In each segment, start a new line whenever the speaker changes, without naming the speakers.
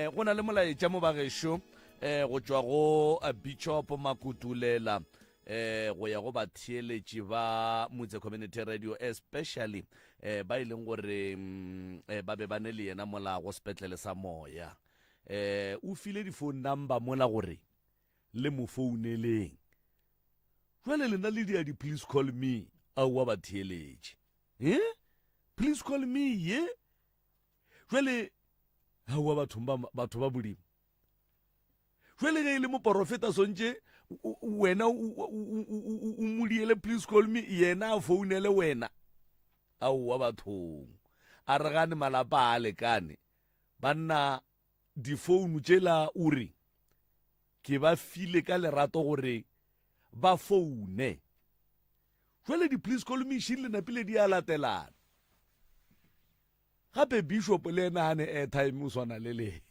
Eh go na le molaetša mo bagešo eh go tšwa go eh, Bishop Makutulela eh go ya go batheeletši ba Motse Community Radio especially eh ba e leng gore mm, eh, ba be ba ne le yena mola go sepetlele sa moya. Eh o file di-phone number mola gore le mo founeleng. Jwale lena le dia di please call me aowa batheeletši. Eh? Please call me ye? Jwale aowa bathong ba batho ba Modimo. Jwale ge e le moporofeta sontše wena o mo diele please call me yena a founele wena. Aowa bathong. A re gane malapa a lekane. Banna difounu tšela o re ke ba file ka lerato gore ba foune. Jwale di-please call me šile napile di a latelana. Gape bishop le ena a ne airtime o swana le le.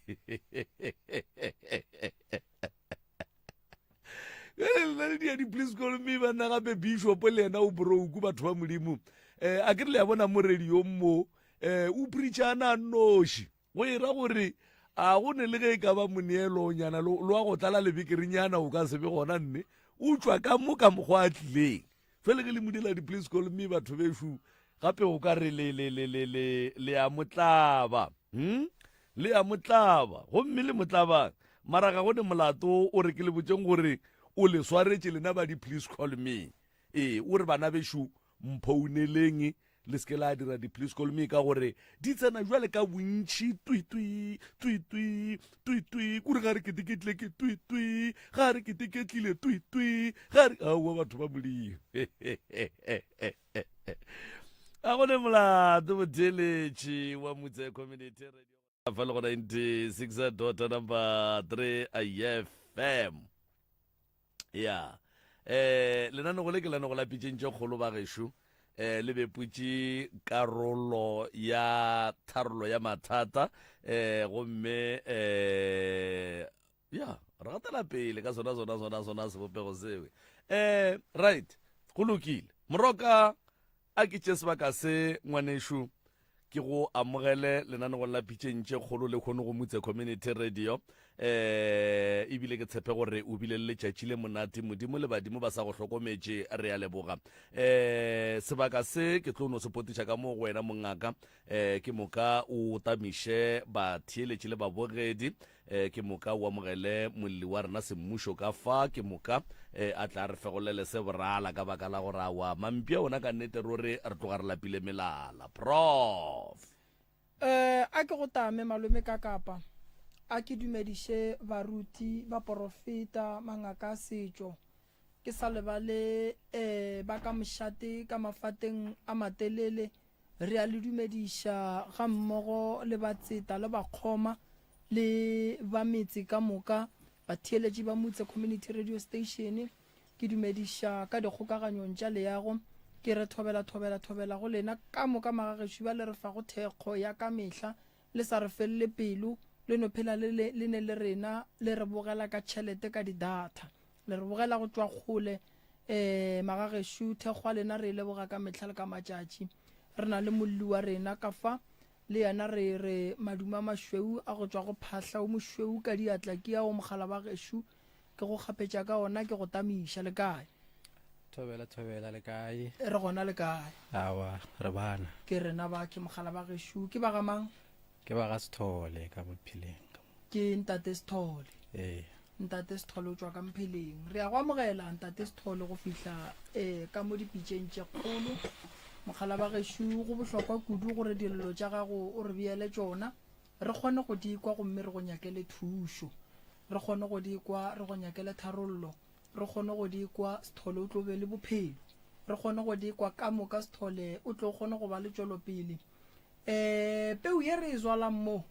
Lena le dia di-please call me banna gape bishop le ena o broke batho ba modimo. Eh, a ke re le ya bona mo radiong mo eh, o preacha a noši. Go e ra gore a go ne le ge e ka ba moneelonyana lo wa go tlala lebekerenyana o ka se be gona nne o tšwa ka mo ka mokgwa a tlileng fele ge le mo dira di-please call me batho bešo gape o ka re le le le le le le a motlaba hmm? le a motlaba gomme le motlabang mara ga go ne molato o re ke le botšeng gore o le swaretše lena ba di-please call me ee o re bana bešo mphouneleng le se ke la dira di-please call me ka gore di tsena jwale ka bontšhi twitwi twitwi twitwi kore ga re keteketle ke twitwi ga re keteketlile twitwi ga re aowa batho ba modimo a go ne molato motheeletši wa motse community radio fa le go 96 dot number 3 ifm ya eh lenanego le ke lenanego la pitšeng tše kgolo ba gešo eh le beputše karolo ya tharolo ya mathata eh gomme eh ya re gatela pele ka sona sona sona sona sebopego seo eh right go lokile moroka a ke tše sebaka se ngwanešu Ke go amogele lenanegong la Pitšeng tše Kgolo le kgono go Mutse Community Radio. Eh, ebile ke tshepe gore o bile le letšatši le monate. Modimo le badimo ba sa go hlokometše. Re a leboga. Eh, sebaka se ke tlo no se potiša ka mo go wena mongaka. Eh, ke moka o tamiše batheeletši le babogedi. E, ke moka o amogele molli wa rena semmušo ka fa, ke moka e, a tla re fegolele se borala ka baka la gore awa mampia ona ka nnete ruri re tloga re lapile melala. Prof.
E, a ke go tame malome ka kapa, a ke dumediše baruti, baporofeta, mangaka a setšo, ke sa lebale e, ba ka mošate ka mafateng a matelele, Re a le dumediša gammogo le batseta le bakgoma le ba metse ka moka, batheeletši ba Mutse Community Radio Station. Ke dumediša ka dikgokaganyong tša leago. Ke re thobela thobela thobela go lena ka moka magagešo ba le re fago thekgo ya ka mehla le sa re felele pelo, le no phela le le le ne le rena, le re bogela ka tšhelete ka di data. Le re bogela go tšwa kgole. Eh, magagešo, thekgo ya lena re e leboga ka mehla le ka matšatši. Re na le molli wa rena ka fa, le yena re re madume a mašweu a go tšwa go phahla o mošweu ka diatla ke ao mogala wa gešo ke go kgapetša ka ona ke go tamiša. Le kae?
Thobela thobela le kae?
Re gona le kae?
Awa, re bana.
Ke rena ba ke mogala ba gešo. Ke ba ga mang?
Ke ba ga Sethole ka Mopheleng.
Ke ntate Sethole.
Ee.
Ntate Sethole o tšwa ka Mpheleng. Re ya go amogela ntate Sethole go fihla eh ka mo dipitšeng tše kgolo. Mogala ba gešo go bohlokwa kudu gore dillo tša gago o re beele tšona. Re kgone go di kwa gomme re go nyakele thušo. Re kgone go di kwa re go nyakele tharollo. Re kgone go di kwa, Sethole o tlo be le bophelo. Re kgone go di kwa ka moka, Sethole o tlo kgone go ba le tšwelopele. Um peu ye re e zwalang mo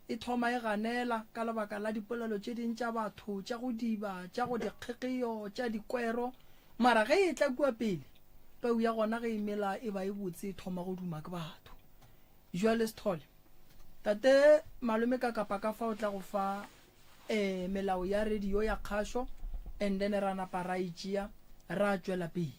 e thoma e ganela ka lebaka la dipolelo tše ding tša batho, tša go diba, tša go dikgegeo, tša dikwero. Mara ge e etla kua pele, peu ya gona ge e mela e ba e botse, e thoma go duma ke batho. Jwale Sethole, tate malome ka kapa ka fa o tla go fa eh, melao ya radio ya kgašo and then ra napa ra e tšea ra tšwela pele.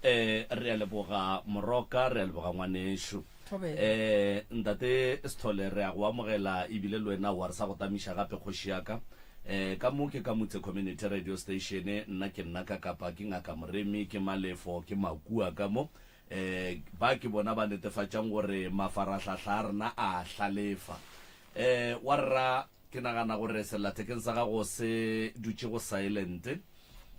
Eh, re a leboga Moroka, re a leboga ngwanešu.
Thobela.
Eh, Ntate Sithole re a go amogela ebile le wena wa re sa go tamiša gape kgoši ya ka. Eh, ka mo ke ka Mutse Community Radio Station, nna ke nna ka kapa ke Ngaka Moremi, ke Malefo, ke Makua ka mo. Eh, ba ke bona ba netefatšang gore mafarahlahla a rena a hlalefa. Eh, wa rra Ke nagana gore sellathekeng sa gago se dutše go silent.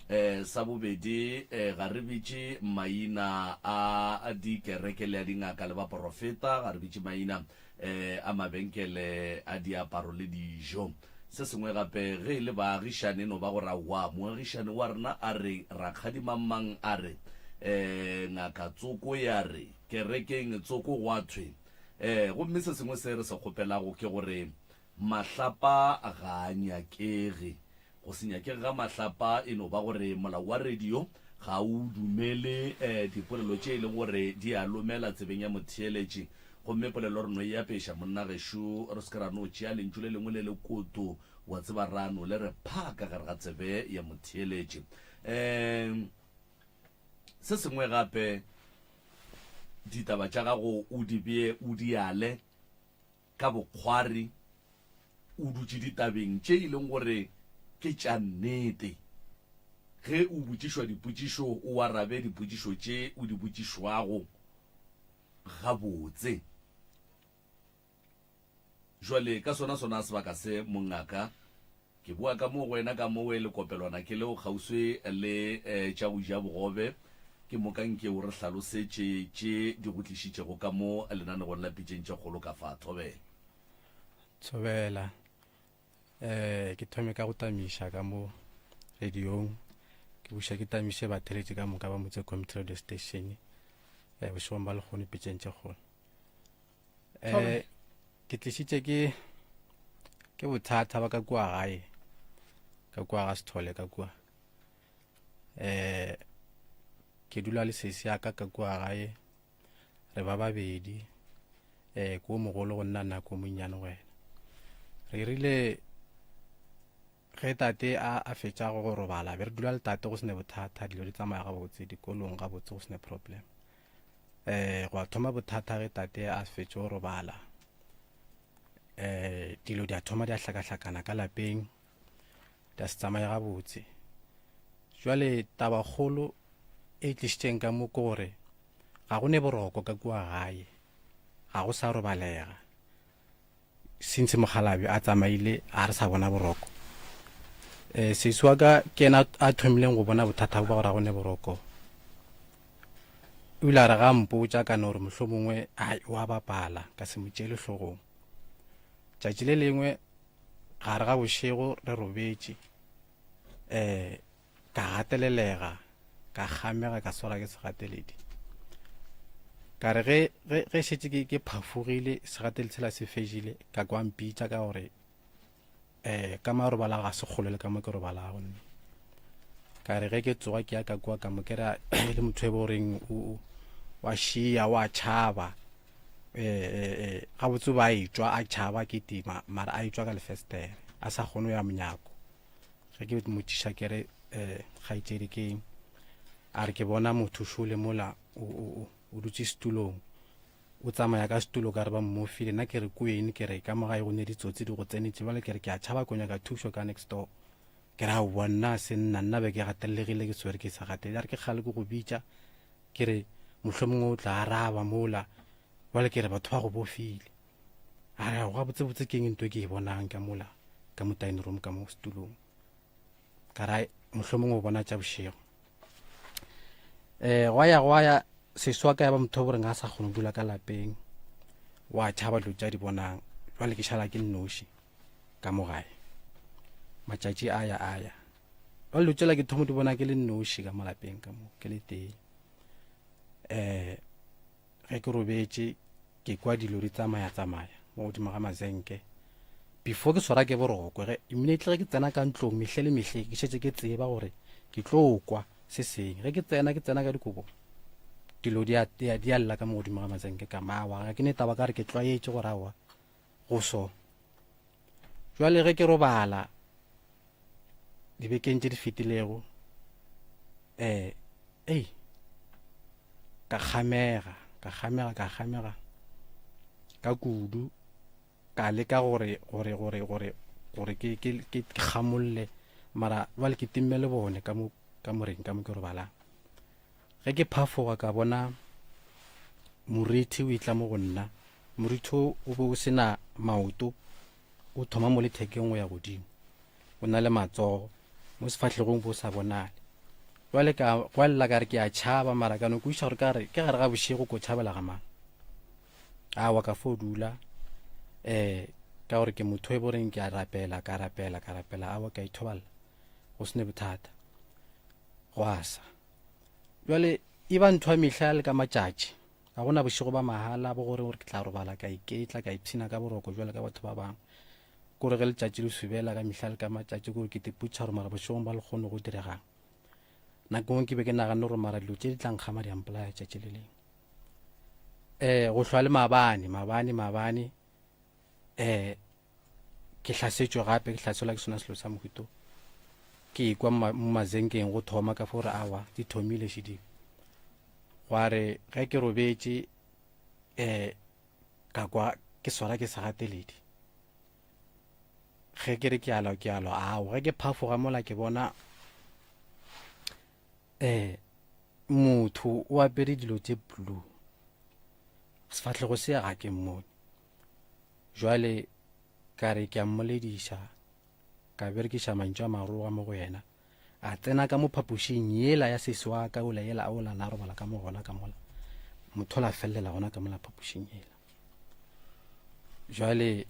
Eh, sa bobedi, eh, ga re bitše maina a dikereke le a dingaka le baporofeta, ga re bitše maina eh, a mabenkele a diaparo le dijo. Se sengwe gape, ge e le baagišane, e no ba gore aowa, moagišane wa rena a re, rakgadi mang-mang a re, eh, ngaka tsoko ya re, kerekeng tsoko gwa thwe. Eh, gomme se sengwe se re se kgopelago ke gore mahlapa ga a nyakege. Go se nyakege ga mahlapa e no ba gore molao wa radio ga o dumele eh, dipolelo tše e leng gore di a lomela tsebeng ya motheeletši. Gomme polelo re no e apeša monna gešo, re se ke ra no tšea lentšu le lengwe le lekoto, wa tseba ra no le re phaa ka gare ga tsebe ya motheeletši. Eh, Se sengwe gape, ditaba tša gago o di bee o di ale ka bokgwari, o dutše ditabeng tše e leng gore ke tša nnete. Ge o botšišwa dipotšišo, o arabe dipotšišo tše o di botšišwago gabotse. Jwale ka sona sona sebaka se, mongaka, ke boa ka moo go wena ka mowe lekopelwana ke leo kgauswi le tša go ja bogobe, ke moka nke o re hlalosetše tše di go tlišitšego ka mo lenanegong la Pitšeng tše Kgolo ka fa. Thobela.
Thobela. Eh, ke thome ka go tamiša ka mo radiong, ke buša ke tamiše batheletši ka moka ba Motse Community Radio Station, eh, bošegong ba lekgono Pitšeng tše Kgolo. Eh, ke tlišitše ke ke bothata ba ka kua gae ka kua ga Sethole ka kua. Eh, ke dula le sesi ya ka ka kua gae, re ba babedi, eh, ko mogolo go nna nako monnyane go wena. Re rile ge tate a a fetša go robala, be re dula le tate go sene bothata, dilo di tsamaya gabotse, dikolong gabotse go sene problem. Eh, gwa thoma bothata ge tate a fetše go robala. Eh, dilo di a thoma di a hlakahlakana ka lapeng, di a se tsamaye gabotse. Jwale tabakgolo e tlišitšeng ka mo ke gore ga go ne boroko ka kua gae, ga go sa robalega. Since mokgalabje a tsamaile a re sa bona boroko. Eh, sesi wa ka ke yena a thomileng go bona bothata bo ba gore ga go ne boroko. O ile a re ga mpotša ka no gore mohlomongwe ai o a bapala, ka se mo tšeele hlogong. Tšatši le lengwe gare ga bošego re robetše, eh, ka gatelelega, ka kgamega, ka swara ke segateledi. Ka re ge ge ge šetše ke ke phafogile segateledi sela se fedile, ka kwa mpitša ka gore eh ka mo a robala ga se kgole le ka mo ke robalago nna. Ka re ge ke tsoga ke ya ka kwa ka mo kry-a e le motho e bo reng o wa šia wa tšhaba eh, eh, eh, gabotse ba etšwa a tšhaba ke tima mara a etšwa ka lefestere a sa kgone go ya monyako. Ge ke mmotšiša ke re um kgaetšedi ke eng, a re ke bona motho šole mola o, o, o, o dutše setulong o tsamaya ka setulo ka re ba mmofile. Nna ke re kweng, ke re ka mo gae go ne ditsotsi di go tsenetše, bjale ke re ke a tšhaba ko nyaka thušo ka next door. Ke re aowa nna se nna, nna be ke gatelegile ke swere ke sa gatelele. A re ke kgale ke go bitša ke re mohlomongwe o tla araba mola, bjale ke re batho ba go bofile. A re gabotsebotse ke eng ntho e ke e bonang ka mola ka mo dining room ka mo setulong. Ka ra mohlomongwe o bona tša bošego. Eh, gwa ya gwa ya sesi wa ka ya ba motho o boreng a sa kgone go dula ka lapeng, wa tšhaba dilo tša di bonang. Jwale ke šala ke nnoši ka mo gae. Matšatši a ya a ya. Jwale dilo tšela ke thomo di bona ke le nnoši ka mo lapeng ka mo ke le tee. Eh, Ge ke robetše ke kwa dilo di tsamaya tsamaya mo godimo ga mazenke. Before ke swara ke boroko ge immediately ge ke tsena ka ntlong mehle le mehle ke šetše ke tseba gore ke tlo kwa se seng. Ge ke tsena ke tsena ka dikobo dilo di a di a lla ka mo godimo ga mazenke ka mawa ga ke ne taba ka re ke tlwaetše gore aowa go so. Jwale ge ke robala dibekeng tše di fetilego eh ei ka kgamega ka kgamega ka kgamega. ka kudu ka leka gore gore gore gore gore ke ke ke kgamolle mara jwale ke timme le bone ka mo ka moreng ka mo ke robalang ge ke phafoga ka bona morithi o itla mo go nna morithi o o be o sena maoto o thoma mo lethekeng go ya godimo o na le matsogo mo sefahlegong bo sa bonale jwale ka gwalela ka re ke a tšhaba mara ka no kwešiša gore ka re ke gare ga bošego ko tšhabela ga mang awa ka fo dula um ka gore ke motho e boreng ke a rapela ka rapela ka rapela awa ka ithobalela go sene bothata go asa jwale e ba ntho ya mehla le ka matšatši ga gona bošego ba mahala bo gore gore ke tla robala ka iketla ka ipshina ka boroko jwale ka batho ba bangwe kore ge letšatši le subela ka mehla le ka matšatši kore ke teputšha gore mara bošegong ba le kgone go diregang nako ngwe ke be ke naganne gore mara dilo tše di tla nkgama di ampolaya tšatši le lengwe um go hlwa le maabane maabane maabane um ke hlasetšwe gape ke hlaselwa ke sona selo sa mohuto ke ikwa mo mazenkeng go thoma ka fo gore awa di thomile šedimo gwa re ge ke robetše um ka kwa ke swara ke segateledi ge ke re ke alwa ke alwa ao ge ke phafoga mola ke bona um motho o apere dilo tše blue sefahlego se ga ke mmone jwale ka re ke a mmolediša ka berekiša mantšu a maroga mo go yena A tsena ka mo phapošing yela ya sesi wa ka ola yela a ola na robala ka mo gona ka mola. Motho la fellela gona ka mola phapošing yela. Jwale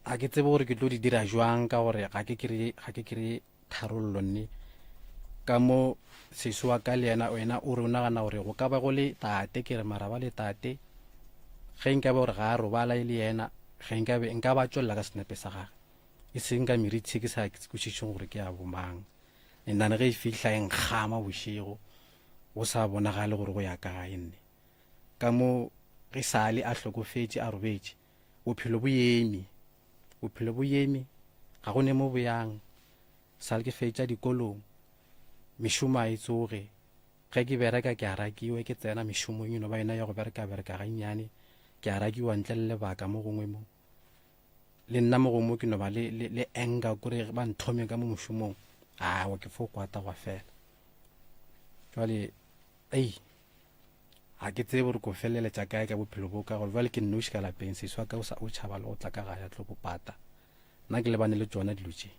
a ke tsebe gore ke tlo di dira jwang ka gore ga ke kry ga ke kry tharollo nne ka mo sesi wa ka le yena wena o re o nagana gore go ka ba go le tate ke re mara ba le tate ge nka be gore ga a robala e le yena ge nka be nka ba tšwelela ka senepe sa gage e seng ka merithi ke sa kwešišeng gore ke ya bomang and then ge e fihla e nkgama bošego go sa bonagale gore go ya kae nne ka mo ge sale a hlokofetše a robetše bophelo bo eme bophelo bo eme ga go ne mo boyang sale ke fetša dikolong mešomo a e tsoge ge ke bereka ke a rakiwe ke tsena mešomong eno ba yona ya go bereka bereka gannyane ke a rakiwa ntle le lebaka mo gongwe mo le nna mo gongwe ke no ba le, le, le anger kore ba nthome ka mo mošomong awa ke fo kwata gwa fela jwale ei ga ke tsebe gore ko feleletša kae ka bophelo bo ka gore jwale ke nnoši ka lapeng sesi wa ka o sa o tšhaba le go tla ka gae a tlo go pata nna ke lebane le tšona dilo tše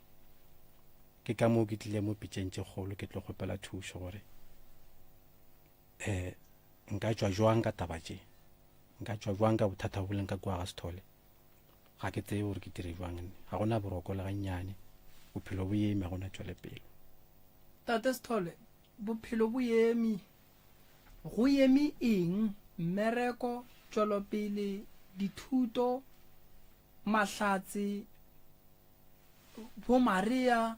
ke ka moo ke tlile mo pitšeng tše kgolo ke tlo kgopela thušo gore um nka tšwa jwang ka taba tše nka tšwa jwang ka bothata bo leng ka kua ga sethole ga ke tsebe gore ke dire jwang nne ga gona boroko le gannyane bophelo bo eme ga gona tšwelepele
tate sethole bophelo bo eme go eme eng mmereko tšwelopele dithuto mahlatse bo maria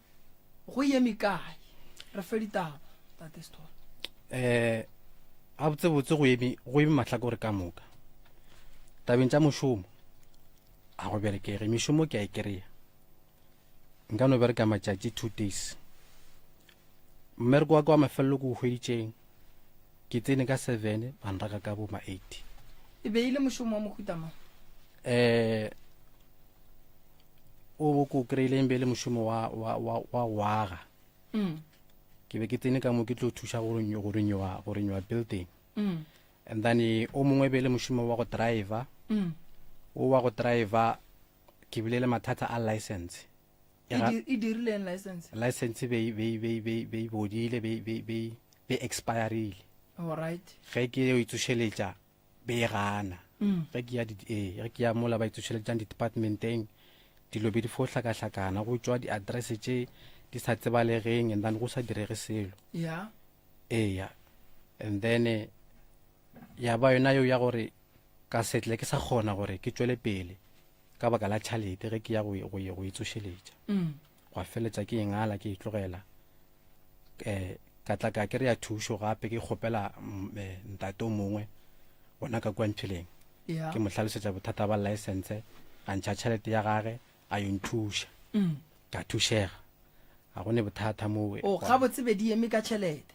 go eme kae re fe ditaba tate sethole
um gabotsebotse go eme go eme mahlakore ka moka tabeng tša mošomo a go berekege mešomo ke a e kry-a nka no bereka matšatši two days mmereko wa ka wa mafelelo ke o hweditšeng ke tsene ka seven ba nraka ka bo ma eight
e be e le mošomo wa mohuta mang
um o bo ko kry-ileng be le mošomo wa, wa, wa, wa go aga
mm.
ke be ke tsene ka mo ke tlo thuša go renyo- go renyowa go renyowa building
Mm.
and then eh, o mongwe be le mošomo wa go driver
Mm.
o wa go driver ke bile le mathata a license
E di- e dirileng license
license be be be be be bodile be be be be expirile
alright
ge ke yo itsošeletša be e gana
mm.
ge ke ya ee ge ke ya mola ba itsošeletšang di-departmenteng dilo be di fo hlakahlakana go tšwa di-address tše di sa tsebalegeng and then go sa direge selo
yeah
eya and then eh, ya ba yona yeo ya gore ka setle ke sa kgona gore ke tšwele pele ka baka la tšhalete ge ke ya go e, go e, go itsošeletša
mm.
gwa feletša ke engala ke itlogela um ka tla ka kry-a thušo gape ke kgopela mm, eh, ntate o mongwe gona ka kua mpheleng
yeah.
ke mo hlalosetša bothata ba license a ntšha tšhelete ya gage a yo nthuša
mm.
ka thušega ga go ne bothata moo
o gabotse be di eme ka tšhelete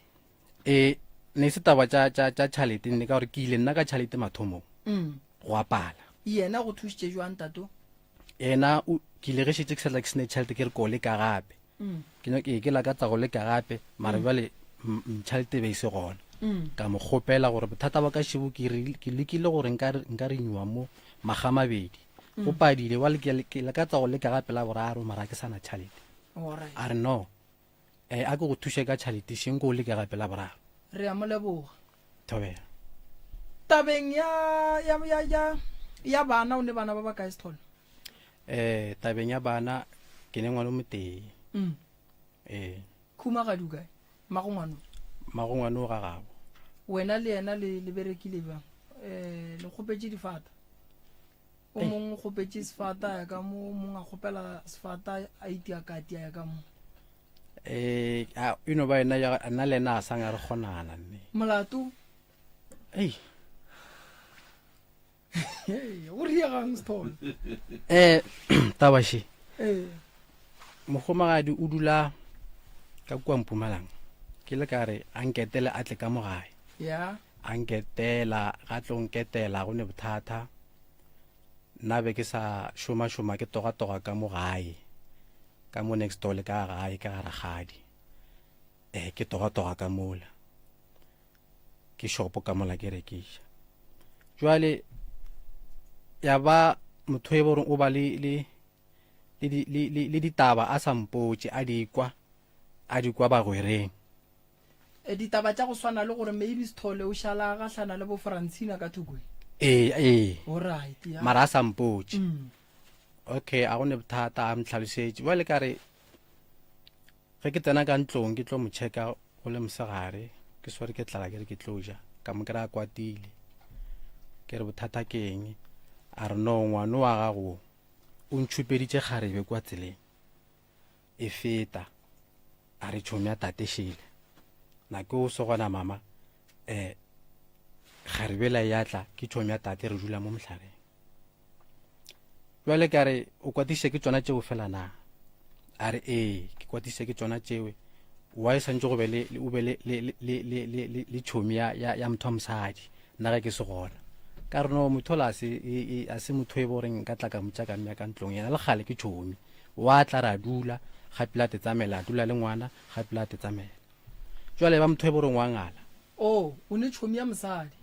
e ne se taba tša tša tša tšhalete nne ka gore ke ile nna ka tšhalete mathomong
mm.
go apala
Yena go thušitše jwang tato?
Yena o ke ile ge šetše ke sa tla ke sene tšhelete ke re ko leka gape. Mm. Ke nyaka ke lakatsa go leka gape mara mm. jwale tšhelete be e se gona. Mm. Ka mo kgopela gore bothata ba ka šebo ke ke lekile gore nka nka re nyuwa mo maga mabedi. Mm. Go padile wa ke ke lakatsa go leka gape la boraro mara ke sana tšhelete. A re no. Eh a ke go thuše ka tšhelete šeng ko leke gape la boraro.
Re a mo leboga.
Thobela.
Tabeng ya ya ya ya ya bana o ne bana ba ba kae Sithole?
Eh tabeng ya bana ke ne ngwana o motee.
Mm.
Eh.
Khumagadi o kae? Mmago ngwano?
Mmago ngwano o ga gabo.
Wena le yena le le berekile bjang? Eh le kgopetše difata. O mongwe o kgopetše sefata ya ka mo, o mongwe a kgopela sefata a itia kati a ya ka mo.
Eh, a e no ba yena ya nna le ena a sang a re kgonana mme.
Molato?
Ei.
Hey, o riegang Sithole?
Eh, taba še.
Eh.
Mogomagadi o dula ka kua Mpumalanga. Ke le ka re a nketele a tle ka mo gae.
Ya.
A nketela, ga tlo nketela go ne bothata. Nna be ke sa šoma šoma ke toga toga ka mo gae. Ka mo next door le ka gae ka ga rakgadi. Eh ke toga toga ka mola. Ke shopo ka mola ke rekiša. Jwale ya ba motho e boreng o ba le le le le le ditaba a sa mpotše a di kwa a di kwa bagwereng.
E, ditaba tša go swana le gore maybe Sithole o šala a gahlana le bo Francina ka thoko e.
Ee, ee.
Alright, ya.
Mara a sa mpotše.
Mm.
Okay, a go ne bothata a ntlhalosetše. Bjale ka re ge ke tsena ka ntlong ke tlo mo checka go le mosegare ke swere ke tlala ke re ke tlo ja ka mo kry-a kwatile ke re bothata ke eng a re no ngwano wa gago o ntšhupeditše kgarebe kwa tseleng e feta a re tšhomi ya tate šele na ke o se gona mama um kgarebe la ya tla ke tšhomi ya tate re dula mo mohlareng jwale ka re o kwatiše ke tšona tšeo fela na a re ee ke kwatiše ke tšona tšewe wa e swantse go be le o be le le le le le le le tšhomi ya ya ya motho wa mosadi nna ge ke se gona ka re no motho la se e, e, a se motho e bo reng nka tla ka motša ka mmea ka ntlong yena le kgale ke tšhomi wa tla ra dula gape la te tsamela a dula le ngwana gape la te tsamela jwale ba motho e bo reng wa ngala
o o ne tšhomi ya mosadi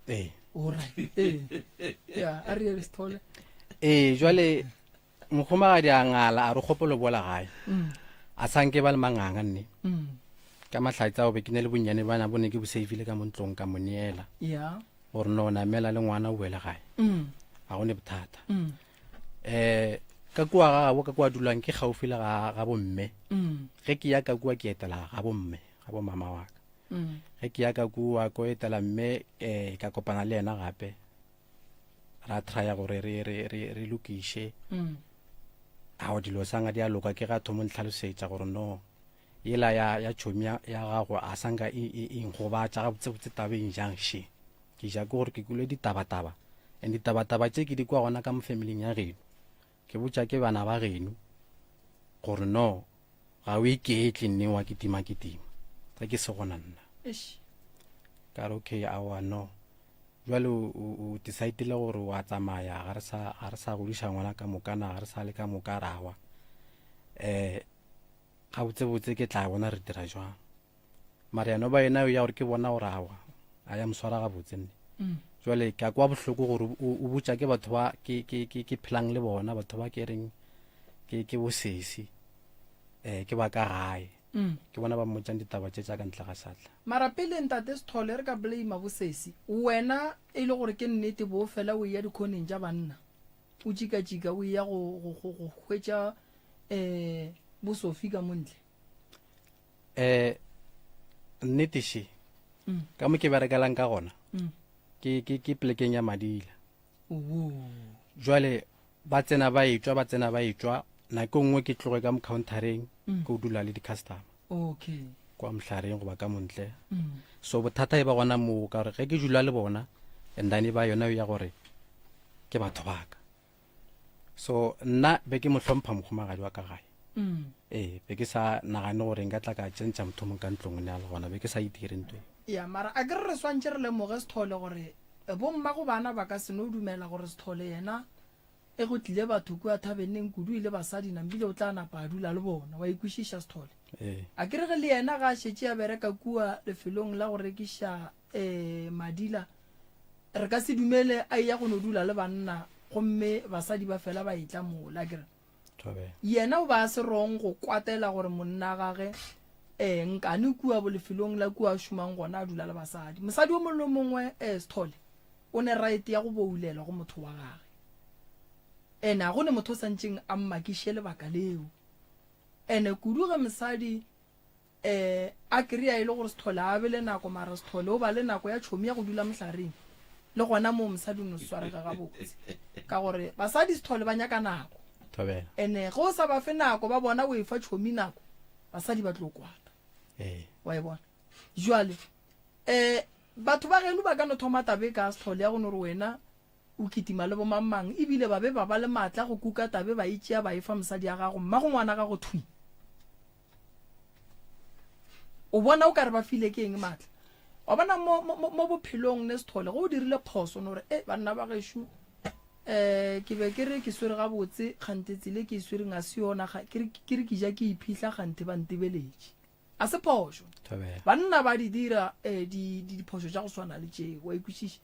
ee
Alright. Ee. Ya, a re re Sithole.
Ee, jwale mogomagadi a ngala a re kgopolo bola gae.
Mm.
A sanke ba le manganga nne.
Mm.
Ka mahlatse ao be ke ne le bonnyane bana bo ne ke bo save-ile ka mo ntlong ka mo neela.
Ya.
Gore no namela le ngwana o boele gae.
Mm.
A go ne bothata.
Mm.
Eh ka kua ga gabo ka kua dulang ke gaufi le ga ga bomme.
Mm.
Ge ke ya ka kua ke etela ga bomme, ga bo mama wa ka.
Mm.
Ge ke ya ka kua ko etela mme eh ka kopana le yena gape. Ra trya gore re re re re lokiše.
Mm.
Ao dilo sanga di a loka ke ga thomo ntlhalosetša gore no yela ya ya tšhomi ya ya gago a sanka e e e nkgobatša gabotse botse tabeng jang she. Ke ja ke gore ke kwele ditabataba and ditabataba tše ke di kwa gona ka mo familing ya geno. Ke botša ke bana ba geno gore no ga o iketle nne wa kitima kitima ge ke se gona nna.
Eish.
Ka re okay aowa no jwale o decidile gore wa tsamaya ga re sa ga re sa godiša ngwana ka moka na ga re sa le ka moka rawa eh gabotsebotse ke tla bona re dira jwang mara yano ba yena ya gore ke bona gore awa a ya moswara gabotse nne
mm.
jwale ke a kwa bohloko gore o botša ke batho ba ke ke ke ke phelang le bona batho ba ke reng ke ke bosesi eh ke ba ka gae
mm.
ke bona ba mmotšang ditaba tše tša ka ntle ga satla
mara pele ntate Sithole re ka blame bosesi wena e le gore ke nnete bo fela o eya dikhoneng tša banna o tšikatšika o eya go go go go hwetša eh bosofi ka mo ntle
eh nnete še
mm.
ka mo ke berekelang ka gona
mm.
ke ke ke plekeng ya madila jwale ba tsena ba etšwa ba tsena ba etšwa nako nngwe ke tloge ka mo countereng
mm.
ke o dula le di-customer
okay
kwa mohlareng goba ka montle
mm.
so bothata e ba gona moo ka gore ge ke dula le bona and then e ba yona ya gore ke batho baka so nna be ke mo hlompha mohumagadi wa ka gae
mm.
ee be ke sa nagane gore nka tla ka tsentšha motho mongwe ka ntlong ne a le gona be ke sa itire ntho
ya mara a ke re re swantše re lemoge sethole gore Bommago bana ba ka se no dumela gore Sethole yena e go tlile batho kua thabeneng kudu e le basadi nambile o tla napa a dula le bona. Wa e kwešiša Sethole?
Ee.
A ke re ge le yena ga a šetše a bereka kua lefelong la go rekiša um madila re ka se dumele a eya go no dula le banna gomme basadi ba fela ba etla mola a ke re?
Thobela.
Yena o ba a se wrong go kwatela gore monna gage eh nkane kua bo lefelong la kua a šomang gona a dula le basadi. Mosadi o mongwe le o mongwe eh Sithole o ne right ya go boulelwa go motho wa gage. Ene a go ne motho o santšeng a mmakiše lebaka leo. Ene kudu ge mosadi Eh, a kry-a e le gore Sethole a be le nako, mara Sethole o ba le nako ya tšhomi ya go dula mohlareng. Le gona moo mosadi o no se swarege gabotse. Ka gore basadi Sethole ba nyaka nako.
Thobela.
Ene ge o sa ba fe nako, ba bona o efa tšhomi nako, basadi ba tlo kwata.
Ee.
Wa e bona? Jwale, eh, batho ba geno ba ka no thoma taba e ka Sethole ya go no re wena o kitima le bomangmang, ebile ba be ba ba le maatla go kuka tabe ba e tšea ba e fa mosadi ya gago, mmago ngwana gago thwi. O bona o ka re ba file ke eng maatla? Wa bona mo, mo, mo bophelong ne Sethole, ge o dirile phoso no re, e banna ba gešo, um ke be ke re ke swere gabotse, kgante tsele ke e swereng a se yona, ke re ke re ke ja ke iphihla kgante ba ntebeletše. A se phošo.
Thobela.
Banna ba di dira eh, di, di, diphošo tša go swana le tšeo, wa ikwešiša.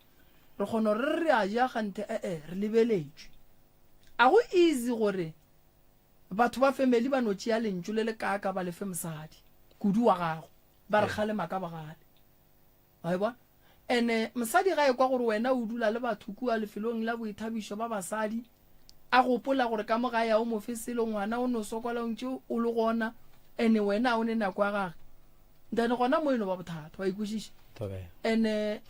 Re kgona gore re re a ja kganthe eh-eh, re lebeletšwe. A go easy gore batho ba family ba no tšea lentšu le le kaaka ba le fe mosadi, kudu wa gago, ba re kgalema ka bogale. Wa e bona? Ene mosadi ga ekwa gore wena o dula le batho kua lefelong la boithabišo ba basadi, a gopola gore ka mo gae a o mo fe selo, ngwana o no sokola o ntše o le gona, ene wena a o ne nako ya gage. Then gona mo e no ba bothata, wa ikwešiša? Ene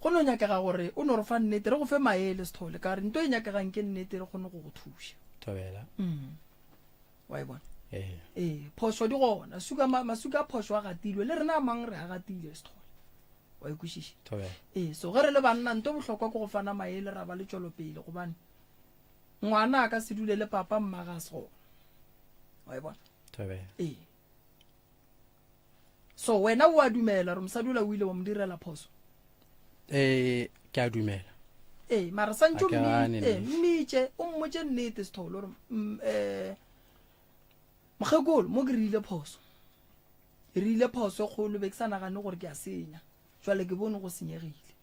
go no nyakega gore o no re fa nnete, re go fe maele Sethole, ka gore nto e nyakegang ke nnete re kgone go go thuša.
Thobela.
Wa e bona?
Ee.
Ee, phošo di gona. Suka, ma, masuka a phošo a gatilwe. Le rena a mang re a gatile, Sethole. Wa e kwešiša?
Thobela.
Ee, so ge re le banna, nto bohlokwa ke go fana maele ra ba le tšwelopele, gobane ngwana a ka se dule le papa mma ga a se gona. Wa e bona?
Thobela.
Ee. So wena o a dumela gore mosadi ola o ile wa mo direla phoso?
Ee, ke a dumela.
Ee, mara santše
A ke gane,
ee,
nne.
mmitše o mmotše nnete Sethole gore eh, mokgekolo mo ke rile phoso, ke rile phoso e kgolo, be ke sa nagane gore ke a senya, jwale ke bone go senyegile.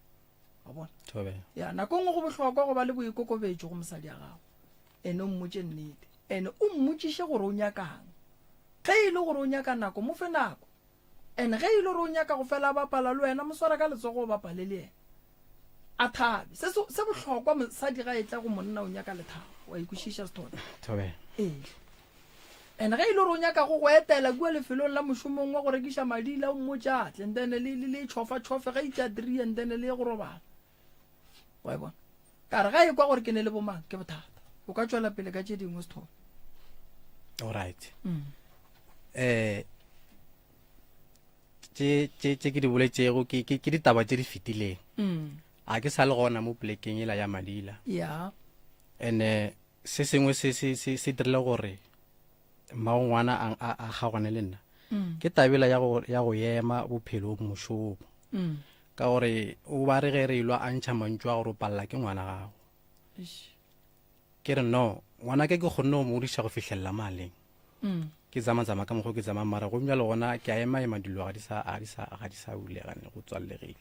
Wa bona?
Thobela.
Ya, nako e nngwe go bohlokwa go ba le boikokobetšo go mosadi ya gago, ene o mmotše nnete, ene o mmotšiše gore o nyakang. Ge e le gore o nyaka nako, mo fe nako. And ge e le gore o nyaka go fela a bapala le wena, mo swara ka letsogo o bapale le yena. A thabe. Se, se, se bohlokwa mosadi ga e tla go monna o nyaka lethabo. Wa e kwešiša Sethole?
Thobela.
Ee. And ge e le gore o nyaka go go etela kua lefelong la mošomong wa go rekiša madila, o mmotše a tle, and then le, le, le tšhofa-tšhofe ga itše a three and then le ye go robala. Wa e bona? Ka re ga e kwa gore ke ne le bomang, ke bothata. O ka tšwela pele ka tše dingwe Sethole.
All right. Eh tše tše tše ke di boletšego ke ke ke ditaba tše di fetileng. A ke sa le gona mo plekeng ela ya madila.
Ya.
Ene se sengwe se se se se dirile gore mmago ngwana a a a kgaogane le nna. Ke tabela ya go ya go ema bophelong mošomo. Ka gore o ba re ge re ilwa a ntšha mantšu a gore o palela ke ngwana gago. Ke re no, ngwana ke ke kgonne go mo godiša go fihlelela maleng. Ke zama-zama ka mokgwa ke zamang mara go bjalo gona ke a ema-ema dilo ga di sa ga di sa ga di sa bulega ne go tswallegile.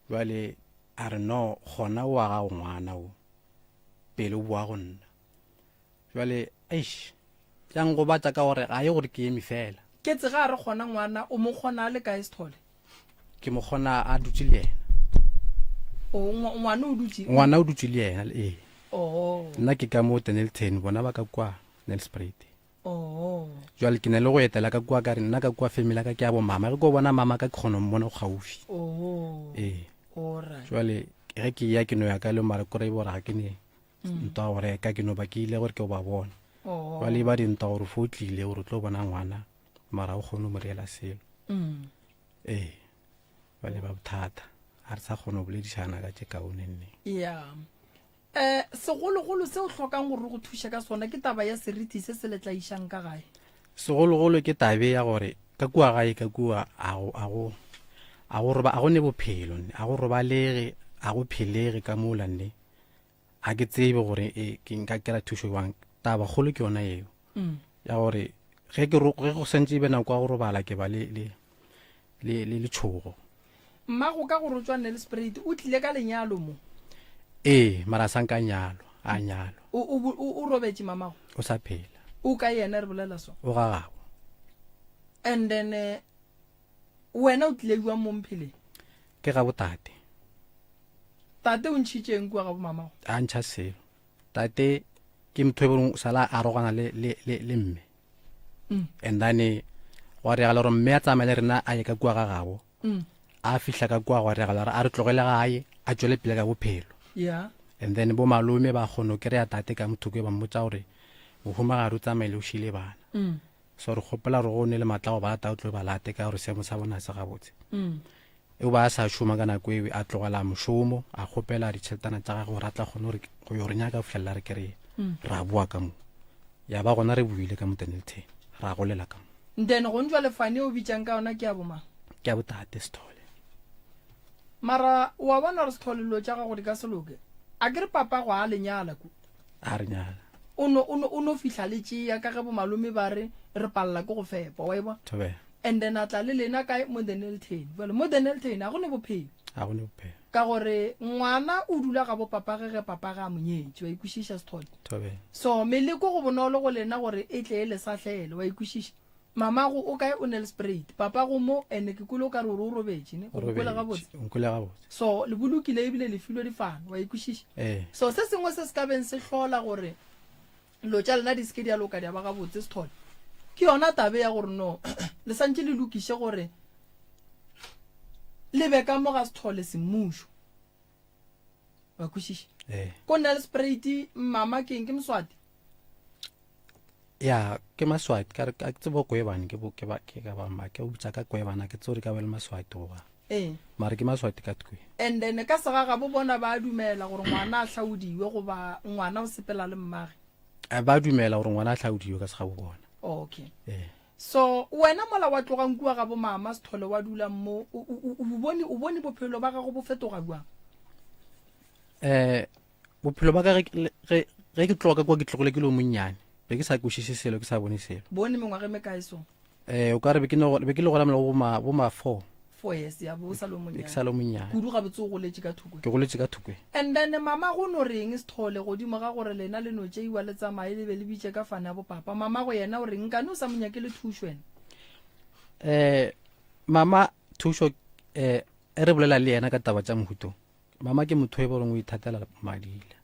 Jwale a re no gona o wa gago ngwana o pele o boa go nna. Jwale eish ya ngobatša ka gore ga ye gore ke eme fela.
Ke tsega a re gona ngwana o mo kgona a le kae Sethole?
Ke mo kgona a dutše le yena.
O ngwana o dutše?
Ngwana o dutše le yena ee.
Oh.
Nna ke ka mo Dennilton bona ba ka kwa Nelspruit.
Oh.
Jwale ke na le go etela ka kwa ka re nna ka kwa family ya ka ke ya bo mama ge ko bona mama ka ke kgona go mmona gaufi.
Oh.
Ee.
Alright.
Jwale ge ke ya ke no ya ka le mara kore bora ga ke ne ntwa go reka ke no ba ke ile gore ke go ba bona.
Oh.
Jwale e ba dintwa gore fo o tlile gore o tlo bona ngwana mara o kgone go mo reela selo. Ee. Jwale ba bothata. Ga re sa kgona go boledišana ka tše kaone nne.
Yeah. Eh, segologolo se o hlokang gore re go thuše ka sona ke taba ya seriti se se le tlaišang ka gae.
Segologolo ke tabe ya gore ka kua gae ka kua a go a go. A go roba, a go ne bophelo nne, a go robalege, a go phelege ka mola nne. A ke tsebe gore e, ke nka kera thušo jwang. Taba kgolo ke yona eo. Mm. Ya gore ge ke ge go santse e be nako ya go robala ke ba le le le le letšhogo.
Mmago ka gore o tšwa Nelspruit o tlile ka lenyalo mo?
Ee, mara sa nka nyalwa, a nyalwa.
O o o robetše mamago?
O sa phela.
O ka yena re bolela so?
O ga gabo.
And then eh, wena o tlile jwang mo mpheleng?
Ke ga botate.
Tate o ntšhitšeng kua ga bomamago?
A ntšha selo. Tate ke motho e bong sala a arogana le le le le mme. Mm. And then eh, gwa reagala gore mme a tsamaye le rena a ye ka kua ga gabo. Mm. A fihla ka kua gwa reagala gore a re tlogele gae a tšwele pele ka bophelo.
Yeah.
And then bo malome ba kgona go kry-a tate ka mothoko e ba mmotsa gore mohumagadi o tsamaile o šile bana. Mm. So re kgopela gore go ne le matla go ba lata o tlo ba late ka gore seemo sa bona se gabotse. Mm. O ba a sa šoma ka nako eo, a tlogela mošomo, a kgopela ditšheletana tša gagwe gore a tla kgone gore go yo re nyaka go fihlelela re kry-e. Mm. Ra boa ka mo. Ya ba gona re boile ka mo Dennilton. Ra golela ka mo.
Then go ntšwa lefane o bitšang ka yona ke ya bomang?
Ke ya botate Sethole.
Mara wa bona gore Sethole dilo tša gago di ka se loke. A ke re papa go a le nyala ku.
A re nyala.
O no, o no, o no fihla le tšea ka ge bomalome ba re re palela ke go fepa, wa e bona?
Thobela.
And then a tla le lena kae? Mo Dennilton. Bjale mo Dennilton ga go ne bophelo.
Ga go ne bophelo.
Ka gore ngwana o dula ga bo papage ge papage a mo nyetše, wa e kwešiša Sethole?
Thobela.
So meleko go bonolo go lena gore e tle e le sahlele, wa e kwešiša? Mamago o kae? O Nelspruit. Papago mo, and ke kwele o ka re o re o robetše, ne? O kwele gabotse?
O nkwele gabotse.
So le bolokile ebile le filwe difano, wa e kwešiša?
Ee.
So se sengwe se se ka beng se hlola gore dilo tša lena di se ke di a loka di a ba gabotse, Sethole, ke yona tabe ya gore no le santše le lokiše gore le be ka mo ga Sethole semmušo. Wa kwešiša?
Ee.
Ko Nelspruit, mama ke eng? Ke Moswati?
Ya, ke Maswati. Ka re ka ke tsebo Kwebane ke bo ke ba ke ka ba ma ke botsa ka Kwebana ke tsore ka ba le Maswati goba.
Ee.
Mara ke Maswati ka tkwe.
And then ka segagabo bona ba dumela gore ngwana a hlaodiwe goba ngwana o sepela le mmage?
Eh, ba dumela gore ngwana a hlaodiwe ka segabo bona.
Okay.
Eh.
So wena mola wa tlogang kua ga bo mama Sethole wa dula mo o o o bone o bone bophelo ba gago bo fetoga bjang?
Eh bophelo ba ka ge ge ke tloga ka kwa ke tlogile ke le monnyane be ke sa kwešiše selo ke sa bone selo
bone mengwaga e mekae so
eh o ka re be ke no be ke le gona mola bo ma bo ma 4
4 years ya bo sa le monnyane
ke sa le monnyane
kudu ga botse o goletše ka thoko
ke goletše ka thoko
and then mama go no reng sethole godimo ga gore lena le no tšeiwa le tsamaye le be le bitše ka fane ya bo papa mama go yena o reng nkane o sa mo nyakele thušo wena
eh mama thušo eh e re bolela le yena ka taba tša mohuto Mama ke motho e boreng o ithatela madila.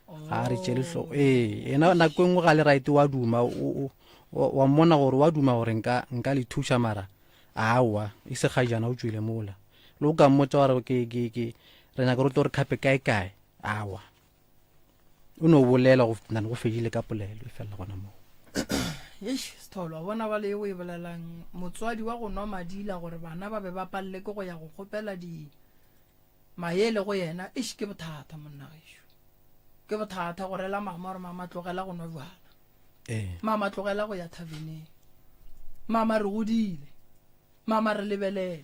Ga re tšele hlogo. Ee, yena nako e nngwe ga le right wa duma wa mmona gore wa duma gore nka nka le thuša mara aowa e se kgajana o tšwile mola. Le o ka mmotša wa re ke ke ke re nyaka re tlo re khape kae kae aowa. O no bolela go nane go fedile ka polelo e felela gona moo.
Eish, Setholo, wa bona bale o e bolelang motswadi wa go nwa madila gore bana ba be ba palele ke go ya go kgopela di Maele go yena, Eish, ke bothata monna gešo. Ke bothata go rela mama gore mama tlogela go nwa bjala.
Ee.
Mama tlogela go ya thaveneng. Mama re godile. Mama re lebelele.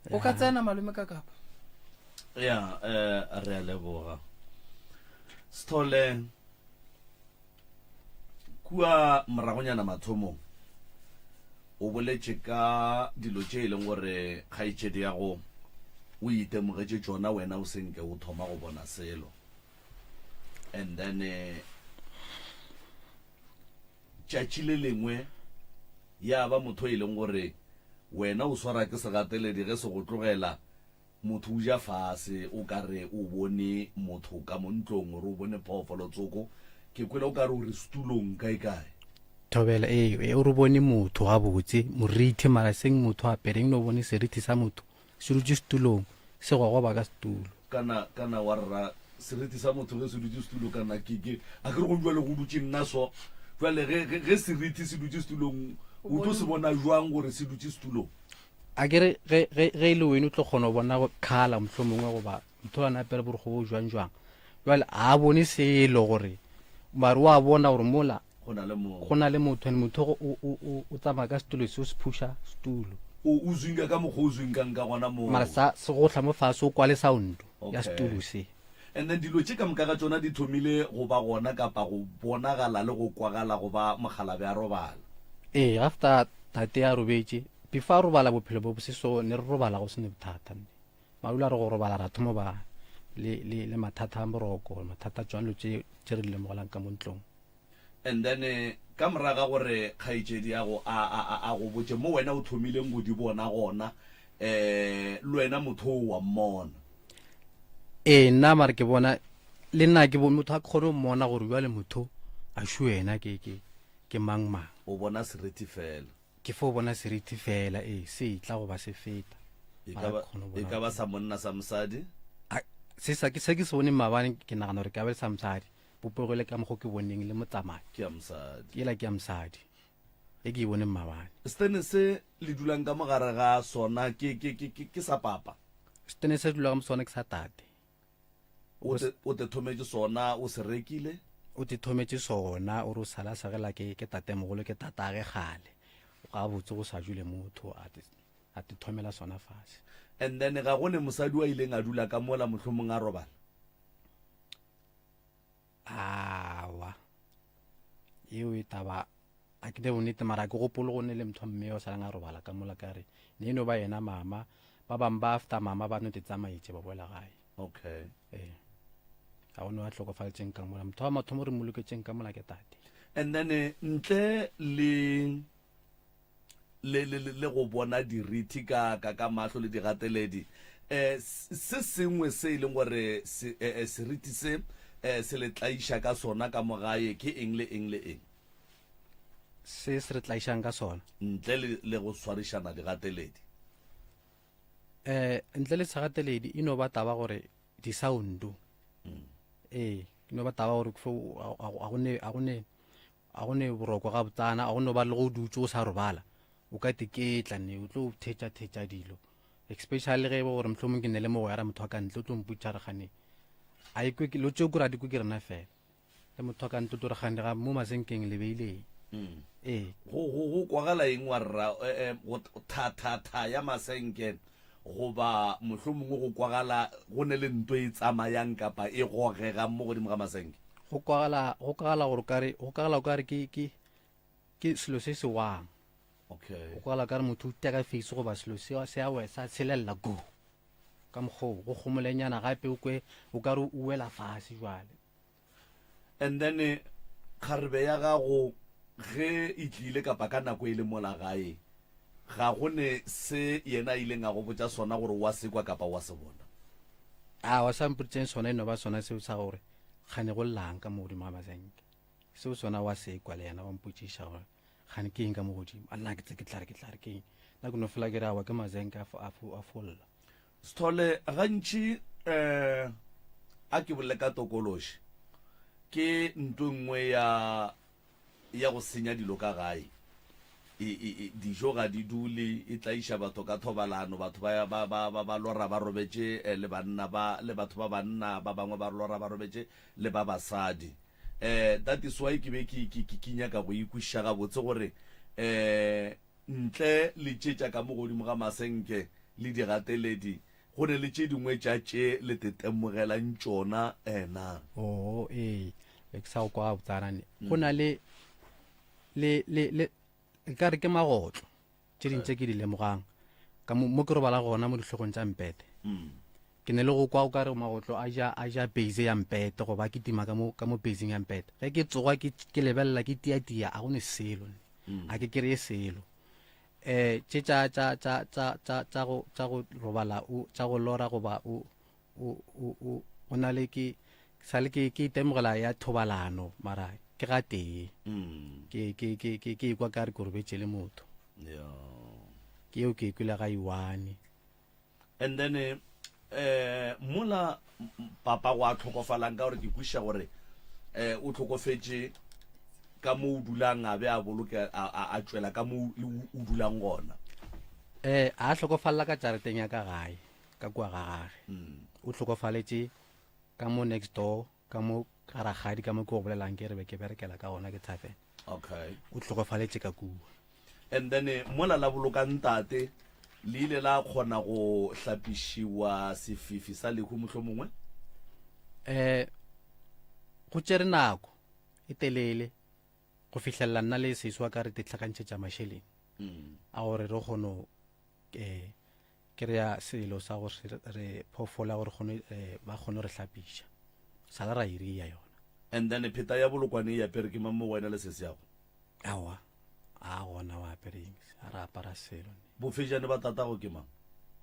O ka tsena malome ka kapa.
Ya, eh re a leboga. Sithole Kua moragonyana mathomong, o boletše ka dilo tše e leng gore kgaetšedi ya go o itemogetše tšona wena o se nke o thoma go bona selo. And then eh, tšatši le lengwe ya ba motho e leng gore wena o swara ke segateledi ge se go tlogela Motho o ja fase o ka re o bone motho ka mo ntlong or o bone phoofolo tsoko. Ke kwele o ka re o re setulong kae kae.
Thobela, ee, ee, o re bone motho gabotse, morithi, mara seng motho apere, eng no bone serithi sa motho se dutše setulong, se gogoba ka setulo.
Kana, kana wa rra, serithi sa motho ge se dutše setulo, kana ke, ke, a ke re go jwale go dutše nna so. Jwale ge, ge, ge serithi se dutše setulong, o tlo se bona jwang gore se dutše setulong?
A ke re ge, ge, ge e le wene o tlo kgona go bona khala mohlomongwe goba motho a apere borokgo bo jwang jwang. Jwale a a bone selo gore mare o a bona gore mola
Go na le mo.
go na le motho and motho o, o, o, o tsamaya ka setulo se o se phusha setulo.
O o zwinga ka mokgwa o zwinkang ka gona moo.
Mara sa se gohla mo fase o kwa le sound ya
Okay.
setulo se.
And then dilo tše ka moka ga tšona di thomile go ba gona kapa go bonagala le go kwagala go ba mokgalabje a robala.
Ee, after tate a robetše, before a robala bophelo bo bo se so, ne re robala go se ne bothata nne. Mara o ile a re go robala ra thoma ba le, le, le mathata a boroko, mathata a tšona dilo tše, tše re di lemogelang ka mo ntlong.
And then ka morago ga gore kgaetšedi ya go a, a, a, a go botše mo wena o thomileng go di bona gona, eh, le wena motho o wa mmona.
Ee, nna mara ke bona, le nna ke bone motho a kgone go mmona gore bjale motho a šo yena ke, ke, ke mang mang.
O bona seriti fela.
Ke fo bona seriti fela, ee, se etla goba se feta.
E
Mara
ka ba,
ke kgone go
e
bona
ka ba
gore
sa monna sa mosadi?
A, se sa ke, se ke se boneng maabane ke nagana gore ka be sa mosadi. Popego le ka mokgo ke boneng le motsamai.
Ke ya mosadi.
Ke yela ke ya mosadi. E ke e boneng maabane.
Setene se le dulang ka mo gare ga sona ke, ke, ke, ke, ke sa papa?
Setene se dulang mo sona ke sa tate.
O te, o te thometše sona, o se rekile?
O te thometše sona, o re o sala segela ke, ke tatemogolo, ke tatage kgale. Gabotse go sa dule motho, a te, a te thomela sona fase.
And then ga go ne mosadi wa ileng a dula ka mola mohlomong a robala?
Awa, yeo e taba a ke ne bonnete mara ke gopole go ne le motho wa mme o salang a robala ka mola ka re ne e no ba yena mama ba bangwe ba after mama ba no te tsamaitše ba boela gae.
Okay.
Ee, ga go no a hlokofaletseng ka mola motho wa mathomo re mmoloketseng ka mola ke tate.
And then eh, ntle le le, le, le go bona dirithi ka, ka, ka mahlo le digateledi. Eh, se sengwe se e leng gore se, eh, eh, seriti se eh, se le tlaiša ka sona ka mo gae ke eng le eng le eng?
Se se re tlaišang ka sona?
Ntle le, le go swarišana digateledi.
Eh, ntle le segateledi e no ba taba gore di-sound.
Mm.
Ee, e no ba taba gore a go ne, a go ne, A go ne boroko gabotsana, a go no ba le go dutše o sa robala, o ka tiketla ne o tlo thetša-thetša dilo. Especially ge e be gore mohlomong ke ne le mogwera motho wa ka ntle o tlo mpotša re gane a ikwe ke lo tšeo kore a di kwe ke rena fela. Le motho wa ka ntle o tlo re gane ga mo masenkeng le beile eng.
Mm.
Ee.
Go, go, go kwagala eng wa rra, eh, eh, go tha, tha, tha ya masenke goba mohlomongwe go kwagala go ne le nto e tsamayang kapa e gogegang mo godimo ga masenke?
Go kwagala, go kwagala gore o kare, go kwagala o kare ke, ke, ke selo se se wang.
Okay.
Go kwagala o kare motho o teka face goba selo se, se a we, sa tshelela go. Ka mokgwa o, go gomolenyana gape o kwe o kare o wela fase jwale.
And then kgarebe ya gago ge e tlile kapa ka nako e le mola gae, ga go ne se yena a ileng a go botša sona gore wa se kwa kapa wa se bona?
Aowa, sa mpoditseng sona e no ba sona seo sa gore kgane go llang ka mo godimo ga masenke. Seo sona wa se kwa le yena wa mpotšiša gore kgane ke eng ka mo godimo. A nna ke tse ke tla re ke tla re ke eng. Nna ke no fela ke re aowa ke masenke a, a, a folla.
Sithole, gantši um a ke bolele ka tokološi, ke nto nngwe ya ya go senya dilo ka gae. E, e, e, dijo ga di dule, e tlaiša batho ka thobalano, batho ba, ba, ba, ba, ba lora ba robetše eh, le banna ba, le batho ba banna, ba bangwe ba lora ba robetše le ba basadi. Eh, that is why ke be ke, ke, ke, ke nyaka go ikwešiša gabotse gore eh, Ntle le tše tša ka mo godimo ga masenke le digateledi, go ne le tše dingwe tša tše le tetemogelang tšona na?
Oo, ee, be ke sa go kwa gabotsana ne. Go na le, le, le, le, nka re ke magotlo, tše dingwe tše ke di lemogang. Ka mo, mo ke robala gona mo dihlogong tša mpete. Ke ne le go kwa o ka re magotlo a ja, a ja base ya mpete goba a kitima ka mo, ka mo baseng ya mpete. Ge ke tsoga ke, ke lebelela ke tiatia, a go ne selo ne. mm. a ke kry-e selo um tše tša tša tša tša tša tša go tša go robala o tša go lora goba o o o o o na le ke sale ke ke itemogela ya thobalano mara ke ga tee
mm.
ke ke ke ke ke ikwa ka re ke robetše le motho
yeah.
ke eo ke ikwele ga iwane
And then eh mola papa go a tlhokofalang ka gore ke kwešiša gore eh o tlhokofetše ka mo o dulang a be a boloke a tšwela ka mo o dulang gona.
Eh a hlokofalla ka jareteng ya ka gae ka kua ga gage. Mm. O hlokofaletše ka mo next door ka mo ga rakgadi ka mo ke go bolelang ke re be ke berekela ka gona ke tavern.
Okay.
O hlokofaletše ka kua.
And then eh, mola la boloka ntate. Le ile la kgona go hlapišiwa sefifi sa lehu mohlomongwe?
Um go tšere nako e telele go fihlelela nna le sesi wa ka re tetlhakantšhetša mašeleng a gore re kgone um kry-a selo sa gore re phoofolo ya gore kgone eh, ba kgone re hlapiša sala ra iria yona.
And then pheta ya bolokwane e apere ke mang mo wena le sesi yago?
Aowa, a gona wa apereng, a re apara selo.
Bofejane ba tatago ke mang?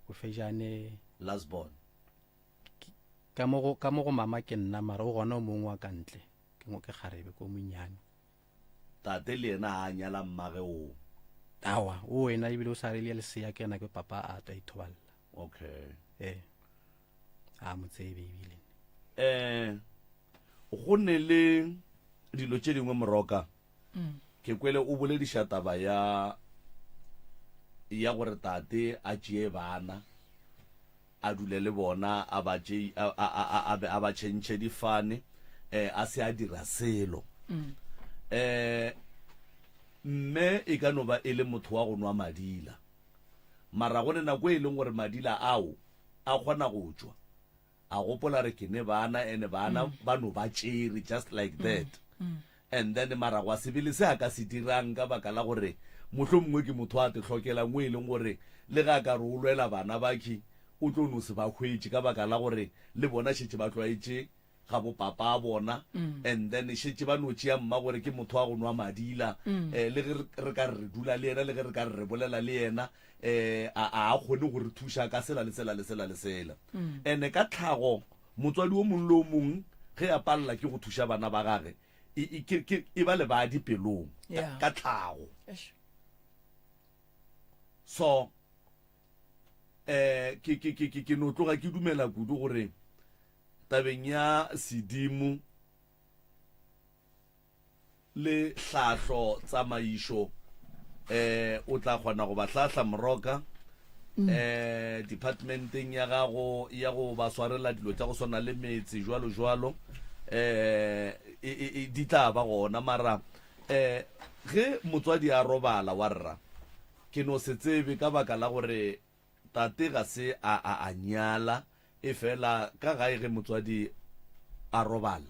Bofejane.
Last born.
Ka mo go, ka mo go mama ke nna, mara o gona o mongwe wa ka ntle, ke ngo ke kgarebe ko monnyane.
Tate le yena a nyala mmage o.
Aowa, o wena ebile o sa re le lesea ke yena ke papa a twa ithoballa.
Okay.
Eh. A mo tsebe ebile.
Eh go ne le dilo tše dingwe moroka. Ke kwele o bolediša taba ya ya gore tate a tšee bana a dule le bona a ba tše a a a be a ba tšhentšhe difane eh a se a dira selo. Eh mme e ka no ba e le motho wa go nwa madila. Mara go ne nako e leng gore madila ao a kgona go tšwa. A gopola re ke ne bana ene bana mm. ba no ba tšere just like mm. that mm. and then mara gwa se be le se a ka se dirang ka baka la gore mohlo mongwe ke motho a te hlokelang o e leng gore le ga ka re o lwela bana bakhi o tlo no se ba hwetše ka baka la gore le bona šetše ba tlwaetše ga bo papa a bona mm. and then šetše ba no tšea mma gore ke motho wa go nwa madila mm. eh, le ge re ka re re dula le yena le ge re ka re re bolela le yena eh a a kgone go re thuša ka sela le sela le sela le sela mm. ene ka tlhago motswadi o mongwe le o mongwe ge a palela ke go thuša bana ba gage e, e, ke, ke, e ba lebadi pelong yeah. ka tlhago so eh ke ke ke ke no tloga ke dumela kudu gore tabeng ya sedimo le hlahlo tsamaišo eh o tla kgona go ba hlahla moroka mm. eh departmenteng ya gago ya go ba swarela dilo tša go swana le metse jwalo jwalo eh e, e, e, di tla ba gona mara eh ge motswadi a robala wa rra ke no se tsebe ka baka la gore Tate ga se a a a nyala, efela ka gae ge motswadi a robala,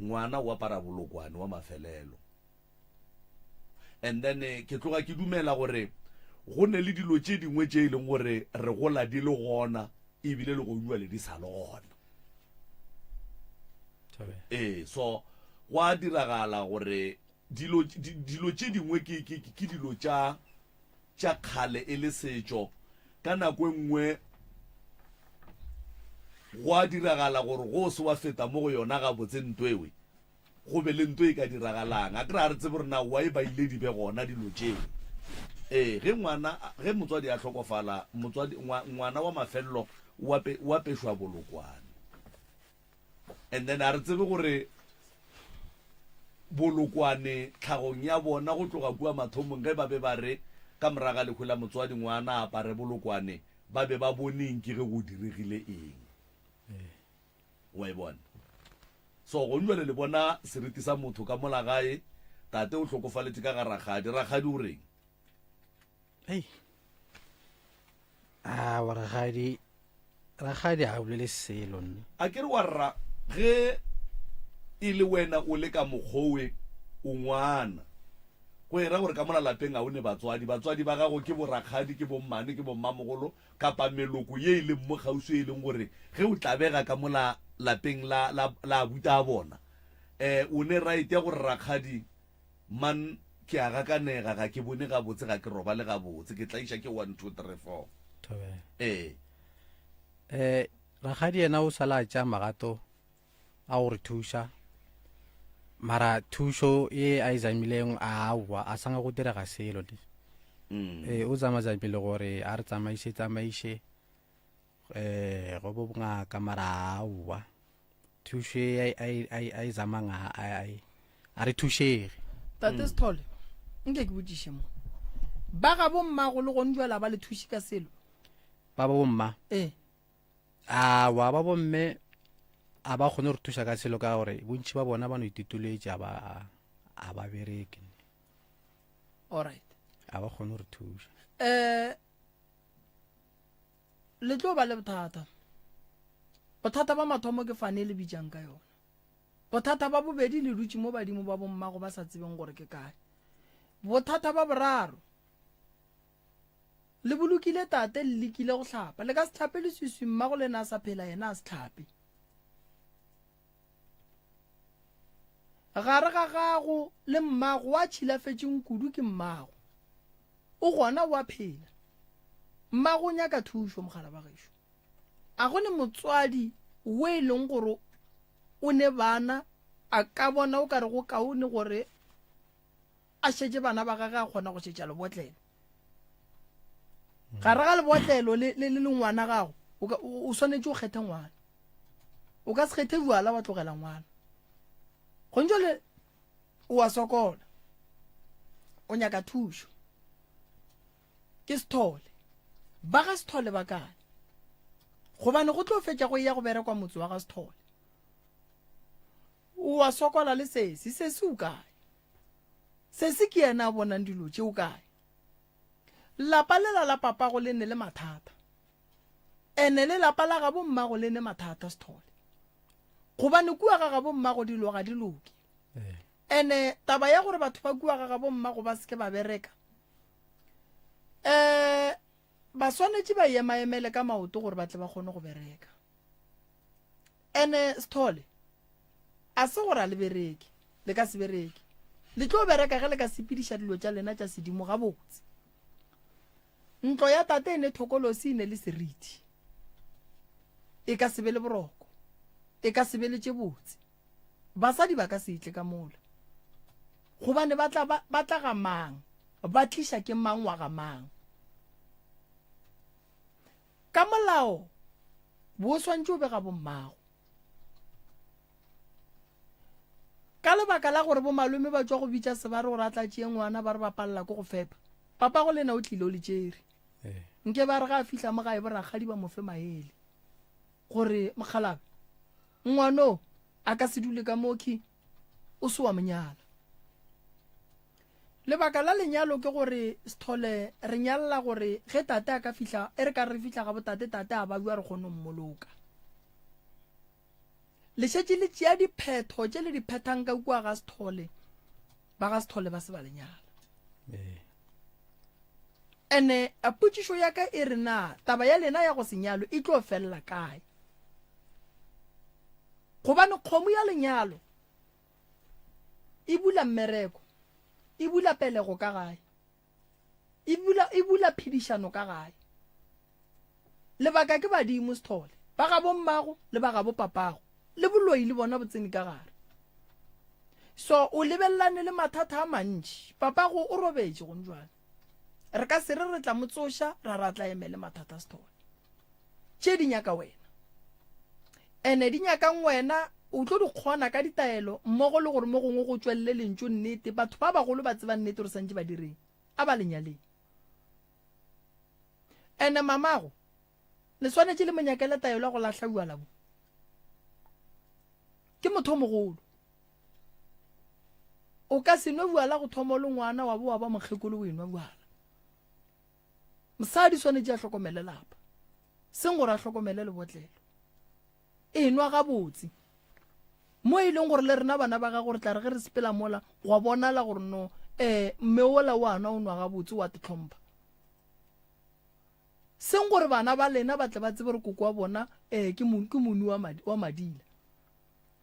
ngwana o apara bolokwane wa mafelelo. And then ke tloga ke dumela gore go ne le dilo tše dingwe tše e leng gore re gola di le gona ebile le gonyuale di sa le gona. Ee, so go a diragala gore dilo dilo tše dingwe ke ke ke dilo tša tša kgale e le setšo, ka nako e nngwe go a diragala gore go se wa feta mo go yona gabotse nto ewe, go be le nto e ka diragalang. A ke re ga re tsebe gore na why ba ile di be gona dilo tšeo. Ee, ge ngwana, ge motswadi a hlokofala, motswadi, ngwana wa mafelelo o ape, o apešwa bolokwane. And then a re tsebe gore bolokwane tlhagong ya bona go tloga kua mathomong ge ba be ba re ka morago ga lehu la motswadi ngwana a apare bolokwane ba be ba boneng ke ge go diregile eng. Wa e bona? So gong jwale le bona seriti sa motho ka mola gae, tate o hlokofaletše ka ga rakgadi, rakgadi o reng?
Hei. A wa rakgadi, rakgadi ga a bolele selo nne.
A ke re wa rra ge e le wena o le ka mokgowe o ngwana. Go era gore ka mola lapeng ga o ne batswadi. Batswadi ba gago ke borakgadi, ke bommane, ke bommamogolo kapa meloko ye e leng mo kgauswi e leng gore ge o tlabega ka mola lapeng la, la, la abuta a bona, um o ne right ya gore rakgadi Man, ke a gakanega, ga ke bone gabotse, ga ke robale gabotse, ke tlaiša ke 1, 2, 3, 4.
Thobela.
Ee.
Eh, rakgadi yena o sala a tšea magato a go re thuša mara thušo e a e zamileng aowa a sanga go direga selo le
Mm.
ee o zamazamile gore a re tsamaiše tsamaiše eh go bo bongaka mara aowa thušo e a e zamang a re thušege.
Tate mm. Sithole, nke ke botšiše mo. Ba ga bo mmago le gone jwale ba le thuše ka selo?
Ba bo mma?
Ee.
Awa ba bomme a ba kgone go re thuša ka selo ka gore bontši ba bona ba no itituletše a ba a ba bereke.
All right.
A ba kgone go re thuša.
Eh. Le tlo ba le bothata. Bothata ba mathomo ke fane e le bitšang ka yona. Bothata ba bobedi le dutše mo badimo ba bommago ba sa tsebeng gore ke kae. Bothata ba boraro, le bolokile tate le lekile go hlapa. Le ka se hlape leswiswi mmago lena a sa phela yena a se hlape. Gare ga gago le mmago wa tšhilafetšeng kudu ke mmago. O gona o a phela. Mmago o nyaka thušo mogala wa gešo. A go ne motswadi wo e leng gore o ne bana a ka bona o ka re go kaone gore a šetše bana ba gage a kgona go šetša lebotlelo. Gare ga lebotlelo le le le ngwana gago o ka o swanetše o kgethe ngwana. O ka se kgethe bjala wa tlogela ngwana. Gonjale o a sokola. O nyaka thušo. Ke Sethole. Ba ga Sethole ba kae? Gobane go tlo fetša go eya go berekwa motse wa ga Sethole. O a sokola le sesi. Sesi o kae? Sesi ke yena a bonang dilo tše o kae? Lapa lela la papago le ne le mathata. Ene le lapa la gabo mmago le ne mathata Sethole. Gobane kua ga gabo mmago dilo ga di loke. Ene taba ya gore batho ba kua ga gabo mmago ba se ke ba bereka, um ba swanetše ba emaemele ka maoto gore ba tle ba kgone go bereka. Ene Sethole, a se gore a le bereke, le ka se bereke. Le tlo bereka ge le ka sepediša dilo tša lena tša sedimo gabotse. Ntlo ya tate e ne thokolosi e ne le seriti. E ka se be le boroko. E ka se be le tše botse. Basadi ba ka se itle ka mola. Gobane ba tla ba, ba tla ga mang? Ba tliša ke mang wa ga mang? Ka molao, bo swantše o be ga bommago. Ka lebaka la gore bomalome ba tšwa go bitša Sebare gore a tla tšee ngwana ba re ba palela ke go fepa, papago le yena o tlile o le tšere. Nke ba re ga a fihla mo gae borakgadi ba mo fe maele gore mokgalabje ngwano a ka se dule ka mokhwi o se wa mo nyala. Lebaka la lenyalo ke gore Sethole re nyalla gore ge tate a ka fihla e re ka re fihla ga botate tate a babja re kgone go mmoloka. Le šetše le tšea diphetho tše le di phethang ka kua ga Sethole, ba ga Sethole ba se ba le nyala. Ene potšišo ya ka e re na taba ya lena ya go se nyalwe e tlo felela kae? Gobane kgomo ya lenyalo e bula mmereko, e bula pelego ka gae, e bula, e bula phedišano ka gae. Lebaka ke badimo, Sethole, ba gabo mmago le ba gabo papago, le boloi le bona bo tsene ka gare. So o lebelelane le mathata a mantši. Papago o robetše gone jwale. Re ka se re re tla mo tsoša ra ra tla emele mathata Sethole. Tše di nyaka wena. Ene di nyakang wena o tlo di kgona ka ditaelo mmogo le gore mo gongwe go tšwelele lentšu nnete. Batho ba bagolo ba tseba nnete gore santše ba direng. A ba le nyaleng. Ene mamago le swanetše le mo nyakele taelo ya go lahla bjala bo. Ke motho o mogolo. O ka se nwe bjala go thoma o le ngwana wa bo wa ba mokgekolo o enwa bjala. Mosadi swanetše a hlokomele lapa, seng gore a hlokomele lebotlelo. Enwa gabotse. Mo e leng gore le rena bana ba gago re tla re ge re sepela mola gwa bonala gore no eh mme ola o a nwa o nwa gabotse o a te hlompha. Seng gore bana ba lena ba tle ba tsebe gore koko wa bona eh ke ke monu wa madi wa madila.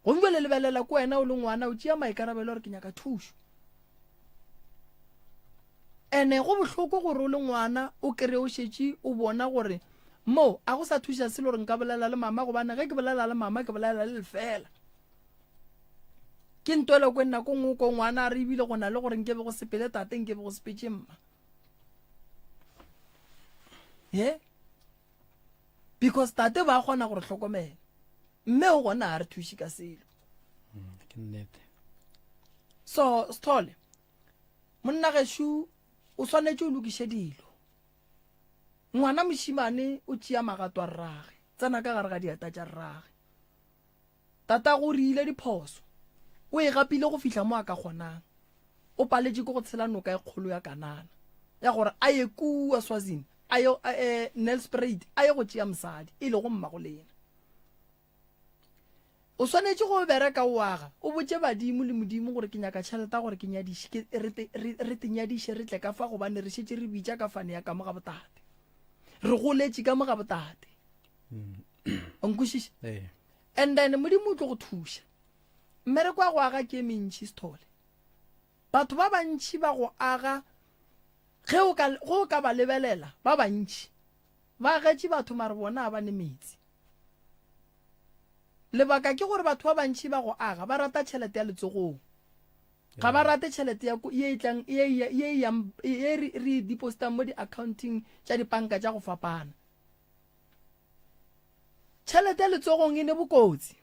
Gomme bjale lebelela ko wena o le ngwana o tšea maikarabelo gore ke nyaka thušo. Ene go bohloko gore o le ngwana o kry o šetše o bona gore mo a go sa thuša selo gore nka bolela le mama gobane ge ke bolela le mama ke bolela le lefela. Ke ntwele kwe nako nngwe ko ngwana a re ebile go na le gore nke be go sepele tate nke be go sepetše mma. Ye? Because tate ba kgona go re hlokomela. Mme o gona a re thuše ka selo.
Mm, ke nnete.
So, Sithole, monna gešo o swanetše o lokiše dilo. Ngwana mošimane o tšea magato a rrage, tsena ka gare ga dieta tša rrage. Tatago o riile diphoso, o e gapile go fihla mo a ka kgonang. O paletše ke go tshela noka e kgolo ya Kanana, ya gore a ye kua Swazini. a yo eh, Nelspruit a ye go tšea mosadi e lego mmago lena. O swanetše go bereka o aga, o botše badimo le Modimo gore ke nyaka tšhelete ya gore ke nyadiše, ke, re te, re, re te nyadiše re tle ka fa gobane re šetše re bitša ka fane ya ka mo ga botate. Re goletše ka mo ga botate. O nkwešiša?
Ee.
And then Modimo o tlo go thuša. Mmereko wa go aga ke e mentši Sithole. Batho ba bantši ba go aga ge o ka, ge o ka ba lebelela, ba bantši ba agetše batho mare bona ga ba ne metsi. Lebaka ke gore batho ba bantši ba go aga ba rata tšhelete ya letsogong. Ga ba rate tšhelete ya ye e tlang ye ye yang ye re re e depositang mo di-accounting tša dipanka tša go fapana. Tšhelete ya letsogong e ne bokotsi.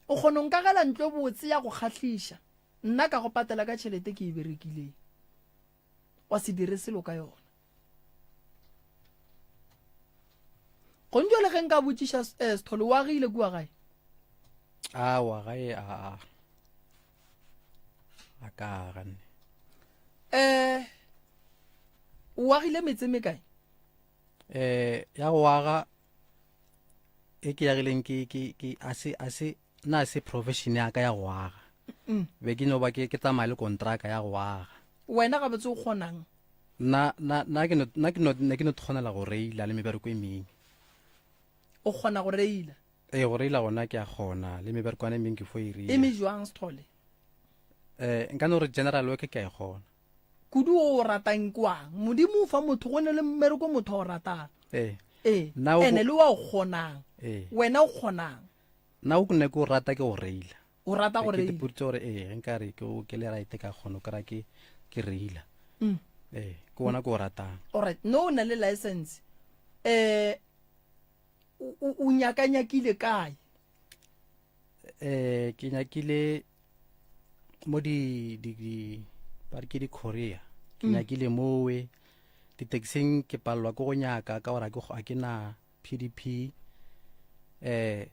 O kgona go nkagela ntlo e botse ya go kgahliša, nna ka go patela ka tšhelete ke e berekileng. Wa se dire selo ka yona. Gong jwale ge nka botšiša eh, Sithole, o agile kua gae?
Awa gae a a a ka aga nne.
Eh, o agile metse mekae?
Eh, ya go aga e ke yagileng ke ke ke a se a se nna a se profession ya ka ya go aga.
Mm.
Be ke no ba ke ke tsamaya le kontraka ya go aga.
Wena gabotse o kgonang?
Nna nna nna ke no nna ke no ne ke no kgonela go reila le mebereko e mengwe.
O kgona go reila?
Ee, go reila gona ke a kgona le meberekwana e mengwe ke fo e reila.
E me jwang Sithole?
Eh, nka no re general work ke a e kgona.
Kudu o o ratang ke wang? Modimo o fa motho go ne le mmereko motho a o ratang.
Ee.
Ee.
Nna o
Ene le wa o kgonang.
Ee.
Wena o kgonang?
Nna o ne ke o rata ke go reila.
O rata go
Ke
reila?
ipoditse gore ee, ge nka re ke o ke le right ka kgona o kry-a ke ke reila.
Mm.
Ee, ke ona ke o ratang.
Alright, no o na le license. Eh o o- o nyakanyakile kae?
Eh, ke nyakile mo di di di ba re ke di Korea. Ke
Mm.
nyakile mowe di-taxing ke palelwa ke go nyaka ka gore ga ke na PDP eh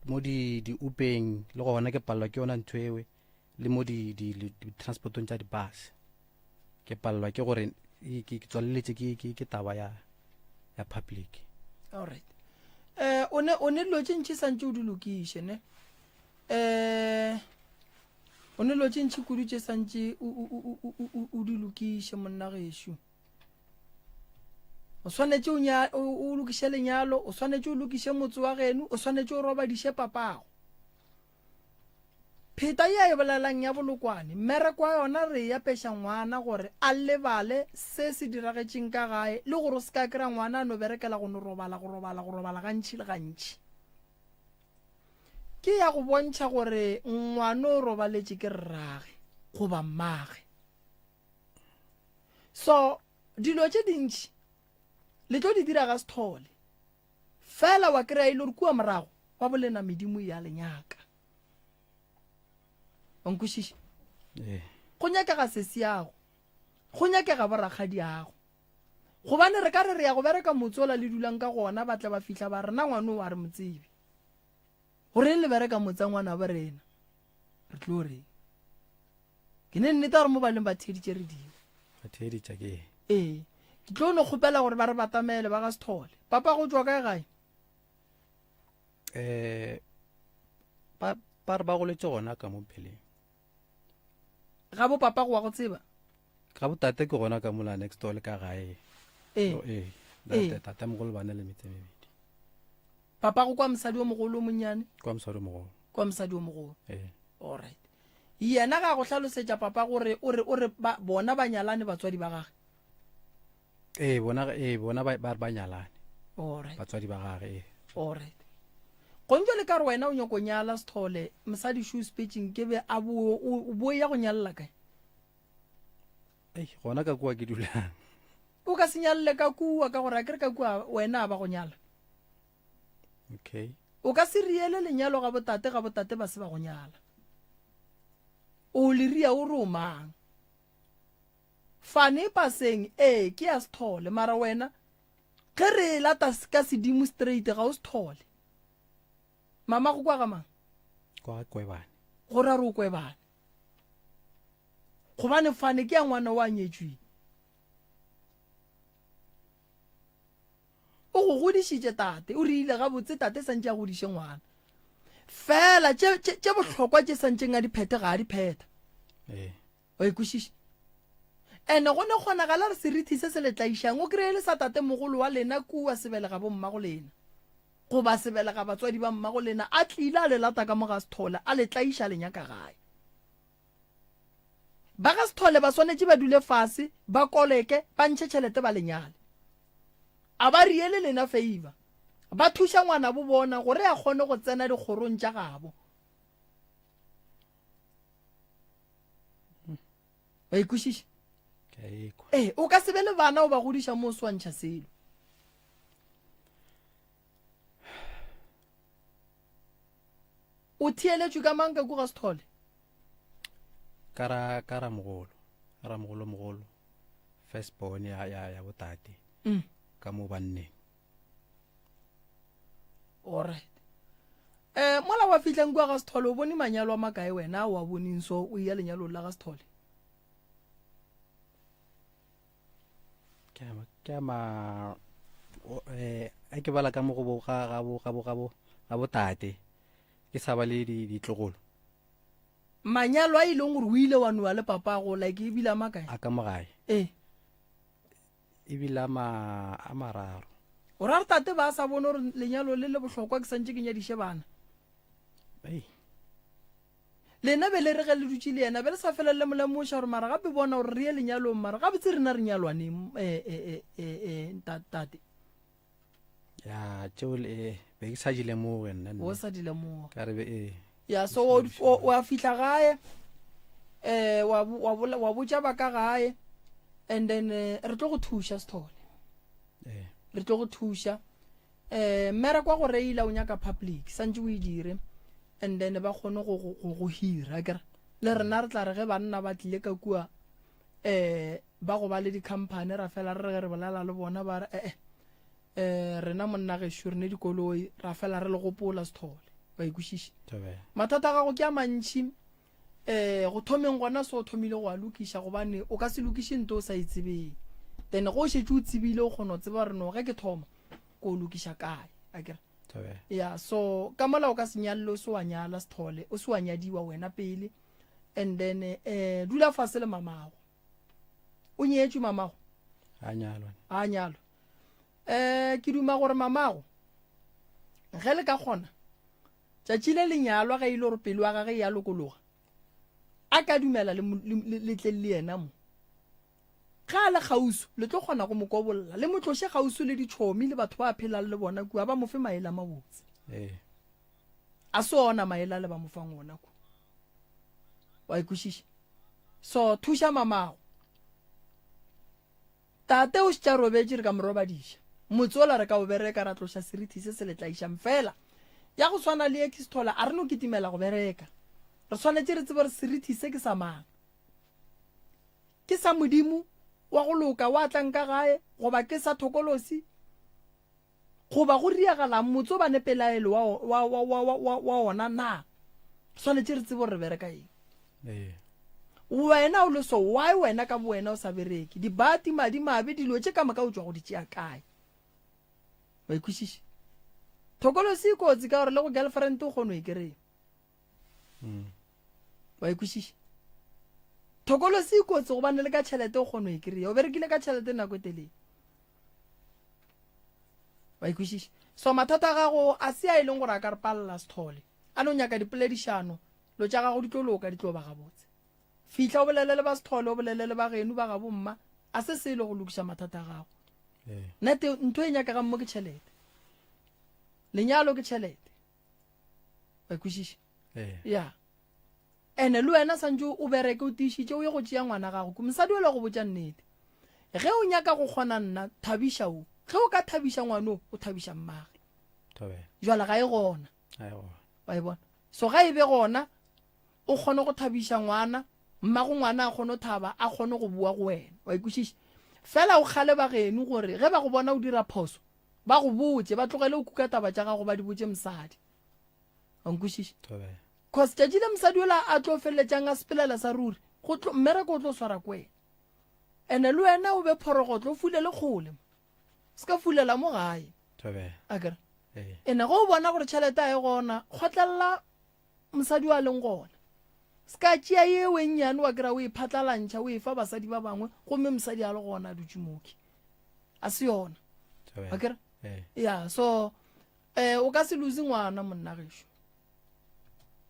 mo di di upeng le gona ke palelwa ke yona ntho ewe le mo di di di transportong tša di-bus ke palelwa ke gore ke tswaleletše ke ke ke taba ya ya public.
Alright. Eh o ne o ne dilo tše ntši santše o di lokiše ne. Eh o ne dilo tše ntši kudu tše santše o o o o di lokiše monna gešo. O swanetše o, nya, o, o lokiše lenyalo, o swanetše o lokiše motse wa geno, o swanetše o robadiše papago. Pheta ye a e bolelang ya bolokwane, mmereko wa yona re e apeša ngwana gore a lebale se se diragetšeng ka gae le gore o se ka kry-a ngwana a no berekela go no robala, go robala, go robala gantši le gantši. Ke ya go bontšha gore ngwana o robaletše ke rrage goba mmage. So dilo tše dintši le tlo di dira ga Sethole fela wa kry-a e le gore kua morago wa bolena medimo ya le nyaka. Wa nkwešiša?
Ee.
Go nyakega sesiago, go nyakega borakgadiago. Gobane re ka re re ya go bereka motse ola le dulang ka gona ba tla ba fihla ba re na ngwana o a re mo tsebe. Goreng le bereka motse wa ngwanabo rena? Re tlo reng? Ke ne nnete gore mo ba leng ba theeditše radio.
Ba theeditša ke eng?
Ee. Ke tlo no kgopela gore ba re batamele ba ga Sethole. Papa go tšwa kae gae?
Eh ba ba re ba goletše gona ka mo Mpheleng.
Ga bo papa go wa go tseba?
Ga bo tate ke gona ka mola next door le ka gae.
Ee.
Ee.
Ee.
Tate mogolo ba na le metse mebedi.
Papa go kwa mosadi o mogolo o monnyane?
Kwa mosadi o mogolo.
Kwa mosadi o mogolo.
Ee.
All right. Yena ga go hlalosetša papa gore o re o re ba bona ba nyalane batswadi ba gage.
Ee, bona ee bona ba ba ba nyalane.
All right.
Batswadi ba gage ee.
All right. Gong jwale ka re wena o nyoko nyala Sithole, mosadi šo o sepetšeng ke be a bo o bo ya go nyalela kae?
Ei, gona ka kua ke dulang.
O ka se nyalele ka kua ka gore a kere ka kua wena a ba go nyala.
Okay.
O ka se riele lenyalo ga botate ga botate ba se ba go nyala. O le ria o re o mang? Fane paseng ee ke ya Sithole mara wena ge re e lata ka sedimo straight ga o Sithole. Mama go kwa ga mang?
Kwa ga Kwebane.
Go ra re o Kwebane. Gobane fane ke ya ngwana o a nyetšweng. O go godišitše tate, o rile gabotse tate santše a godiše ngwana. Fela tše tše tše bohlokwa tše santšeng a di phethe ga a di phetha.
Ee.
Wa e kwešiša? Ene go ne kgonagala re serithi se se le tlaišang o kry-e le sa tatemogolo wa lena kua sebelega bommago lena goba sebelega batswadi ba mmago lena a tlile a le lata ka mo ga Sethole a le tlaiša a le nyaka gae. Ba ga Sethole ba swanetše ba dule fase ba koleke ba ntšhe tšhelete ba le nyale. A ba riele lena favor. Ba thuša ngwanabo bona gore a kgone go tsena dikgorong tša gabo. Wa ikwešiša?
Ke a ekwa.
Ee, o ka se be le bana o ba godiša mo o swantšha selo. O theeletšwe ka mang ka kua ga Sethole?
Ka ra ka ramogolo, ramogolo mogolo, first born ya ya ya botate.
Mm.
Ka mo banneng.
Alright. Eh mola wa fihlang kua ga Sethole o bone manyalo a makae wena o a boneng so o ya lenyalong la ga Sethole?
Ke a ke a ma eh a ke bala ka mo go bo ga ga bo ga bo ga bo ga botate. Ke sa ba le di ditlogolo.
Manyalo a e leng gore o ile wa nowa le papago like e bile a makae?
A ka mo gae.
Eh.
E bile a ma a mararo.
O ra re tate ba sa bone gore lenyalo le le bohlokwa ke santše ke nyadiše bana?
Ei.
Lena be le re ge le dutše le yena be le sa fela le mo lemoša gore mara gape bona gore re ye lenyalong mara gabotse rena re nyalwa neng eh, eh, eh, eh, tate?
Ya tšeo le be ke sa di lemoge nna.
O sa di lemoga.
Ka re be ee.
Ya so o, o, wa fihla gae eh wa wa wa botša ba ka gae and then eh, re tlo go thuša Sithole.
Eh.
Re tlo go thuša. Eh mmereko wa go reila o nyaka public santše o e dire and then ba kgone go go go hira akere. Le rena re tla re ge banna ba tlile ka kua eh ba go ba le di-company ra fela re re ge re bolela le bona ba re ee eh rena monna gešo re ne dikoloi ra fela re le gopola Sethole wa ikwešiša mathata a gago ke a mantšhi um go thomeng gona so o thomile go a lokiša gobane o ka se lokiše nto o sa e tsebeng then go o šetše o tsebile o kgona go tseba gore no ge ke thoma ko o lokiša kae akere ya so ka mola o ka se nyalle o se wa nyala Sethole o se wa nyadiwa wena pele and then eh dula fase le mamago o nyetšwe mamago
a nyalwa
a nyalwa eh ke duma gore mamago ge le ka kgona tšatši le le nyalwa ge e le gore pelo ya gage ya lokologa a ka dumela le tle le yena mo ge a le kgauswi le tlo kgona go mo kobolla le mo tloše kgauswi le ditšhomi le batho ba phelang le bona kua ba mo fe maele a mabotse
ee
a se ona maele a le ba mo fang ona kua wa ikwešiša so thuša mamago tate o šetša robetše re ka mo robadiša motse ola re ka o bereka ra tloša serithi se se le tlaišang fela ya go swana le extola a re no kitimela go bereka re swanetše re tsebe gore serithi se ke sa mang ke sa modimo wa go loka wa tlang ka gae goba ke sa thokolosi Goba go riagalang motse o ba ne pelaelo wa, wa, wa, wa, wa, wa, wa ona na? Swanetše re tsebe gore re bereka eng.
Ee.
Wena o le so, why wena ka bowena o sa bereke? Dibati, madi mabe, dilo tše ka moka o tšwa go di tšea kae? Wa ikwešiša? Thokolosi e kotsi ka gore le go girlfriend o kgona go e kry-a.
Mm.
Wa ikwešiša? Thokolosi e kotsi gobane le ka tšhelete o kgona go e kry-a. O berekile ka tšhelete nako e telele. Wa ikwešiša? So mathata a gago a se a e leng gore a ka re palela Sethole. A no nyaka dipoledišano, lo tša gago di tlo loka, di tlo ba gabotse. Fihla o bolele le ba Sethole, o bolele le ba geno, ba gabo mma, a se selo go lokiša mathata a gago.
Ee.
Nete ntho e nyakegang mo ke tšhelete. Lenyalo ke tšhelete. Wa ikwešiša?
Ee.
Ya. Ene le wena santše o bereke o tiišitše o ye go tšea ngwana gago ko mosadi ola go botša nnete. Ge o nyaka go kgona nna thabiša o. Ge o ka thabiša ngwano o thabiša mmage.
Thobela.
Jwale ga e gona.
Ga e gona.
Wa e bona. So ga e be gona o kgone go thabiša ngwana, mmago ngwana a kgone go thaba, a kgone go boa go wena. Wa ikwešiša? Fela o kgale ba geno gore ge ba go bona o dira phoso, ba go botše, ba tlogele go kuka taba tša gago ba di botše mosadi. Wa nkwešiša?
Thobela.
Cause tšatši le mosadi ola a tlo feleletšang a sepelela sa ruri, go tlo, mmereko o tlo swara ko wena. Ene le wena o be phorogotlo, o fulele kgole. Se ka fulela mo gae.
Thobela.
Akere?
Ee.
Ene ge o bona gore tšhelete a e gona, kgotlelela mosadi wa leng gona. Se ka tšea yeo e nnyane wa kry-a o e phatlalantšha o e fa basadi ba bangwe gomme mosadi a le gona a dutše moki. A se yona.
Thobela.
Akere?
Ee.
Ya, so eh o ka se lose ngwana monna gešo.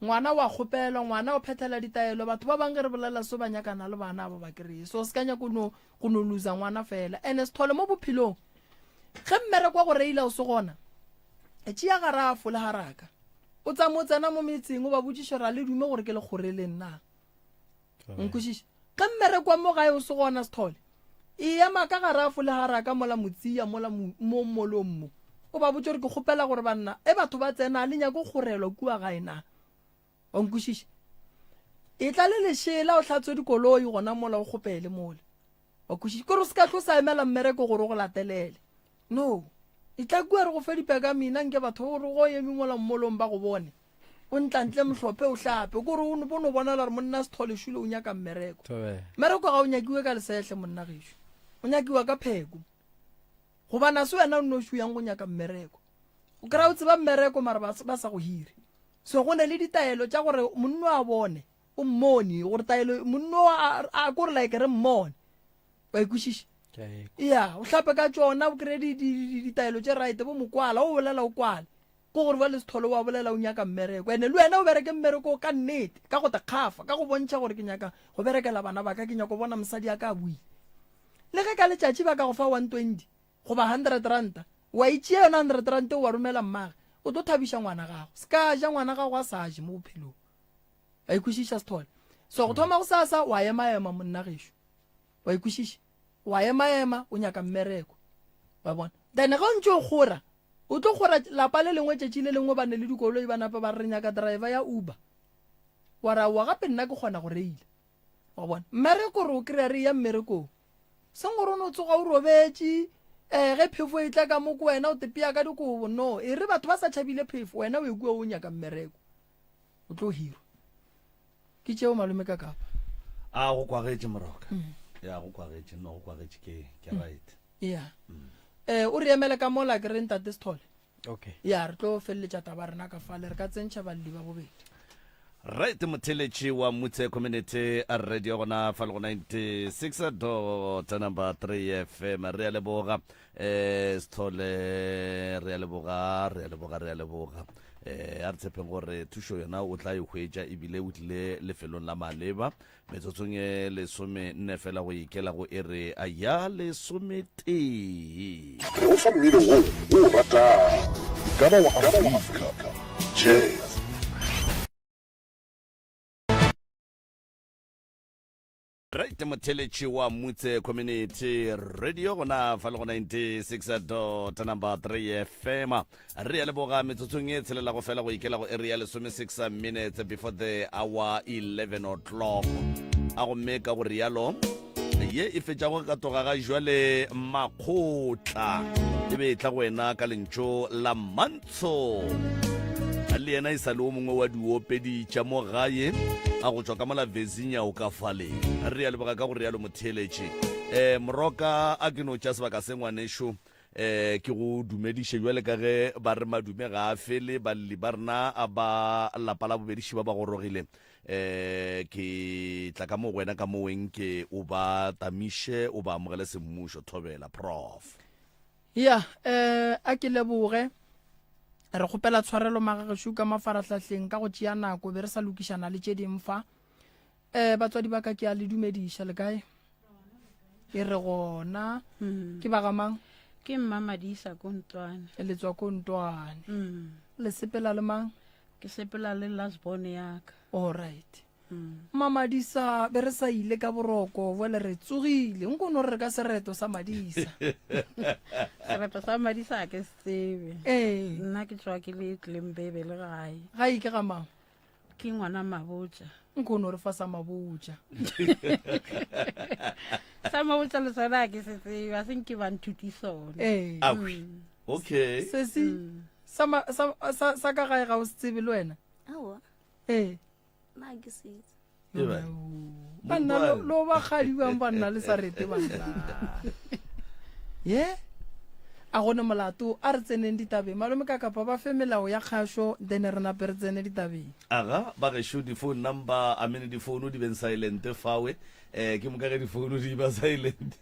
Ngwana wa kgopelwa, ngwana o phethela ditaelo. Batho ba bang ge re bolela so ba nyakana le bana ba ba kry-e. So se ka nyaka go no go no loser ngwana fela. Ene Sethole mo bophelong ge mmereko wa go reila o se gona, tšea garafo le haraka o tsamo o tsena mo metseng o ba botšiše gore a le dume gore ke le kgoreleng na. Nkwešiše? Ge mmereko wa mo gae o se gona Sethole, e ema ka garafo le haraka mola motsia mola mo mmolong mo. O ba botše gore ke kgopela gore banna e batho ba tsena a le nyake go kgorelwa kua gae na. Wa nkwešiša? Etla le lešela o hlatswe dikoloi gona mola o kgopele mola. Wa kwešiša? Kore o se ka tlo sa emela mmereko gore o go latelele. No. Etla kua re go fe dipeka mina nke batho gore go eme mola mmolong ba go bone. O ntlantle mohlophe o hlape. Kore o bo no bonala gore monna Sethole šule o nyaka mmereko. Mmereko ga o nyakiwe ka lesehle monna gešo. O nyakiwa ka pheko. Gobane a se wena o nnoši o yang go nyaka mmereko. O kry-a o tseba mmereko mara ba sa go hire. So go ne le ditaelo tša gore monno a bone, o mmone gore taelo monno a a kore like re mmone. Wa ikwešiša? Ya, o hlape ka tšona o kry-e ditaelo tše right bo mokwala o bolela o kwale. Ke gore bjale Sethole wa bolela o nyaka mmereko ene le wena o bereke mmereko ka nnete ka go te kgafa ka go bontšha gore ke nyaka go berekela bana ba ka ke nyaka go bona mosadi a ka a buile. Le ge ka letšatši ba ka go fa 120 goba 100 ranta, wa e tšea yona 100 ranta eo wa romela mmage, o tlo thabiša ngwana gago. Se ka ja ngwana gago a sa je mo bophelong. Wa e kwešiša Sethole? So go thoma go sasa wa ema-ema monna gešo. Wa e kwešiša? Wa ema-ema o nyaka mmereko. Wa bona? Then ge o ntše o kgora, o tlo kgora lapa le lengwe tšatši le lengwe ba ne le dikoloi ba napa ba re re nyaka driver ya Uber. Wa re aowa gape nna ke kgona go reila. Wa bona? Mmereko re o kry-a re eya mmerekong. Seng gore o no tsoga o robetše, eh, ge phefo e tla ka mo ko wena o tepea ka dikobo. No, e re batho ba sa tšhabile phefo, wena o ye kua o nyaka mmereko. O tlo hirwa. Ke tšeo malome ka kapa.
A go kwagetše moroka. Mm. Ya go kwagetše, no go kwagetše ke ke mm. right.
Ya. Mm. Eh o re emele ka mola ke re ntate Sithole.
Okay.
Ya re tlo feleletša taba rena ka fale re ka tsentšha balli ba bobedi.
Right motheletši wa Mutse Community Radio gona fa le go 96 dot number 3 FM re a leboga eh Sithole re a leboga re a leboga re a leboga eh a re tshepeng gore thušo yona o tla e hwetša ebile o tlile lefelong la maleba Metsotsong e lesomenne fela go ikela go iri ya lesometee.
Re go fa mmino wo o o ratago, e ka ba wa Afrika, jazz,
Right motheletši wa Mutse Community Radio gona fa le go 96 dot number 3 FM. Re a leboga metsotsong e tshelelago fela go ikela go iri ya lesome 6 minutes before the hour 11 o'clock. A gomme ka go rialo ye e fetšago ka toga ga jwale makgotla e be e tla go wena ka lentšu la mantsho le yena e sa le o mongwe wa diopedi tša mo gae a go tšwa ka mola vezinya o ka fale re a leboga ka go rialo motheeletši um moroka a ke no tša sebaka se ngwanešo Eh, ke go dumediše bjale ka ge ba re madume ga a fele, balli ba rena a ba lapa la bobediši ba ba gorogile. Eh, ke tla ka mo go wena ka moweng ke o ba tamiše o ba amogele semmušo. Thobela, Prof.
Ya, eh, a ke leboge. Re kgopela tshwarelo magagešo ka mafarahlahleng ka go tšea nako be re sa lokišana le tše ding fa. Eh, batswadi ba ka ke a le dumediša le kae? E re gona. Mm. Ke ba ga mang?
Ke mma Madisa ko Ntwane.
Le tswa ko Ntwane. Mm. Le sepela le mang?
Ke sepela le last born ya ka.
All right. Mm. Mma Madisa be re sa ile ka boroko bjale re tsogile nko no re ka sereto sa Madisa.
Sereto sa Madisa a ke se tsebe.
Ee.
Nna ke tswa ke le Klembebe le gae.
Gae ke ga mang?
Ke ngwana Mabotja.
Nkono re fa sa Mabotja.
Sa Mabotja le sona a ke se tsebe, a se nke ba nthuti sone.
Ee.
Awi. Okay.
Sesi sa ma- sa sa sa ka gae ga o se tsebe le wena?
Aowa,
Ee.
nna ga ke se itse.
Eba.
Banna lo lo ba kgadi bang banna le sa rete banna. Ye? A go ne molato, a re tseneng ditabeng. Malome Kakapa ba fe melao ya kgašo then re nape re tsene ditabeng.
Aga, bagešo di phone number, I mean di phone di beng silent fawe. Eh, ke moka ge di phone di ba silent.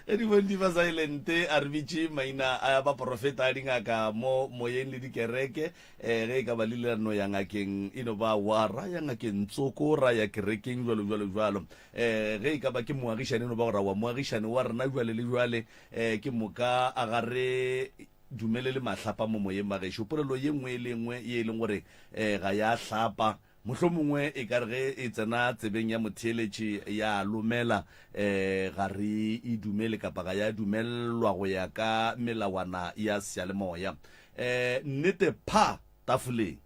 Ge di phone di ba silent, a re bitše maina a baprofeta a dingaka mo moyeng le dikereke. Eh, ge e ka ba le ile la no ya ngakeng, e no ba wa ra ya ngakeng tsoko, ra ya kerekeng jwalo jwalo jwalo. um ge e ka ba ke moagišane no ba gore wa moagišane wa rena jwale le jwale um ke moka a ga re dumelele mahlapa mo moyeng bagešo polelo ye nngwe le nngwe ye e leng gore um ga ya hlapa mohlho mongwe e ka re ge e tsena tsebeng ya motheeletši ya lomela um ga re e dumele kapa ga ya dumelelwa go ya ka melawana ya seyalemoya um nnete pha tafoleng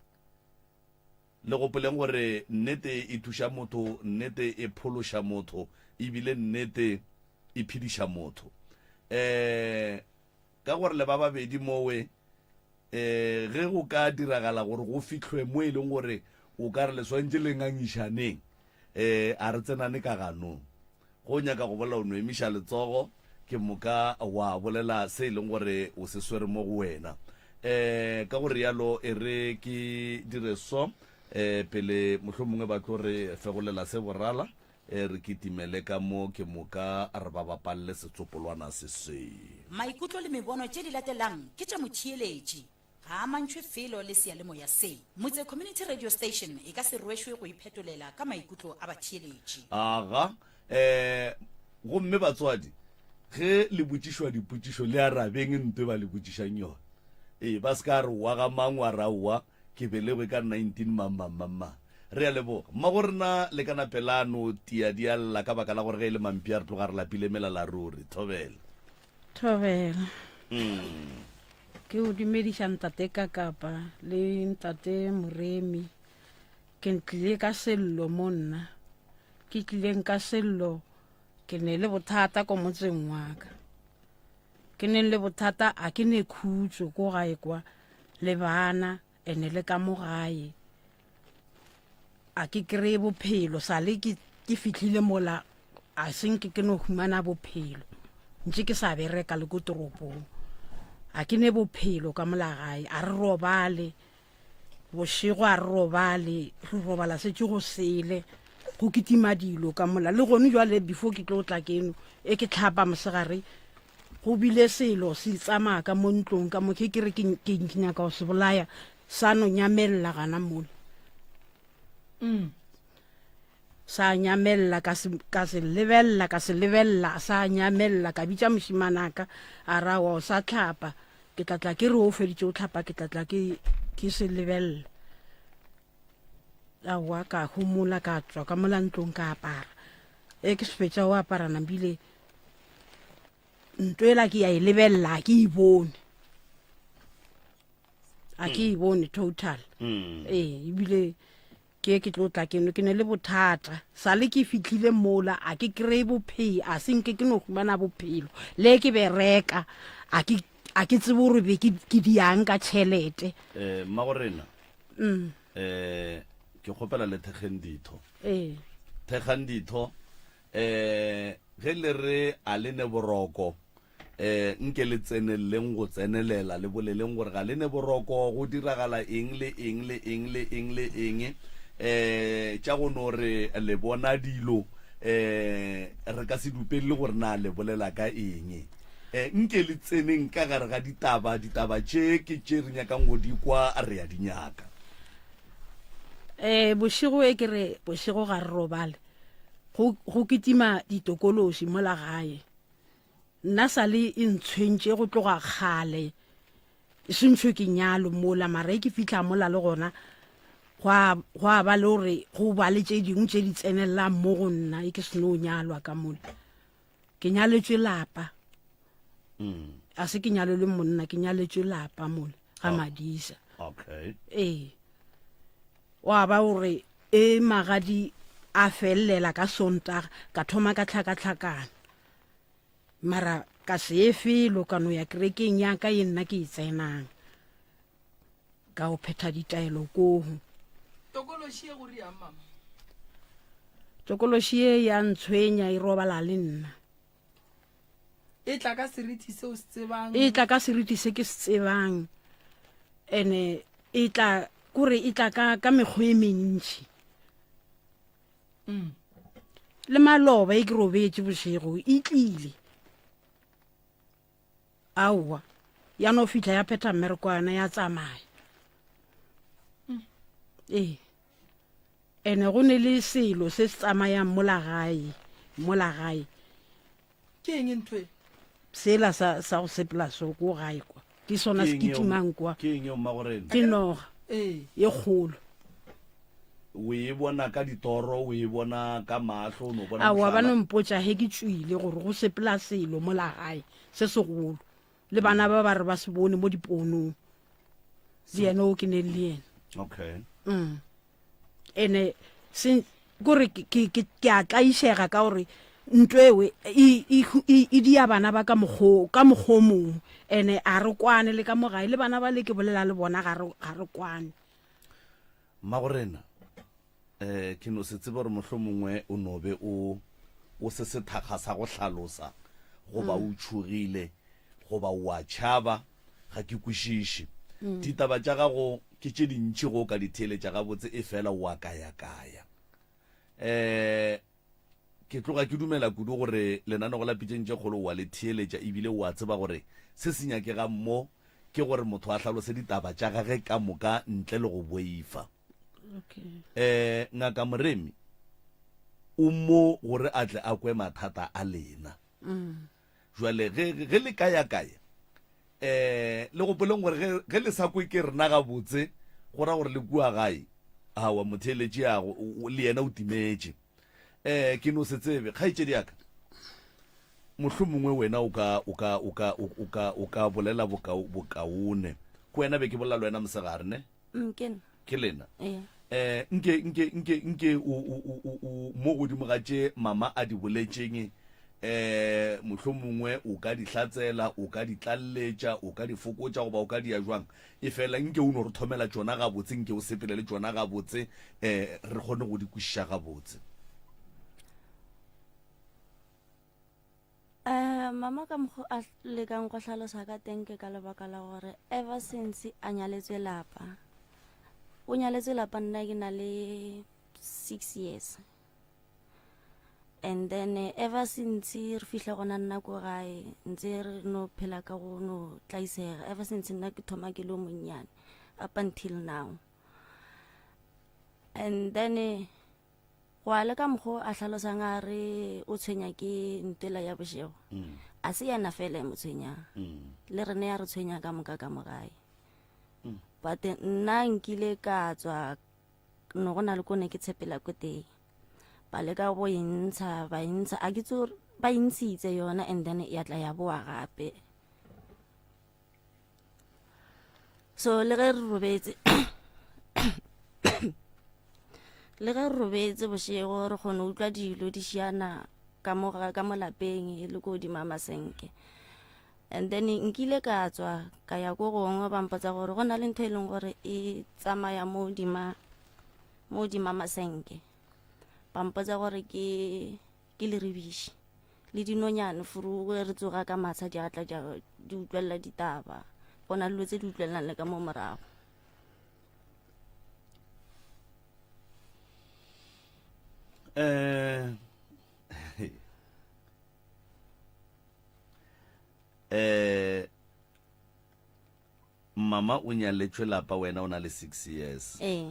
Le gopoleng gore nnete e thuša motho, nnete e phološa motho, ebile nnete e phediša motho. Um ka gore le ba babedi mowe, um ge go ka diragala gore go fihlwe mo e leng gore o ka re le swantše le ngangišaneng, um a re tsenane ka ganong. Go nyaka go bolela o no emiša letsogo ke moka wa bolela se e leng gore o se swere mo go wena. Um ka go realo e re ke dire so um pele mohlomongwe ba tlo re fegolela se borala e re kitimele ka mo ke moka re ba bapalle setsopolwana se se.
Maikutlo le mebono tše di latelang ke tša motheeletši. Ga a amantšhwe felo le seyalemoya se. Motse Community Radio Station e ka se rwešwe go iphetolela ka maikutlo a batheeletši.
Aga, eh, gomme batswadi, ge le botšišwa dipotšišo, le arabeng nto e ba le botšišang yona. Ee, ba se ka re wa ga mang wa ra wa, ke belegwe ka 19 mang mang mang mang. Re a leboga. Mmago rena le ka nape la no tia di a lla ka baka la gore ge e le mampia re tloga re lapile melala ruri. Thobela.
Thobela. Ke o dumediša ntate Kakapa le ntate Moremi. Ke tlile ka sello mo nna. Ke tlileng ka sello ke ne le bothata ko motseng wa ka. Ke ne le bothata a ke ne khutso ko gae kwa le bana ene le ka mo gae. A ke kry-e bophelo sa le ke ke fihlile mola a senke ke no humana bophelo ntše ke sa bereka le ko toropong a ke ne bophelo ka mola gae a re robale bošego a re robale re robala setse go sele go kitima dilo ka mola le gone jwale before ke tlo tla keno e ke tlhapa mosegare go bile selo se tsamaya ka mo ntlong ka mo ke ke re ke nyaka go se bolaya sa no nyamelela gana mola mm. sa nyamelela ka se ka se lebelela ka se lebelela sa nyamelela ka bitša mošimanaka a ra wa o sa tlhapa ke tla tla ke re o feditše o tlhapa ke tla tla ke ke se lebelela aowa ka homola ka tswa ka mola ntlong ka apara e ke se fetša o apara nambile nto ela ke ya e lebelela ke e bone a ke e bone total mm. ee ebile ke ke tlo tla keno ke ne le bothata sa le ke fitlhile mola a ke kry bophelo a se nke ke no humana bophelo le ke bereka a ke a ke tsebe gore be ke diang ka tšhelete
um mmago rena um ke kgopela le thekgeng ditho
ee
thekgang ditho um ge le re a le ne boroko um nke le tseneleleng go tsenelela le boleleng gore ga le ne boroko go diragala eng le eng le eng le eng le eng um tša go no re le bona dilo um re ka se dupelele gore na le bolela ka eng um nke le tseneng ka gare ga ditaba ditaba tše ke tše re nyakang go di kwa re ya di nyaka
um bošego e ke re bošego ga re robale go kitima ditokološi mola gae Nna sa le e ntshwentše go tloga kgale, e sentšho ke nyalo mola, mara e ke fihla mola le gona gwa gwa ba le gore go ba le tše dingwe tše di tsenelelang mo go nna e ke seno nyalwa ka mola. Ke nyaletšwe lapa. A se ke nyalelwe monna, ke nyaletšwe lapa mola ga Madisa.
Okay.
Ee. Wa ba gore e magadi a fellela ka Sontaga ka thoma ka tlhakatlhakana. Mara ka se ye felo, ka no ya kerekeng ya ka ye nna ke e tsenang, ka go phetha ditaelo koo.
Tokološi ye go riang, mama?
Tokološi ye ya ntshwenya, e robala le nna.
E tla ka seriti se o se tsebang.
E tla ka seriti se ke se tsebang. Ene e tla kore e tla ka ka mekgwa e mentši.
Mm.
Le maloba e ke robetše bošego e tlile. Aowa, ya no fihla ya phetha mmereko wa yona ya tsamaya.
Mm.
Ee. Ene go ne le selo se se tsamayang mola gae, mola gae.
Ke eng ntho e?
Sela sa, sa go sepela so ko gae kwa. Ke sona se kitimang kwa.
Ke eng eo mmagorena?
Ke noga.
Ee.
Ye kgolo.
O e bona ka ditoro, o e bona ka mahlo, o no bona
Aowa, ba
mohlala.
no mpotša ge ke tšwile gore go sepela selo mola gae se segolo. Le bana ba ba re ba se bone mo diponong. Le yena o ke neng le yena.
Okay.
Mm. Ene se kore ke ke ke ke a tlaišega ka gore ntho ewe e e e, e dia bana ba ka mokgo ka mokgo o mongwe ene a re kwane le ka mo gae le bana ba le ke bolela le bona ga re ga re kwane.
Mmagorena, eh, ke no se tsebe gore mohlomongwe o no be o o se sethakga sa go hlalosa goba o tšhogile goba o a tšhaba, ga ke kwešiše. Ditaba tša gago ke tše dintši go o ka di theeletša gabotse efela o a kayakaya. Eh, Ke tloga ke dumela kudu gore lenanego la Pitšeng tše Kgolo o a le theeletša ebile o a tseba gore se se nyakegang mo ke gore motho a hlalose ditaba tša gage ka moka ntle le go boifa. Um Ngaka Moremi o mo gore a tle a kwe mathata a lena. Jwale ge, ge le kayakaya, um le gopoleng gore ge, ge le sa kwe ke rena gabotse, go ra gore le kua gae, aowa, motheeletši a go, le yena o timetše. Um ke no se tsebe, kgaetšedi ya ka, mohlomongwe wena o ka, o ka, o ka, o ka, o ka bolela bokao, bokaone. Ke wena be ke bolela le wena mosegare, ne?
Mm, ke nna.
Ke lena.
Ee.
Eh, nke, nke, nke, nke o, o, o, o, o, mo godimo ga tše mama a di boletšeng, eh, mohlomongwe o ka di hlatsela, o ka di tlalletša, o ka di fokotša, goba o ka di ya jwang. Efela nke o no re thomela tšona gabotse, nke o sepele le tšona gabotse, eh, re kgone go di kwešiša gabotse.
Um mama ka mokgo a lekang go hlalosa ka teng ke ka lebaka la gore ever since a nyaletswe lapa o nyaletswe lapa nna ke na le six years and then eh, ever since re fihla gona nna ko gae ntse re no phela ka go no tlaisega ever since nna ke thoma ke le o monnyane up until now and then eh, Go a le ka mokgo a hlalosang a re o tshwenya ke ntwela ya bošego a se yena fela e mo tshwenyang le rene ya re tshwenya ka moka ka mo gae but nna nkile ka tswa no go na le ko ne ke tshepela ko teng ba leka go e ntsha ba e ntsha a ke tse gore ba e ntshitse yona and then ya tla ya boa gape so le ge re robetse le ge re robetse bošego re kgone utlwa dilo di šiana ka mo ka mo lapeng e le ko godimo a masenke and then nkile ka tswa ka ya ko gongwe ba mpotsa gore go na le ntho e leng gore e tsamaya mo godima mo godima masenke ba mpotsa gore ke ke leribiši le dinonyane furu ge re tsoga ka matsha di atla di utlwelela ditaba go na le dilo tse di utlwelelang le ka mo morago
um um mama o nyaletšwe lapa wena o na le six years
ee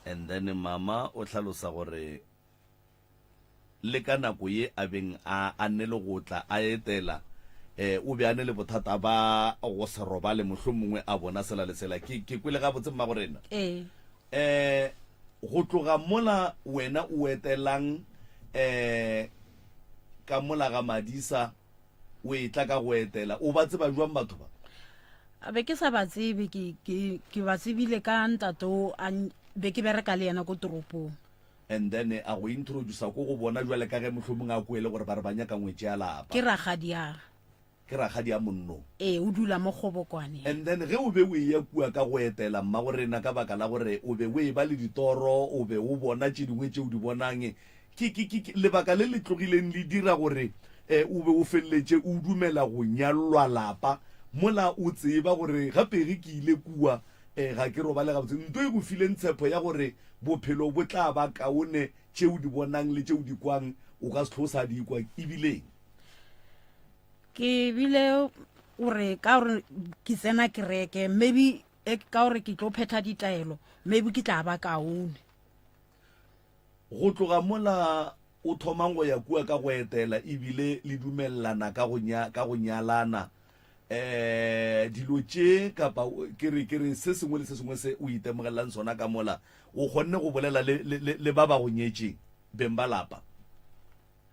and then mama o hlalosa gore Le ka nako ye a beng a, a ne le go tla a etela, eh, o be a ne le bothata ba go se robale, mohlomongwe a bona sela le sela. Ke, ke kwele gabotse, mmagorena?
Ee.
Eh, go tloga mola wena o etelang, eh, ka mola ga Madisa, o etla ka go etela, o ba tseba jwang batho ba?
A be ke sa ba tsebe, ke, ke, ke ba tsebile ka ntate o a, be ke bereka le yena ko toropong.
And then a go introducer ko go bona jwale ka ge mohlomong a kwele gore ba re ba nyaka ngwetši ya lapa.
Ke rakgadi ya.
Ke rakgadi ya monno.
Ee, o dula mo Kgobokwane.
And then ge o be o eya kua ka go etela mmagorena ka baka la gore o be o eba le ditoro, o be o bona tše dingwe tše o di bonang, ke, ke, ke, ke lebaka le le tlogileng le dira gore um o be o feleletše o dumela go nyalwa lapa mola o tseba gore gape ge ke ile kua um ga ke robale gabotse? Nto e go fileng tshepo ya gore bophelo bo tla ba kaone, tše o di bonang le tše o di kwang o ka se hlwe o sa di kwa, e bile eng?
Ke bile gore ka gore ke tsena kereke, maybe e ka gore ke tlo phetha ditaelo, maybe ke tla ba kaone.
Go tloga mola o thomang go ya kua ka go etela ebile le dumelelana ka go nya, ka go nyalana, um dilo tše kapa ke re, ke re se sengwe le se sengwe se o itemogelelang sona ka mola, o kgonne go bolela le, le, le, le ba ba go nyetšeng, beng ba lapa?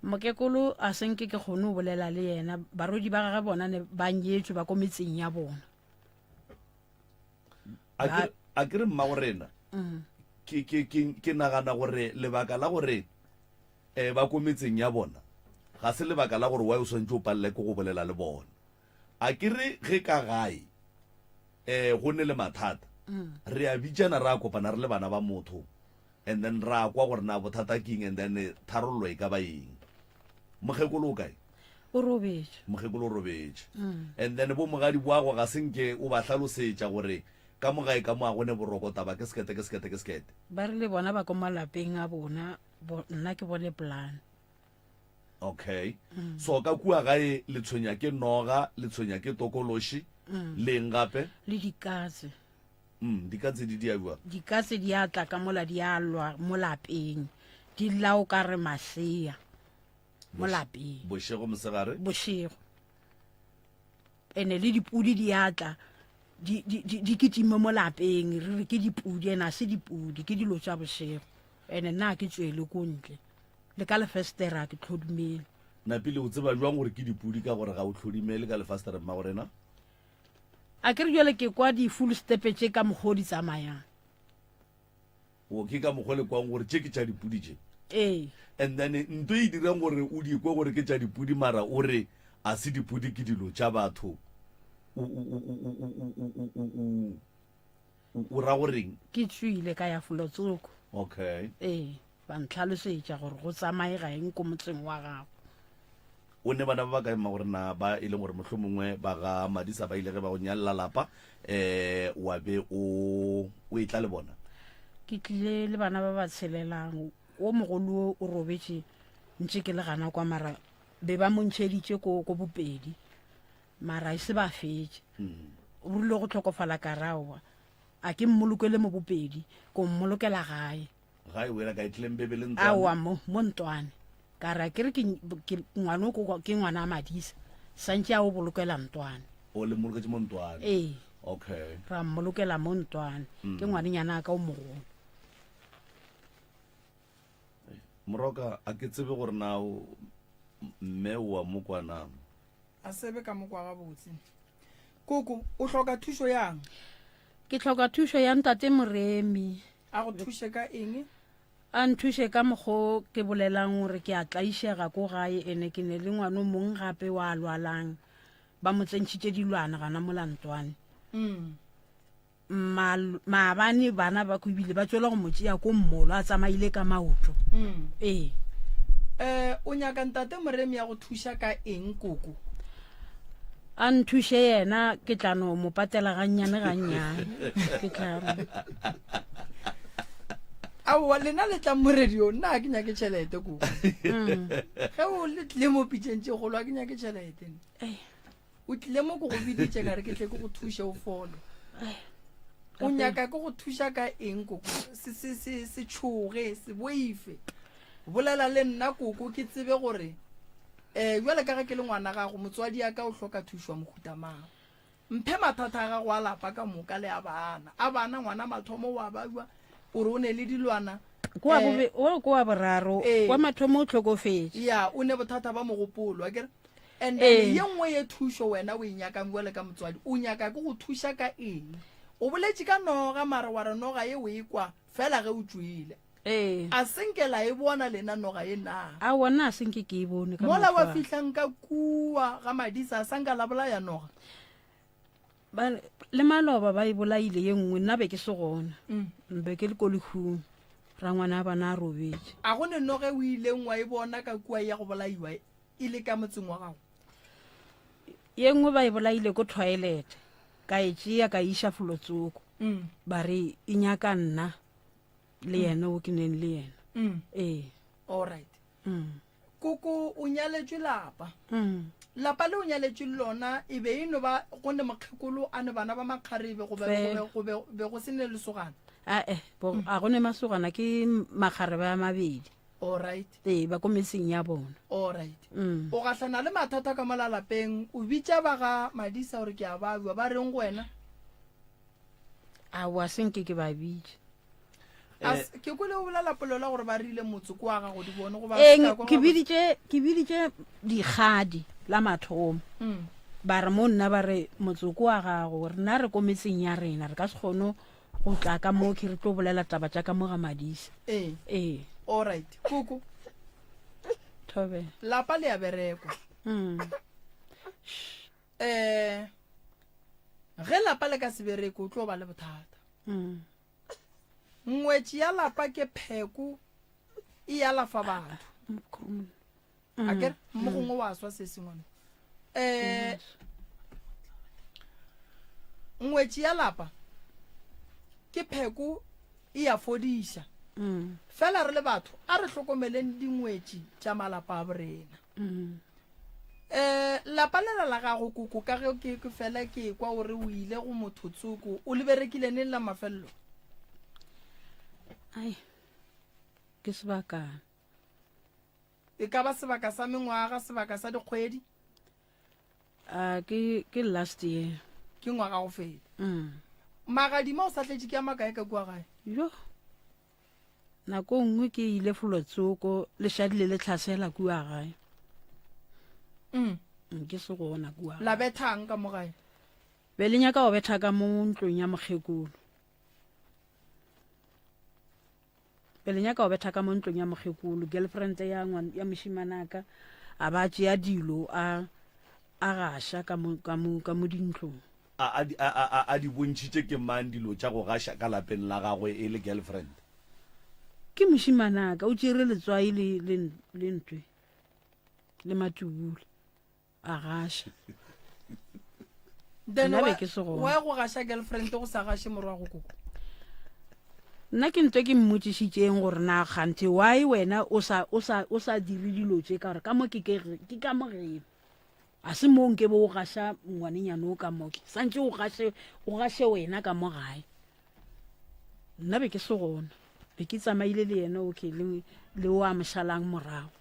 Mokekolo a se nke ke kgone go bolela le yena, barwedi ba gagwe bona ne ba nyetšwe ba ko metseng ya bona.
A ke, a ke re mmago rena, mm. ke, ke, ke, ke nagana gore lebaka la gore um ba ko metseng ya bona ga se lebaka la gore why o swantse o palele ke go bolela le bona. A ke re ge ka gae um go ne le mathata, mm. re a bitšana re a kopana re le bana ba motho and then ra kwa gore na bothata ke eng and then eh, tharollo e ka ba eng. Mokgekolo o kae?
O robetše.
Mokgekolo o robetše. Mm. And then bo mogadi boago ga se nke o ba hlalosetša gore ka mo gae ka mo a gone boroko taba ke sekete ke sekete ke sekete.
Ba rile bona ba ko malapeng a bona, bo, nna ke bone plan.
Okay. Mm. So ka kua gae le tshwenya ke noga, le tshwenya ke tokološi, mm. le eng gape?
Le dikatse.
Mm, dikatse di dia bjang?
Dikatse di a tla ka mola di a lwa mo lapeng. Di lla o ka re masea mo lapeng.
Bošego mosegare?
Bošego. Ene le dipudi di a tla di, di, di, di kitime mo lapeng re re ke dipudi ene a se dipudi ke dilo tša bošego. Ene nna ke tšwele ko ntle le ka lefestere a ke tlhodumele.
Napile o tseba jwang gore ke dipudi ka gore ga o tlhodumele ka lefastere mmago rena?
A ke re jale ke kwa di-full stepe tše ka mokgwa o di tsamayang.
O ke ka mokgwa le kwang gore tše ke tša dipudi tše.
Ee.
And then nto e dirang gore o di kwe gore ke tša dipudi mara o re a se dipudi ke dilo tša batho. O o o o o o o o o o ra goreng?
Ke tšwile ka ya folotsoko.
Okay.
Ee, ba ntlhalosetša gore go tsamaega eng ko motseng wa gago.
O ne bana ba ba kae mma gore na ba e leng gore mohlomongwe ba ga Madisa ba ile ge ba go nyalela lapa eh wa be o o etla le bona?
Ke tlile le bana ba ba tshelelang. O mogolo o o robetše ntše ke le gana kwa mara be ba mo ntšheditše ko ko bopedi mara e se ba fetše. O rile go hlokofala ka re aowa a ke mmolokele mo bopedi ko mmolokela gae.
Gae o era kae Tlembebe le Ntwane?
Aowa mo mo Ntwane. Ka re ke re ke ke ngwana o ko ke ngwana a Madisa. Santše a o bolokela Ntwane.
O le mmoloketše mo Ntwane?
Ee.
Okay.
Ra mmolokela mo Ntwane. Mm. Ke ngwanenyana a ka o mogolo.
Moroka a ke tsebe gore na o mme o a mo kwa na.
A sebe ka mo kwa gabotse. Koko, o hloka thušo yang?
Ke hloka thušo ya ntate Moremi.
A go thuše ka eng?
A nthuše ka mokgo ke bolelang gore ke a tlaišega ko gae ene ke ne le ngwano mong gape wa lwalang ba mo tsentšhitše dilwana gana mola Ntwane.
Mm.
Maabane bana ba ko ebile ba tswela go mo tšea ko mmolo a tsamaile ka maoto.
Mm.
Ee.
Eh, o nyaka ntate Moremi ya go thuša ka eng koko?
A nthuše yena ke tla no mo patela gannyane gannyane. Ke tla
Aowa lena le tlang mo radio nna ga ke nyake tšhelete koko.
Mm.
Ge o le tlile mo pitšeng tše kgolo ga ke nyake tšhelete. O tlile mo ke go biditše ka re ke tle ke go thuše o fole. O nyaka ke go thuša ka eng koko? Se se se se tšhoge, se boife. Bolela le nna koko ke tsebe gore eh jwale ka ge ke le ngwana gago motswadi ya ka o hloka thušo ya mohuta mang. Mphe mathata a gago a lapa ka moka le a bana. A bana ngwana mathomo wa babjwa o re o ne le dilwana.
Kwa bobe o kwa boraro kwa mathomo o hlokofetše.
Ya o ne bothata ba mogopolo akere. And then ye nngwe ye thušo wena o e nyakang bjale ka motswadi o nyaka ke go thuša ka eng? O boletše ka noga mara wa re noga ye o e kwa fela ge o tšwele.
Ee.
A se nke la e bona lena noga ye na?
Aowa nna a se nke ke e bone ka
Mola wa
mahlo a.
fihlang ka kua ga Madisa a sa nka la bolaya noga?
Ba, le maloba ba e bolaile ye nngwe nna be ke se gona. Mm. Be ke le ko lehung. Rangwana a bana a robetše.
A go ne noge o ileng wa e bona ka kua ya go bolaiwa? e le ka motseng wa gago?
Ye nngwe ba e bolaile ko toilet, ka e tšea ka e iša folotsoko.
Mm.
Ba re e nyaka nna le yena o ke neng le yena.
Mm.
Ee.
All right.
Mm.
Koko o nyaletšwe lapa.
Mm.
Lapa le o nyaletšwe le lona e be e no ba go ne mokgekolo a ne bana ba makgarebe goba
Fela.
gobe gobe be go se ne lesogana.
Ae, bo a go ne masogana ke makgarebe a mabedi.
All right.
Ee, ba ko metseng ya bona.
All right.
Mm.
O gahlana le mathata ka mola lapeng, o bitša ba ga Madisa gore ke a babja, ba reng go wena?
Aowa, se nke ke ba bitše.
A s- ke kwele o bolela polelo ya gore ba rile motse ko wa gago di bone goba
Eng,
se ka kwa
ke
gabotse.
biditše ke biditše dikgadi la mathomo.
Mm.
Ba re mo nna ba re motsoko wa gago, rena re ko metseng ya rena, re ka se kgone go tla ka mo ke re tlo bolela taba tša ka mo ga Madisa.
Ee.
Ee.
All right. Koko.
Thobela.
Lapa le a berekwa.
Mm.
Eh ge lapa le ka se bereke o tlo ba le bothata.
Mm.
Ngwetši ya lapa ke pheko e alafa batho.
Mm.
A kere mo gongwe wa swa se sengwe. Eh ngwetši ya lapa ke pheko e a fodiša.
Mm.
Fela re le batho a re hlokomeleng dingwetši tša malapa a borena.
Mm.
Eh lapa lela la gago koko ka ge ke ke fela ke kwa o re o ile go motho tsoko o le berekile neng la mafelelo?
Ai. Ke sebakana.
E ka ba sebaka sa mengwaga, sebaka sa dikgwedi?
A ke ke last year.
Ke ngwaga go feta.
Mm.
Magadima o sa tletše ke a makae ka kua gae?
Jo. Nako nngwe ke ile folotsoko lešadile le tlhasela kua gae.
Mm.
Mm, ke se gona kua.
La bethang ka mo gae?
Be le nyaka go betha ka mo ntlong ya mokgekolo. Be le nyaka go betha ka mo ntlong ya mokgekolo, girlfriend ya ngwan, ya mošimanaka a ba tšea dilo a a gaša ka mo ka mo ka mo dintlong.
A a a a a di bontšhitše ke mang dilo tša go gaša ka lapeng la gagwe e le girlfriend?
Ke mošimanaka, o tšere letswai le le le ntwe le matubula. a gaša
Then
Nna be
why-
ke se gona.
why go gaša girlfriend go sa gaše morwa go koko
nna ke ntho e ke mmotšišitšeng gore na kganthe why wena o sa o sa o sa dire dilo tše ka gore ka mo ke ke ke ka mo geno a se mo nke bo o gaša ngwanenyane o ka mo ke santše o gaše o gaše wena ka mo gae nna be ke se gona be ke tsamaile le yena okay le le o a mošalang morago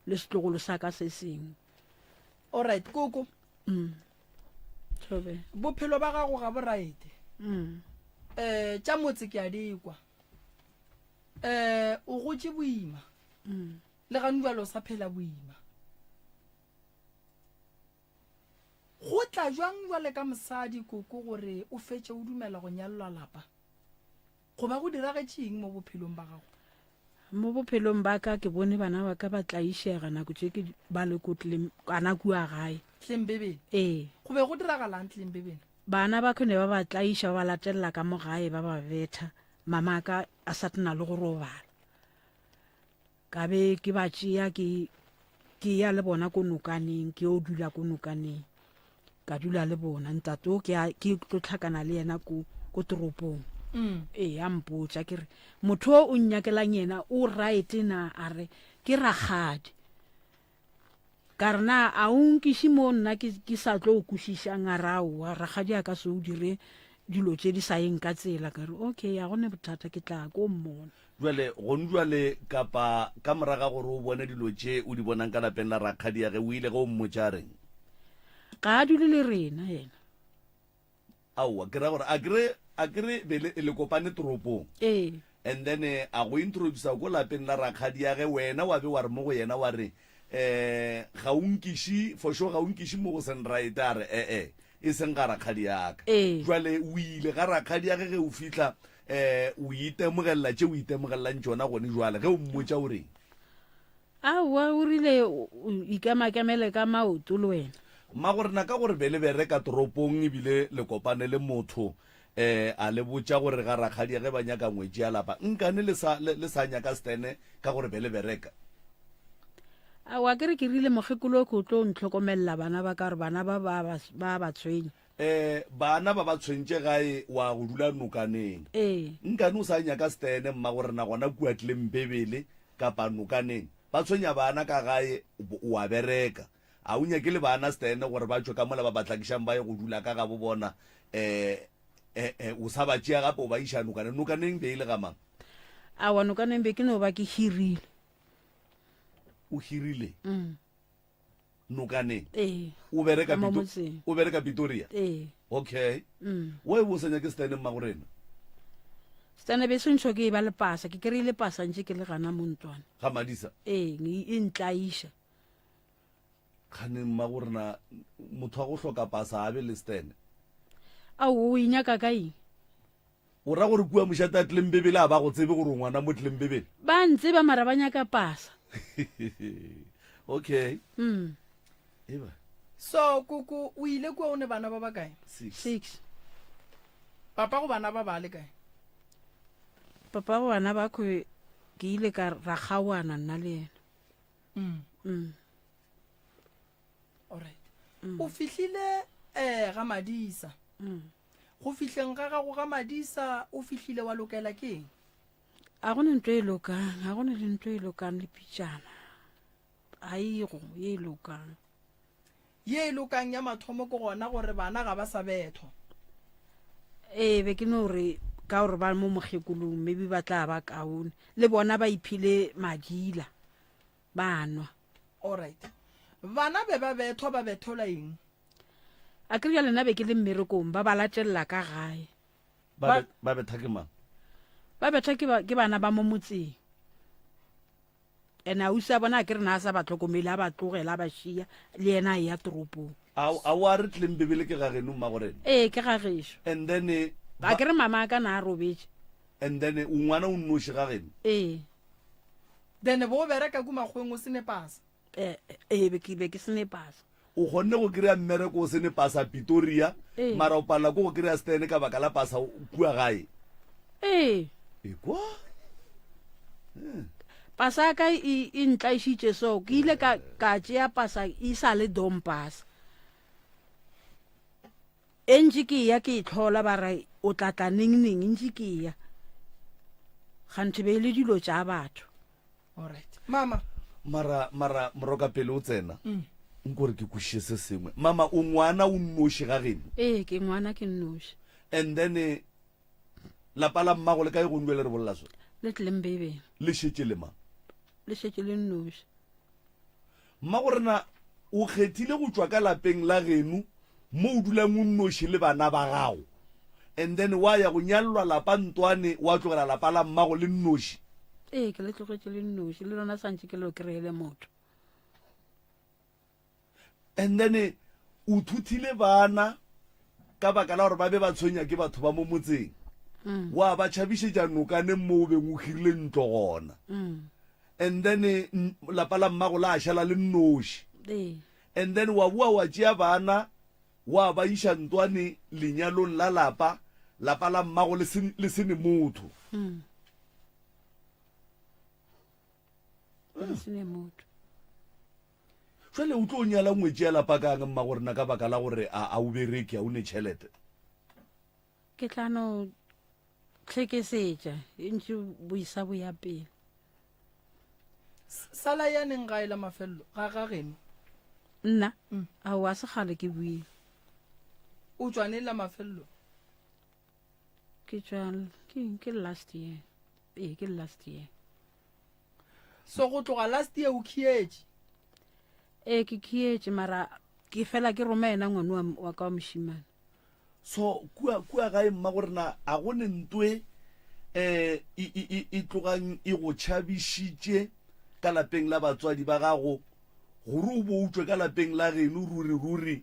le setlogolo sa ka se sengwe
alright koko
mm. Thobe.
bophelo ba gago ga bo right
mm.
eh tša motse ke a di kwa eh o gotše boima
mm.
le gane jalo o sa phela boima go tla jwang jwale ka mosadi koko gore o fetše o dumela go nyalelwa lapa Goba go diragetše eng mo bophelong ba gago?
Mo bophelong ba ka ke bone bana ba ka ba tlaišega nako tše ke ba le ko tlem, kana kua gae.
Tlembebeng?
Ee.
Go be go diragalang Tlembebeng?
Bana ba ne ba ba tlaiša, ba ba latelela ka mo gae, ba ba betha. Mama ka a sa tena le go robala. Ka be ke ba tšea ke ke ya le bona ko nokaneng, ke yo dula ko nokaneng. Ka dula le bona. Ntate o ke a ke tlo tlhakana le yena ko ko toropong.
Mm.
Ee, a mpotša ke re motho o o nnyakelang yena o right na a re ke rakgadi. Ka re na a o nkiše mo nna ke ke sa tlo o kwešišang a re aowa rakgadi a ka se o dire dilo tše di sa yeng ka tsela. Ka re okay a go ne bothata ke tla ko mmona.
Bjale, gonjwale, kapa ka morago ga gore o bone dilo tše o di bonang ka lapeng la rakgadiage, o ile ge o mmotša a reng?
Ga a dule le rena yena.
Aowa, ke ra gore a ke re, a ke re be le, le kopane toropong.
Ee.
And then a go introducer ko lapeng la rakgadiage, wena wa be wa re mo go yena wa re, eh, ga o nkiše, for sure ga o nkiše mo go seng right, a re, e-e, e seng ga rakgadiaka.
Ee.
Jwale o ile ga rakgadiage ge o fihla, um o itemogelela tše o itemogelelang tšona gone jwale, ge o mmotša o reng?
Aowa, o rile o ikemakemele ka maoto le wena.
Mmagorena ka gore be le bereka toropong ebile le kopane le motho um a le botša gore ga rakgadiage ba nyaka ngwetši ya lapa, nkane le sa, le, le sa nyaka Stene ka gore be le bereka?
Aowa ke re ke rile mokgekolo ke o tlo ntlhokomelela bana ba ka gore bana ba ba ba ba tshwenya.
Eh bana ba ba tshwentše gae wa go dula nokaneng.
Ee.
Nkane o sa nyaka stene mmago rena gona kua Tlembebele kapa nokaneng. Ba tshwenya bana ka gae o a bereka. A o nyake le bana stene gore ba tšwe ka mola ba ba tlakišang ba ye go dula ka gabo bona eh eh eh o sa ba tšea gape o ba iša nokaneng. Nokaneng be e le ga mang?
Aowa nokaneng be ke no ba ke hirile.
O hirile?
Mm.
Nokaneng?
Ee.
O bereka
Ka mo
Pito-
motseng.
o bereka Pretoria?
Ee.
Okay.
Mm.
Why o sa nyake stene mmago rena?
Stene be se ntšho ke e ba lepasa, ke kry-ile pasa ntše ke le gana mo ntlwana.
Ga Madisa?
Ee, e ntlaiša.
Kgane mmago rena motho wa go hloka pasa a be le stene?
Ao, o e nyaka ka eng?
O ra gore kua mošate a Tlembebele a ba go tsebe gore o ngwana mo Tlembebele?
Ba ntseba mara ba nyaka pasa.
Okay.
Mm.
Eba.
So koko o ile kua o ne bana ba bakae?
Six.
Six.
Papa go bana ba ba le kae?
Papa go bana ba kho ke ile ka ra kgaoana nna le yena.
Mm.
Mm.
Alright. Mm. O fihlile eh ga Madisa.
Mm.
Go fihleng ga gago ga Madisa o fihlile wa lokela ke eng?
A go ne ntho e lokang, ga go ne le ntho e lokang le pitšana. A ego ye e lokang.
Ye e lokang ya mathomo ke gona gore bana ga ba sa bethwa.
Ee, be ke no re ka gore ba mo mokgekolong maybe ba tla ba kaone. Le bona ba iphile madila ba nwa.
Alright. Bana be ba bethwa ba bethelwa eng?
A ke re bjale nna be ke le mmerekong, ba ba latelela ka gae.
Ba be, ba betha ke mang?
Ba betha ke, ba, ke bana ba mo motseng. Ene ausi a bona a ke re na a sa ba tlhokomele, a ba tlogela, a ba šia, le yena a eya toropong.
A, a wa re tleng Bibele ke ga geno mmagorena?
Ee, ke ga gešo.
And then, eh,
A ke re mama a ka na a robetše.
And then, o ngwana o nnoši ga geno?
Ee.
Then bo bereka ku makgweng o se ne pasa?
Eh, ee, be ke, be ke se ne pasa.
O kgonne go kry-a mmereko o se ne pasa Pitoria,
Ee.
mara o palela ke go kry-a stene ka baka la pasa kua gae.
Ee.
Ekwa.
Pasa ya ka e, e ntlaišitše so, ke ile ka, ka tšea pasa e sa le dom pasa. E ntše ke eya ke e hlola ba re o tla tla neng neng, ntše ke eya. Kganthe be e le dilo tša batho.
Alright. Mama.
Mara, mara, morokapele o tsena. Mm. Nko re ke kwešiše se sengwe. Mama, o ngwana o nnoši ga geno?
Ee, ke ngwana ke nnoši.
And then, eh, lapa la mmago le kae gongwe le re bolela so?
Le tlile Mbebeng.
Le šetše le mang?
Le šetše le nnoši.
Mmago rena, o kgethile go tšwa ka lapeng la geno mo o dulang o nnoši le bana ba gago and then wa ya go nyalelwa lapa ntwane wa tlogela lapa la mmago le nnoši?
Ee, ke le tlogetše le nnoši, le lona santše ke lo kry-ele motho.
And then o thuthile bana ka baka la gore ba be ba tshwenya ke batho ba mo motseng,
mm.
wa ba tšhabišetša nokaneng mo o beng o hirile ntlo gona.
Mm.
And then lapa la mmago la šala le nnoši.
Ee.
And then wa boa wa tšea bana wa ba iša ntwane lenyalong la lapa, lapa la mmago le se, le se ne motho.
Mm. Le se ne motho.
Jwale o tlo nyala ngwetši ya lapa kang mmago rena ka baka la gore a, a o bereke, a o ne tšhelete?
Ke tla no tlhekesetša e ntše boisa bo ya pele.
Sala ya neng gae la mafello ga ga geno?
Nna? Mm. Aowa, se kgale ke buile.
O tšwa neng la mafello?
Ke tšwa ke ke last year. Ee, ke last year.
So go tloga last year o khietše?
Ee, ke khietše mara ke fela ke roma yena ngwane wa, wa ka wa mošimane.
So kua, kua gae mmagorena a go ne ntwe eh, e, e, e, e tlogang e go tšhabišitše ka lapeng la batswadi ba gago gore o bo o tšwe ka lapeng la geno ruri ruri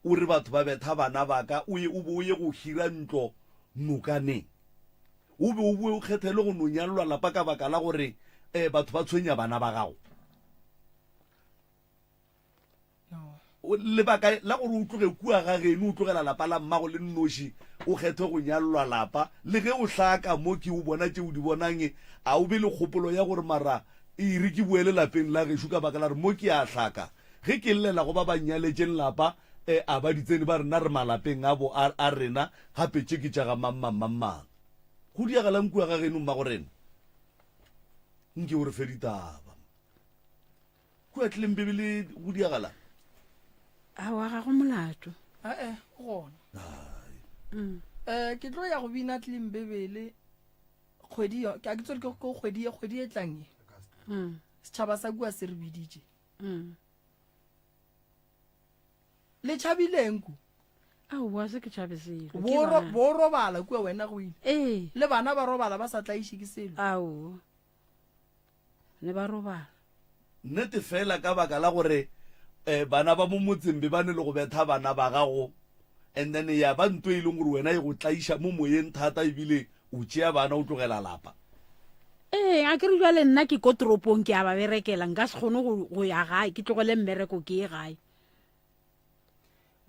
o re batho ba betha bana ba ka o ye o bo o ye go hira ntlo nokaneng o be o boe o kgethele go no nyalelwa lapa ka baka la gore eh, batho ba tshwenya bana ba gago? Lebaka la gore o tloge kua ga geno o tlogela lapa la mmago le nnoši o kgethe go nyalelwa lapa, le ge o hlaka mo ke o bona tše o di bonang, a o be le kgopolo ya gore mara E re ke boele lapeng la gešo ka baka la gore mo ke a hlaka. Ge ke llela go ba ba nnyaletšeng lapa, e, a ba di tsene ba re nna re malapeng a bo a, a rena, gape tše ke tša ga mang, mang, mang, mang. Go diagalang kua ga geno, mmagorena? Nke o re fe ditaba. Kua Tlembebele go diagalang?
Aowa, ga go molato.
Ae, o gona. Um ke tlo ya go bina Tlembebele kgwedi yo, ke a ke tsore ke kgwedi ye, kgwedi e tlang ye.
Mm.
Setšhaba sa kua se re biditše.
Mm.
Le tšhabileng ku?
Aowa, se ke tšhabe selo. Ke
Bo ro-
bana.
bo robala kua wena go ile.
Ee.
Le bana ba robala ba sa tlaiše ke selo.
Aowa. Ne ba robala.
Nnete fela ka baka la gore eh, bana ba mo motseng be ba ne le go betha bana ba gago and then ya ba nto e leng gore wena e go tlaiša mo moyeng thata ebile o tšea bana o tlogela lapa.
Ee, a ke re jwale nna ke ko toropong ke a ba berekela nka se kgone go, go ya gae ke tlogele mmereko ke ye gae.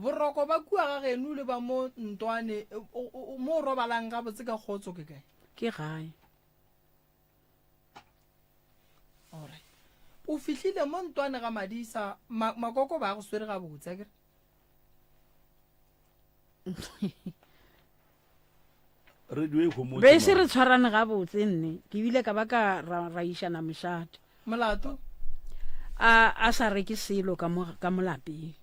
Boroko ba kua ga geno le ba mo ntwane o, o, o, mo o robalang gabotse ka kgotso ke kae?
Ke gae.
Alright. O fihlile mo ntwane ga Madisa, ma, makoko ba go swere gabotse, akere?
Radio e homotse.
Be se re tshwarane gabotse nne, ke bile ka ba ka ra, ra išana mošate.
Molato?
A, a sa reke selo ka mo, ka mo lapeng.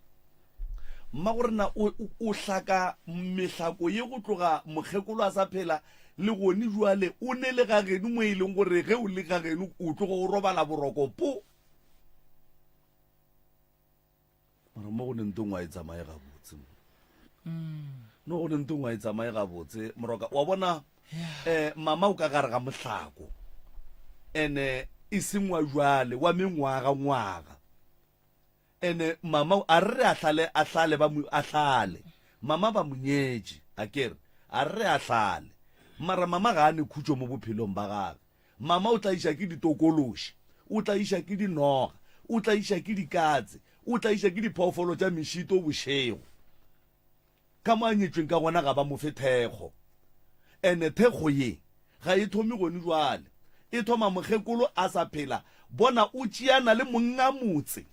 Mmagorena o, o, o hlaka mehlako ye go tloga mokgekolo a sa phela le gone jwale o ne le gageno mo e leng gore ge o le gageno o tloga o robala boroko po. Mara mo go ne ntong wa e tsamaye gabotse mo. No go ne ntong wa e tsamaye gabotse moroka wa bona eh mama o ka gare ga mohlako ene e seng wa jwale wa mengwaga ngwaga. Ene mama a re re a hlale a hlale ba mo a hlale mama ba mo nyetše a ke re a re re a hlale mara mama ga a ne khutšo mo bophelong ba gage mama o tlaiša ke ditokološi o tlaiša ke dinoga o tlaiša ke dikatse o tlaiša ke diphoofolo tša mešito bošego Ka mo a nyetšweng ka gona ga ba mo fe thekgo. Ene thekgo ye ga e thome gone jwale. E thoma mokgekolo a sa phela, bona o tšeana le monnga motse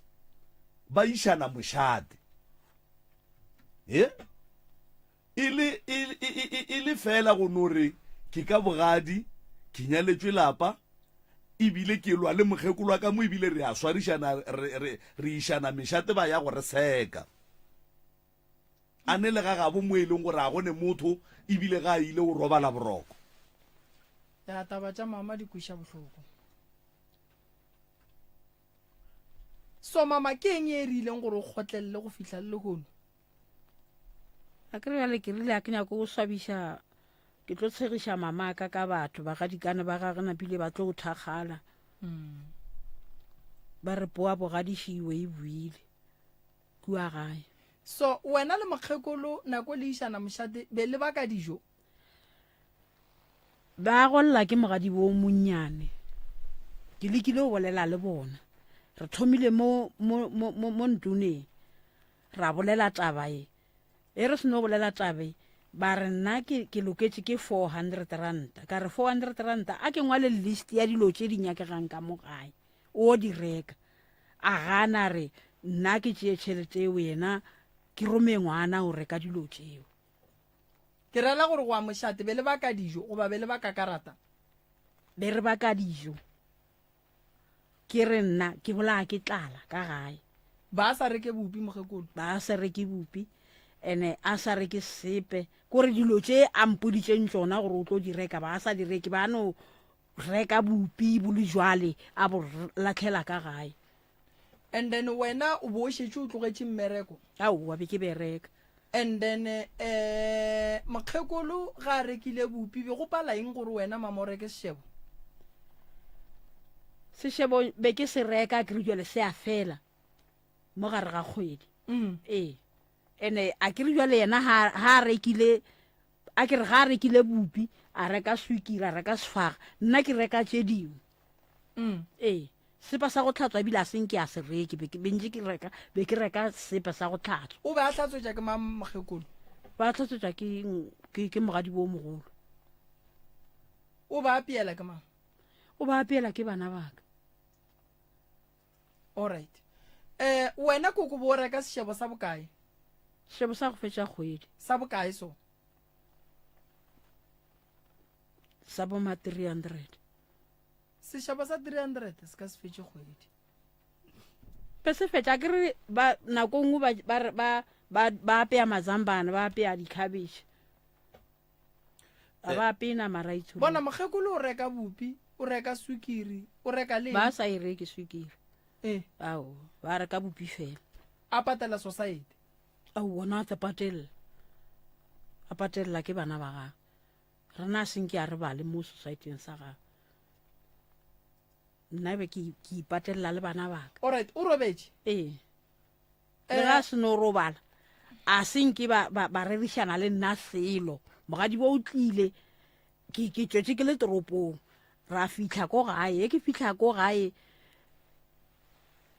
ba išana mošate. He? E le, e, e, e, e le feela go no re ke ka bogadi, ke nyaletšwe lapa, ebile ke lwa le mokgekolo wa ka mo ebile re a swarišana, re, re, re išana mešate ba ya go re seka. A ne le ga gabo mo e leng gore a go ne motho ebile ga a ile o robala boroko.
Ya taba tša mama di kweša bohloko. So mama ke eng e rileng gore o kgotlelele go fihla le lehono?
A ke re bjale ke rile a ke nyako go swabiša ke tlo tshegiša mama ka ka batho bagadikane ba gage napile ba tlo thakgala. Ba re poa bogadišiwe e buile. kua gae.
So wena le mokgekolo nako le išana mošate be le baka dijo?
Ba golla ke mogadibo o monnyane. Ke lekile go bolela le bona. Re thomile mo, mo, mo, mo, mo ntoneng. Ra bolela taba ye. E re seno bolela taba e, ba re nna ke, ke loketše ke 400 ranta. Ka re 400 ranta, a ke ngwale list ya dilo tše di nyakegang ka mo gae. O di reka. A gana a re, Nna ke tšee tšhelete eo yena ke rome ngwana go reka dilo tšeo.
Ke rela gore go a mošate be le baka dijo goba be le baka karata?
Be re baka dijo. Ke re nna ke bolaya ke tlala ka gae.
Ba sa reke bupi mokgekolo?
Ba sa reke bupi ene a sa reke sepe. Kore dilo tše a mpoditšeng tšona gore o tlo di reka ba sa di reke ba no reka bupi bo le jwale a bo latlhela ka gae.
And then wena o bo o šetše o tlogetše mmereko?
Aowa, be ke bereka.
And then eh mokgekolo ga a rekile bupi be go pala eng gore wena mama o reke sešebo?
Sešebo be ke se reka ke re jwale se a fela mo gare ga kgwedi.
Mm.
Ee. Ene a ke re jwale yena ha ha a rekile A ke re ga a rekile bupi, a reka swikiri, a reka sefaga, nna ke reka tše dingwe.
Mm.
Ee, sepa sa go tlhatswa ebile a seng ke a se reke, be ke be ntše ke reka, be ke reka sepa sa go tlhatswa.
O be a hlatswetša ke mang mokgekolo?
Ba hlatswetša ke, ke, ke mogadibo o mogolo.
O ba apeela ke mang?
O ba apeela ke bana ba ka.
Alright. Eh, wena koko bo reka sešebo sa bokae?
Sešebo sa go fetša kgwedi.
Sa bokae so?
Sa bo ma 300.
Sešebo sa 300 se ka se fetše kgwedi.
Be se fetša ke re ba nako nngwe ba ba ba ba ba apea mazambane ba apea dikhabetšhe. Ga ba apee nama ra itsholo.
Bona mokgekolo o reka bupi, o reka swikiri, o reka le
Ba sa e reke swikiri.
Eh.
Ao, ba reka bupi fela.
A patela society.
Ao, bona a tla patella. A patella ke bana ba gagwe. Rena a senke a re bale mo society sa gagwe. Nna be ke ke ipatella le bana ba ka.
Alright, o robetše?
Ee. Le ga a se no robala, a se nke ba, ba, ba rerišana le nna selo. Mogadibo o tlile, ke, ke tšwetše ke le toropong. Ra fihla ko gae, ge ke fihla ko gae,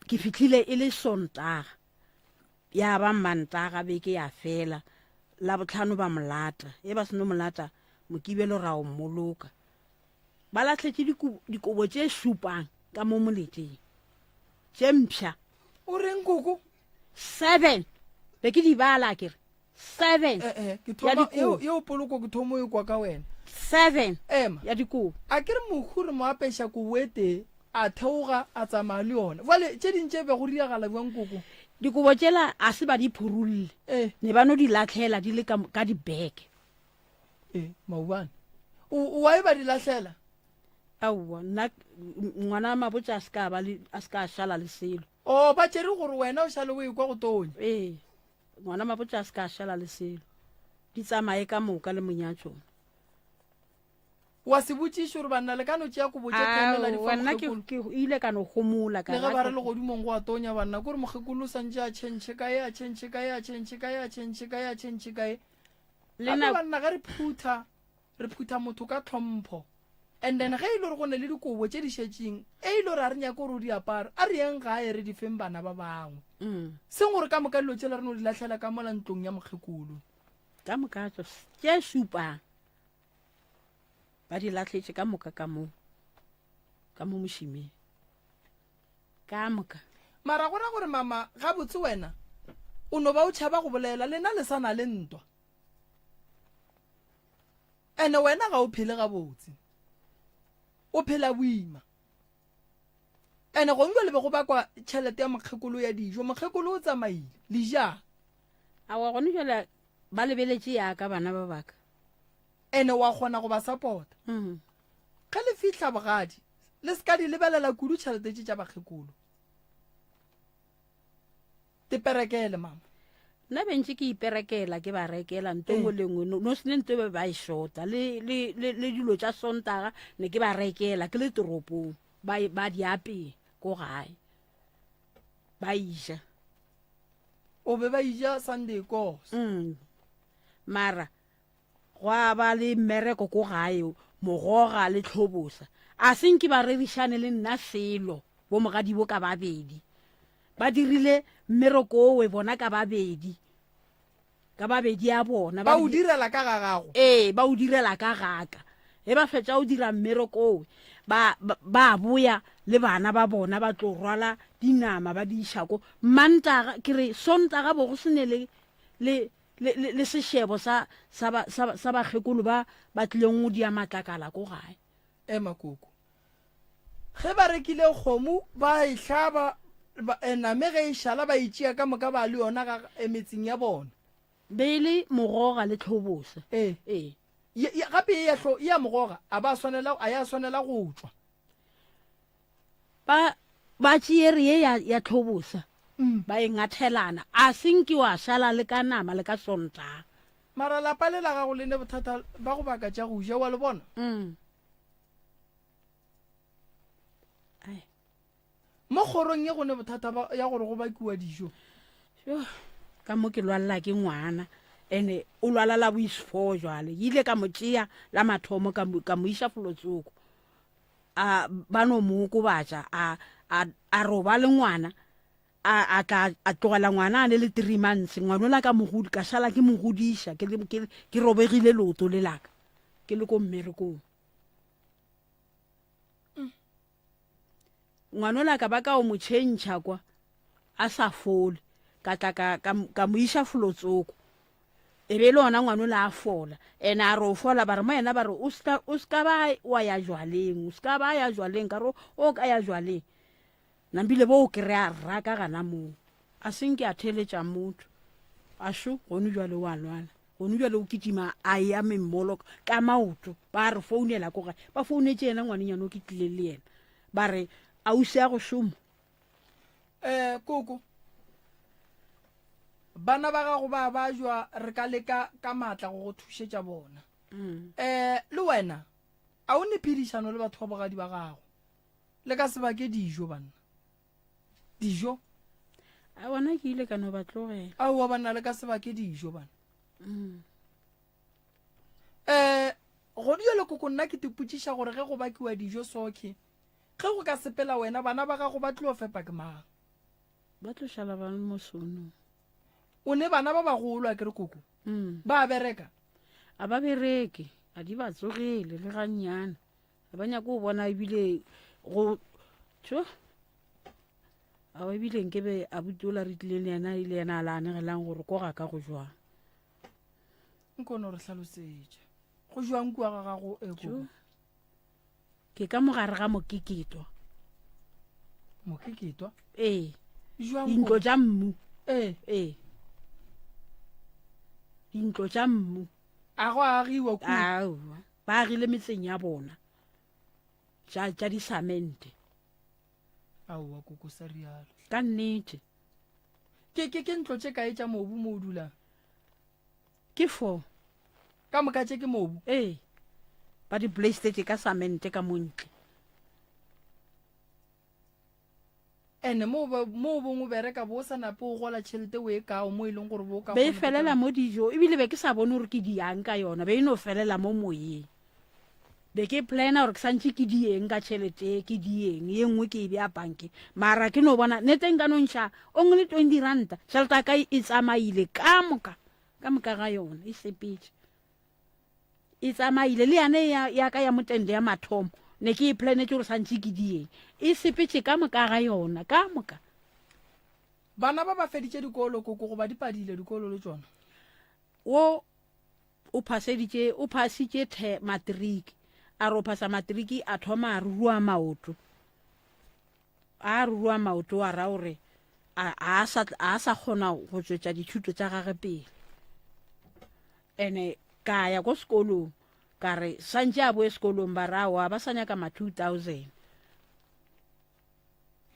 ke fihlile e le Sontaga. Ya ba Mantaga beke ya fela, Labohlano ba mo lata. Ge ba seno mo lata, Mokibelo ra o mmoloka. Ba lahletše dikobo tše šupang ka mo moleteng, tše mpsha.
O reng koko?
Seven. Be ke di bala ke re seven.
Eh, eh, ke
ya
thoma
dikobo.
yeo yeo poloko ke thomo e kwa ka wena.
Seven.
Ema.
Ya dikobo.
A ke re mohu re mo apeša kobo e tee, a theoga a tsamaya le yona. Bjale tše ding tše be go diragala bjang koko?
Dikobo tšela a se ba di phurulle.
Eh.
Ne ba no di lahlela di le ka, ka dibeke.
Ee, maubane. O, o a e ba di lahlela?
Aowa, nna ngwana mabotse a se ka ba le, a se ka a šala le selo.
O, ba tšere gore wena o šale o ekwa go tonya.
Ee, ngwana mabotse a se ka a šala le selo. Di tsamaye ka moka le monyatšona.
Wa se botšiše gore banna le ka no tšea kobo tše tene la di fa
Aowa, nna ke,
mokgekolo?
ke ile ka no homola ka
Le ge
re,
ba re legodimong go a tonya banna, kore mokgekolo o santše a tšhentšhe kae, a tšhentšhe kae, a tšhentšhe kae, a tšhentšhe kae, a tšhentšhe kae.
Le
Gape
nako.
banna ge re phutha, re phutha motho ka tlhompho. And then ge e le gore go ne le dikobo tše di šetšeng, e e le gore ga re nyake gore o di apare, a re yeng gae re di feng bana ba bangwe. Seng gore ka moka dilo tšela re no di lahlela ka mola ntlong ya mokgekolo.
Ka moka tšo tše šupang ba di lahletše ka moka ka mo, ka mo mošimeng. Ka moka.
Mara go ra gore mama gabotse wena o no ba o tšhaba go bolela lena le sa na le ntwa. Ene wena ga o phele gabotse. O phela boima. Ene gongwe le be go bakwa tšhelete ya mokgekolo ya dijo. Mokgekolo o tsamaile. Le ja.
Aowa gone jwale ba lebeletše yaka bana ba baka.
Ene wa kgona go ba support.
Mm.
Ge le fihla bogadi, le se ka di lebelela kudu tšhelete tše tša bakgekolo. Te perekele mama.
Nna be ntše ke iperekela ke ba rekela nto nngwe le nngwe no, no sene nto be ba e shota le, le, le, le dilo tša Sontaga ne ke ba rekela ke le toropong ba, e, ba di apea ko gae ba ija.
O be ba ija Sunday kos.
Mm. Mara Gwa ba le mmereko ko gae, mogoga le tlhobosa. A se nke ba rerišane le nna selo, bo mogadibo ka babedi. Ba dirile mmereko owe bona ka babedi, ka babedi a bona.
Ba o direla ka ga gago?
Ee, ba o direla ka ga ka. Ge ba fetša go dira mmereko owe, ba, ba, ba boya le bana ba bona ba tlo rwala dinama ba di iša ko. Mantaga, ke re Sontaga bo go se ne le, le, le, le, le sešebo sa, sa, ba, sa, sa bakgekolo ba ba tlileng go dia matlakala ko gae.
Ema koko. Ge ba rekile kgomo ba e hlaba, ba, eh, name ge e šala ba e tšea ka moka ba le yona ga, eh, metseng ya bona.
Be e le mogoga le tlhobose.
Ee.
Ee.
Ye, ye, gape ye ya hlo, ye ya mogoga a ba swanela, a ya swanela go tšwa.
Ba, ba tšeere ye ya, ya tlhobosa, ba e ngathelana, a se nke wa šala le ka nama le ka Sontaga.
Mara lapa le la gago le ne bothata ba go baka tša go ja, wa le bona?
Mm. Ai.
Mo kgorong ye go ne bothata ba, ya gore go bakiwa dijo.
Yo, ka mo ke lwalela ke ngwana, ene o lwala la boisfo jwale. Ke ile ka mo tšea la mathomo ka mo, ka mo iša folotsoko. A ba no mo okobatša, a, a, a roba le ngwana, a, a tla a tlogela ngwana a ne le three months, ngwanola ka mo ka šala ke mo godiša, ke, ke, ke robegile leoto le laka, ke le ko mmerekong. Ngwanola ka ba ka o mo tšhentšha kwa a sa fole, ka tla ka, ka, ka mo iša folotsoko. E be e le ona ngwanola a fola. Ene a re o fola, ba re mo yena ba re o ska, o ska ba wa ya jwaleng, o ska ba ya jwaleng, ka re o ka ya jwaleng. Nambile bo o kry-a raka gana moo. A se nke a theeletša motho. A šo, gone jwale o a lwala. Gone jwale o kitima a ya memmolo ka maoto. Ba re founela ko gae. Ba founetše yena ngwanenyana o ke tlileng le yena. Ba re, ausi a go šomo.
Eh, koko. Bana ba gago ba bajwa re ka leka ka maatla go go thušetša bona. Mm. Eh, le wena a o ne phedišano le batho ba bogadi ba gago. Le ka se bake dijo banna. Dijo.
A bona ke ile ka no ba tlogela.
Aowa banna le ka se bake dijo banna. Mm. Eh, godi jale koko nna ke tipotšiša gore ge go bakiwa dijo sokhe, ge go ka sepela wena bana ba gago ba tlo fepa ke mang?
Ba tlo šala ba le mo sonong.
O ne bana ba bagolo a kere koko?
Mm.
Ba bereka?
A ba bereke, a di ba tsogele le gannyane. Ga ba nyake go bona ebile go tšo awa ebile nkebe abuti ola re tlileng le yena ile yena a la anegelang gore ko ga ka go jwang.
Nkono re hlalosetše go jwang kua ga gago e koko?
Ke ka mogare ga mokeketwa.
Mokeketwa?
Ee.
Jwang
Dintlo tša mmu.
Ee.
Ee. Dintlo tša mmu.
A go agiwa kua?
Aowa. Ba agile metseng ya bona tša tša disamente.
Aowa koko sa rialo.
Ka nnete.
Ke ke ke ntlo tše kae tša mobu mo o dulang?
Ke fo.
Ka moka tše ke mobu?
Ee. Ba di blaistetše ka samente ka mo ntle.
Ene mo mo bong o bereka bo sa nape o gola tšhelete o e kao mo e leng gore bo ka
Be e felela mo dijo ebile be ke sa bone gore ke di yang ka yona be e no felela mo moyeng. Be ke plana gore ke santše ke di eng ka tšhelete ke di eng ye nngwe ke e bea bankeng mara ke no bona nete nka no ntšha only 20 ranta tšhelete ya ka e tsamaile ka moka ka moka ga yona e sepetše. E tsamaile le yane ya, ya ka ya motende ya mathomo ne ke e planetse gore santše ke dieng e sepetše ka moka ga yona ka moka.
Bana ba ba feditše dikolo koko goba di padile dikolo le tšona?
Wo o phaseditše o phasitše the matriki a re o phasa matriki a thoma a rurua maoto a rurua maoto a ra gore a a sa a sa kgona go tšwetša dithuto tša gage pele. Ene ka ya ko sekolong ka re santše a boe sekolong ba re aowa ba sa nyaka ma 2000.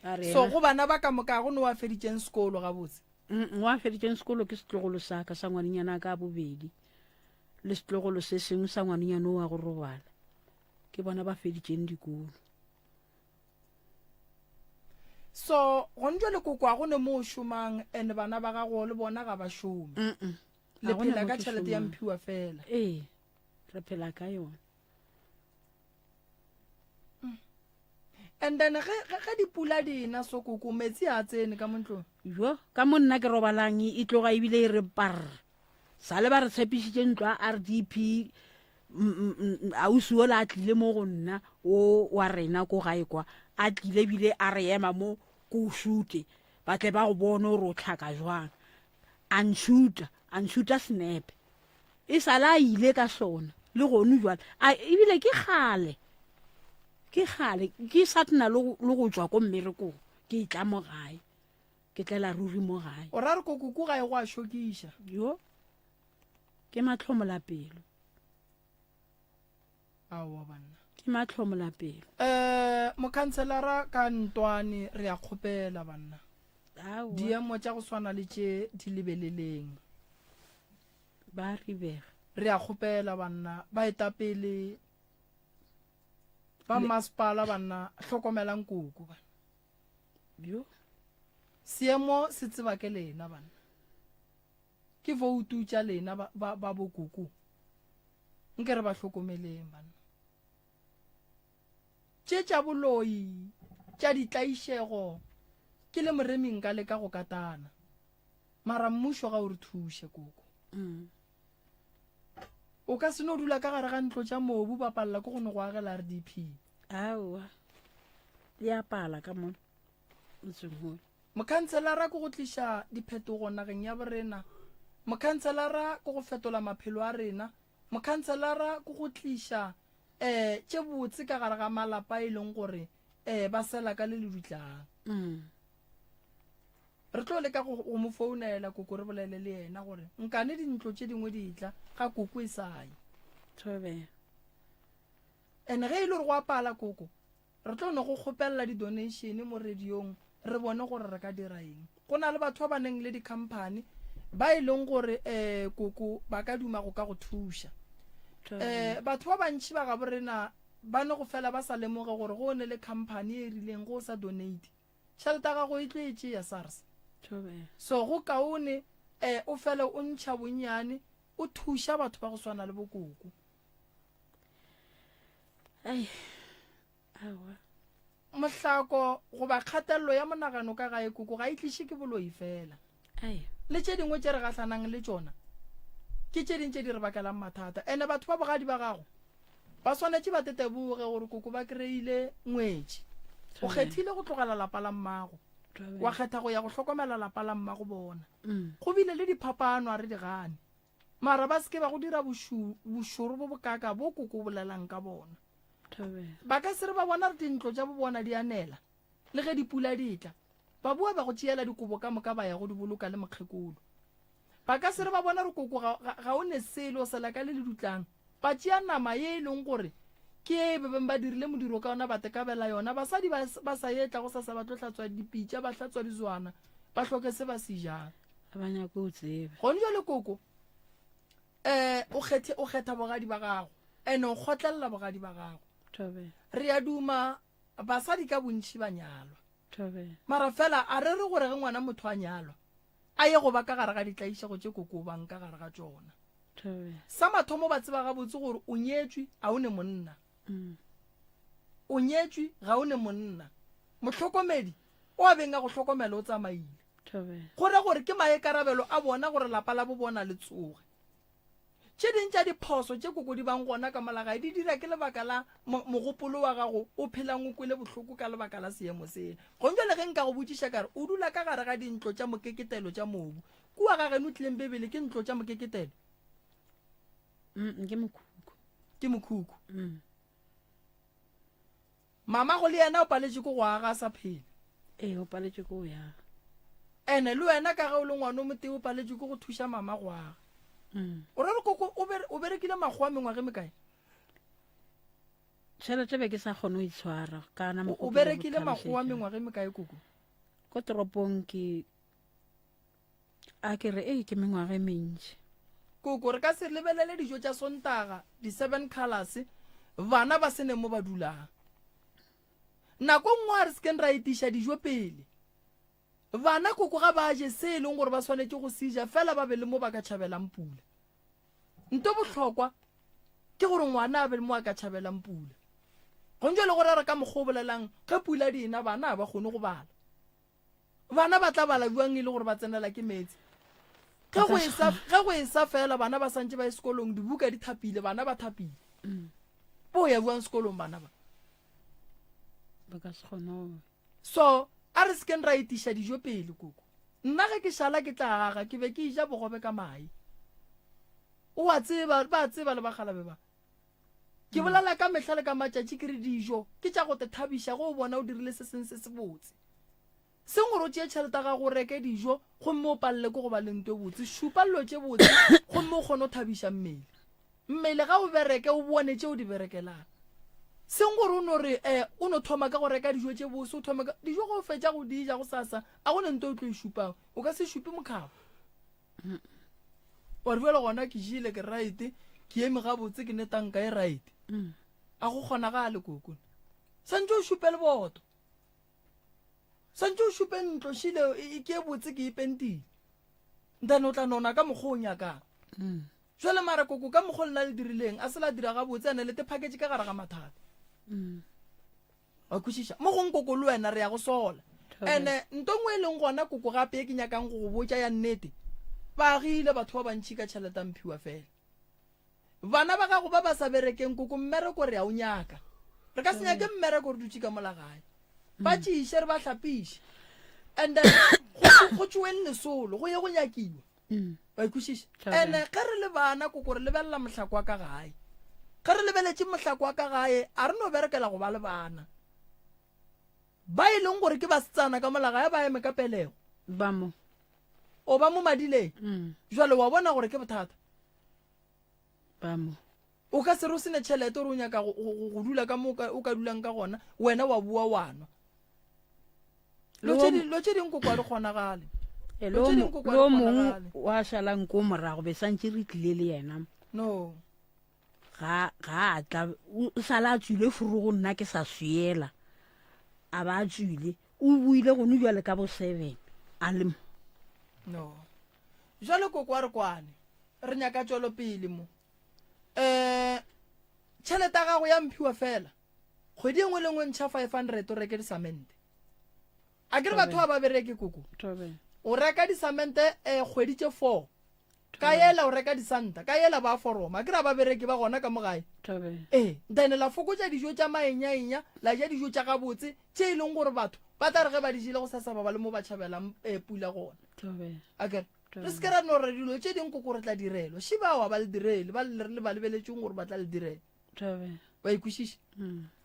A re
So
yena
go bana ba ka moka go ne wa feditšeng sekolo gabotse?
Mm, wa feditšeng sekolo ke setlogolo sa ka sa ngwanenyana ka bobedi le setlogolo se sengwe sa ngwanenyana o wa go robala ke bona ba feditšeng dikolo.
So gone jwale koko a go ne mo o šomang and bana ba gago le bona ga ba šome.
Mm -mm.
Le phela ka tšhelete ya mphiwa fela.
Ee, re phela ka yona.
Mm. And then ge ge dipula di na so koko metsi a tsene ka mo ntlong.
Jo, ka mo nna ke robalang e tloga ebile e re parr. Sale ba re tshepišitše ntlo ya RDP ausi ola a tlile mo go nna o wa rena ko gae kwa a tlile ebile a re ema mo ko o šute ba tle ba go bone gore o tlhaka jwang a nšuta a nšuta senepe e sale a ile ka sona le gone jwale a ebile ke kgale ke kgale ke sa tena le go tšwa ko mmerekong ke itla mo gae Ke tlela ruri mo gae.
O ra re ko koko gae go a šokiša.
Jo, ke mahlomolapelo.
Aowa banna.
Ke mahlomolapelo.
Eh, mokhanselara ka ntwane re a kgopela banna.
Aowa.
Diemo tša go swana le tše di lebeleleng.
Ba ribega.
Re a kgopela banna, baetapele ba mmasepala banna, hlokomelang koko banna.
Bjo.
Seemo se tseba ke lena banna. Ke voutu tša lena ba, ba, ba bokoko. Nke re ba hlokomeleng banna. Tše tša boloi, tša ditlaišego, ke le moremi nka leka go katana. Mara mmušo ga o re thuše koko.
Mm.
O ka se no dula ka gare ga ntlo tša mobu ba palela ke go no go agela RDP.
Aowa. Ya pala ka mo motseng wo.
Mokhanselara ke go tliša diphetogo nageng ya borena. Mokhanselara ke go fetola maphelo a rena. Mokhanselara ke go tliša um tše botse ka gare ga malapa e leng gore um ba sela ka le le dutlang.
Mm.
Re tlo leka go, go mo founela koko re bolele le yena gore nkane dintlo tše dingwe di tla ga koko e sa ye.
Thobela.
And ge e le gore go a pala koko, Re tlo no go kgopelela di-donation mo radiong re bone gore re ka dira eng. Go na le batho ba ba neng le di-company ba e leng gore um koko ba ka duma go ka go thuša. Um batho ba bantši ba gabo rena ba ne go fela ba sa lemoge gore go ne le company e rileng go sa donate tšhelete ya gago e tlo e tšea SARS. So go kaone um o fele o ntšha bonnyane o thuša batho ba go swana le bokoko.
Ai, aowa.
Mohlako goba kgatelelo ya monagano ka gae koko ga e tliše ke boloi fela.
Ai.
Le tše dingwe tše re gahlanang le tšona ke tše ding tše di re bakelang mathata. Ene batho ba bogadi ba gago ba swanetše ba teteboge gore koko ba kry-ile ngwetši. O kgethile go tlogela lapa la mmago, wa kgetha go ya go hlokomela lapa la mmago bona.
Mm.
Go bile le diphapano a re di gane. Mara ba se ke ba go dira bošu, bošoro bo bokaka bo koko o bolelang ka bona. Ba ka se re ba bona re dintlo tša bobona di a nela, le ge dipula di etla, ba boa ba go tšeela dikobo ka moka ba ya go di boloka le mokgekolo. Ba ka se re ba bona re koko ga, ga, ga o ne selo, sela ka le le dutlang, ba tšea nama ye e leng gore ke ye e bebeng ba dirile modiro ka yona ba tekabela yona. Basadi ba, ba sa etla gosasa ba tlo hlatswa dipitša, ba hlatswa dizwana, ba hloke se ba se jang.
Ga ba nyake go tseba.
Gone jwale koko eh o kgethe o kgetha bogadi ba gago ene o kgotlelela bogadi ba gago.
Thobela.
Re a duma basadi ka bontši ba nyalwa.
Thobela.
Mara fela a re re gore ge ngwana motho a nyalwa a ye go ba ka gare ga ditlaišego tše koko o bang ka gare ga tšona.
Thobela.
Sa mathomo ba tseba gabotse gore o nyetšwe a o ne monna.
Mm.
O nyetšwe ga o ne monna. Mohlokomedi o a beng a go hlokomela o tsamaile. Go ra gore ke maikarabelo a bona gore lapa la bo bona le tsoge. Tše ding tša diphoso tše koko di bang gona ka mola gae di dira ke lebaka la mogopolo wa gago o phelang o kwele bohloko ka lebaka la seemo sela. Gong bjale ge nka go botšiša ka re o dula ka gare ga dintlo tša mokeketelo tša mobu, kua ga geno tlileng Bibele ke ntlo tša mokeketelo?
Mm, ke mokhukhu.
Ke mokhukhu.
Mm.
Mamago le yena o paletše ke go aga a sa phela.
Ee, o paletše ke go yaga.
Ene le wena ka ge o le ngwana o motee o paletše ke go thuša mama go aga.
Mm.
O ra re koko o bere, o berekile makgowa mengwaga e mekae?
Tšhelete be ke sa kgone go itshwara kana
O, o berekile makgowa mengwaga e mekae koko?
Ko toropong ke A ke re, Ee, ke mengwaga e mentši.
Koko, re ka se lebelele dijo tša Sontaga, di-seven colours, bana ba se ne mo ba dulang. Nako nngwe a re se keng ra etiša dijo pele. Bana koko ga ba je se e leng gore ba swanetše go se ja fela ba be le mo ba ka tšhabelang pula. Nto bohlokwa ke gore ngwana a be le mo a ka tšhabelang pula. Gong jwale go rera ka mokgwa o bolelang ge pula di ena bana ga ba kgone go bala. Bana ba tla bala bjang e le gore ba tsenela ke meetse? Ge go esa, ge go esa fela bana ba santše ba ye sekolong, dibuka di thapile, bana ba thapile.
Mm.
Bo ya bjang sekolong bana ba?
Ba ka se kgone go.
So, a re sekeng ra etiša dijo pele, koko. Nna ge ke šala ke tla aga, ke be ke eja bogobe ka mae. O a tseba, ba a tseba le bakgalabe ba. Ke bolela ka mehla le ka matšatši ke re dijo ke tša go te thabiša ge o bona o dirile se seng se sebotse. Seng gore o tšee tšhelete ya gago o reke dijo gomme o palele ke go ba le nto e botse. Šupa dilo tše botse gomme o kgone go thabiša mmele. Mmele ga o bereke o bone tše o di berekelang. Seng gore o no re eh, o no thoma ka go reka dijo tše bose o thome ka dijo ge o fetša go di ja gosasa a go ne nto o tlo e šupang. O ka se šupe mokhaba. Wa re bjale gona ke jele ke right, ke eme gabotse ke ne tanka e right.
Mm.
A go kgonagale koko. Santse o šupe leboto. Santse o šupe ntlo šile e, e ke e botse ke e pentile. Then o tla nona ka mokgwa o nyakang.
Mm.
Jwale mara koko ka mokgwa lena le dirileng a se la dira gabotse ene le te phaketše ka gare ga mathata.
Mm.
Wa kwešiša? Mo gong koko le wena re ya go sola. Ene nto nngwe e leng gona koko gape e ke nyakang go go botša ya nnete, ba agile batho ba bantši ka tšhelete a mphiwa fela. Bana ba gago ba ba sa berekeng koko mmereko re a o nyaka. Re ka se nyake mmereko re dutše ka mola gae. Ba tšiše re ba hlapiše. And then go go tšweng lesolo go ye go nyakiwa.
Mm.
Wa ikwešiša? And ge re le bana koko re lebelela mohlako wa ka gae. Ge re lebeletše mohlako wa ka gae a re no berekela go ba le bana. Ba e leng gore ke basetsana ka mola gae ba eme ka pelego.
Ba mo.
O ba mo madileng.
Mm.
Jwale wa bona gore ke bothata.
Ba mo.
O ka se re o se ne tšhelete gore o nyaka go, go, go dula ka mo o ka dulang ka gona, wena wa boa wa nwa. Lo tše di- lo tše dingwe koko a di kgonagale.
E,
Lo
le
tše
o
dingwe
mo-
koko a
le
di
o mongwe
kgonagale.
wa šalang ko morago be santše re tlile le yena
No.
ga ga a tla o o sala a tswile forogo nna ke sa swiela a ba a tswile o buile gone jwale ka bo seven a le mo
No. Jwale koko a re kwane. Re nyaka tšwelopele mo. Um tšhelete ya gago ya mphiwa fela. Kgwedi e nngwe le nngwe ntšha 500 o reke disamente. A ke re batho ba ba bereke koko. O reka disamente um kgwedi tše 4. Ka yela o reka disanta, ka yela ba foroma. A ke re ba bereke ba gona ka mo gae. Ee, then la fokotša dijo tša maenyaenya, la ja dijo tša gabotse tše e leng gore batho ba tla re ge ba di jele go sasa ba ba le mo ba tšhabelang um pula gona. A ke re re se ke ra no re dilo tše dingwe koko re tla direlwa. Še bao ba le direle, ba le ba lebeletšeng gore ba tla le direla. Wa ikwešiša?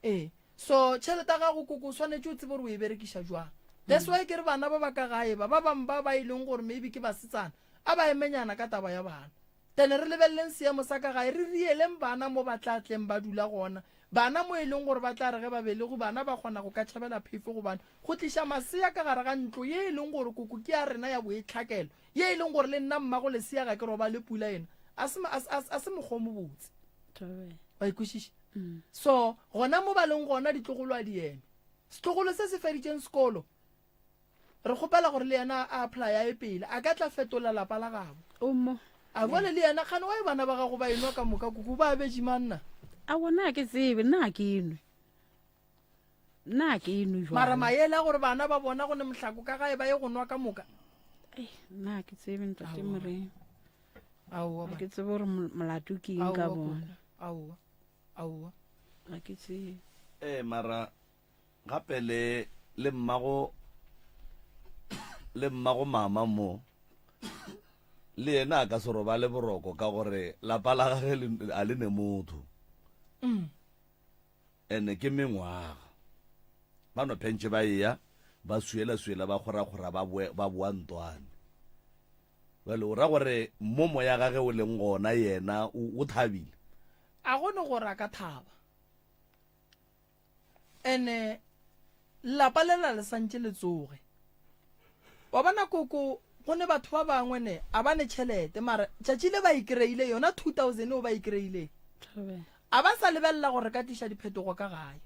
Ee. So tšhelete ya gago koko o swanetše o tsebe gore o e berekiša jwang. That's why ke re bana ba ba ka gae ba ba bangwe ba ba e leng gore maybe ke basetsana a ba emenyana ka taba ya bana. Then re lebeleleng seemo sa ka gae re rieleng bana mo ba tla tleng ba dula gona. Bana mo e leng gore ba tla re ge ba belegi bana ba kgona go ka tšhabela phefo gobane go tliša masea ka gare ga ntlo ye e leng gore koko ke ya rena ya boitlhakelo ye e leng gore le nna mmago lesea ga ke robale pula ena a se, a, a, a se mokgwa o mobotse. Wa ikwešiša? So gona mo ba leng gona ditlogolo a di eme. Setlogolo se se feditšeng sekolo re kgopela gore le yena a apply a ye pele a ka tla fetola lapa la gabo.
O mo.
A bjale le yena kgane wa e bana ba gago ba enwa ka moka kuku ba abetše manna.
Aowa nna ga ke tsebe nna ga ke nwe. Nna ga ke nwe jwala.
Mara maele a gore bana ba bona go ne mohlako ka gae ba ye go nwa ka moka.
Ei, nna ga ke tsebe ntate Moremi.
Aowa
Ga ke tsebe gore molato ke eng ka bona.
Aowa, aowa.
Ga ke tsebe.
Ee, mara gape le le mmago le mmago mama mo le yena a ka se robale boroko ka gore lapa la gage a le ne motho.
Mm.
Ene ke mengwaga. Ba no phentše ba eya ba swiela swiela ba kgorakgora ba ba boa ntwane. Bjale o ra gore mo moya gage o leng gona yena o thabile?
A go ne gore a ka thaba. Ene lapa lela le santše le tsoge. Wa bona koko go ne batho ba bangwe ne a ba ne tšhelete mara tšatši le ba e kry-ile yona 2000 eo ba e kry-ileng a ba sa lebelela gore re ka tliša diphetogo ka gae.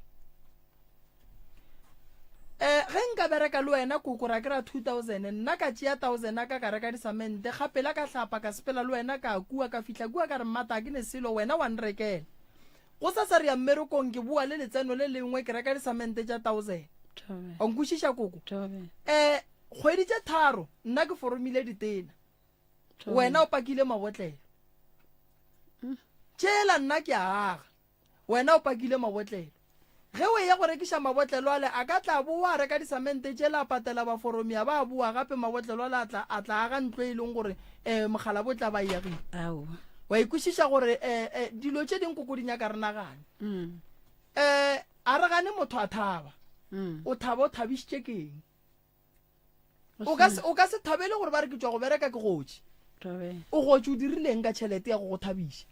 Eh, ge nka bereka le wena koko ra kry-a 2000 nna ka tšea 1000 ka ka reka disamente gapela ka hlapa ka sepela le wena ka kua ka fihla kua ka re mmata a ke ne selo wena wa nrekela go sasa re ya mmerekong ke boa le letseno le lengwe ke reka disamente tša 1000 wa nkwešiša koko um kgwedi tše tharo nna ke foromile ditena wena o pakile mabotlelo tšela nna ke a aga Wena o pakile mabotlelo. Ge o eya go rekiša mabotlelo ale, a ka tla bowa a reka disamente tšela a patela baforomi a ba a bowa gape mabotlelo ale a tla a tla aga ntlo e leng gore um mokgalabo o tla ba e agile.
Aowa.
Wa ikwešiša gore um um dilo tše ding koko di nyaka re nagane.
Mm.
Um a re gane motho a thaba.
Mm.
O thaba o thabišitše ke eng? O ka se o ka se thabele gore ba re ke tšwa go bereka ke gotše. O gotše o dirileng ka tšhelete ya go go thabiša?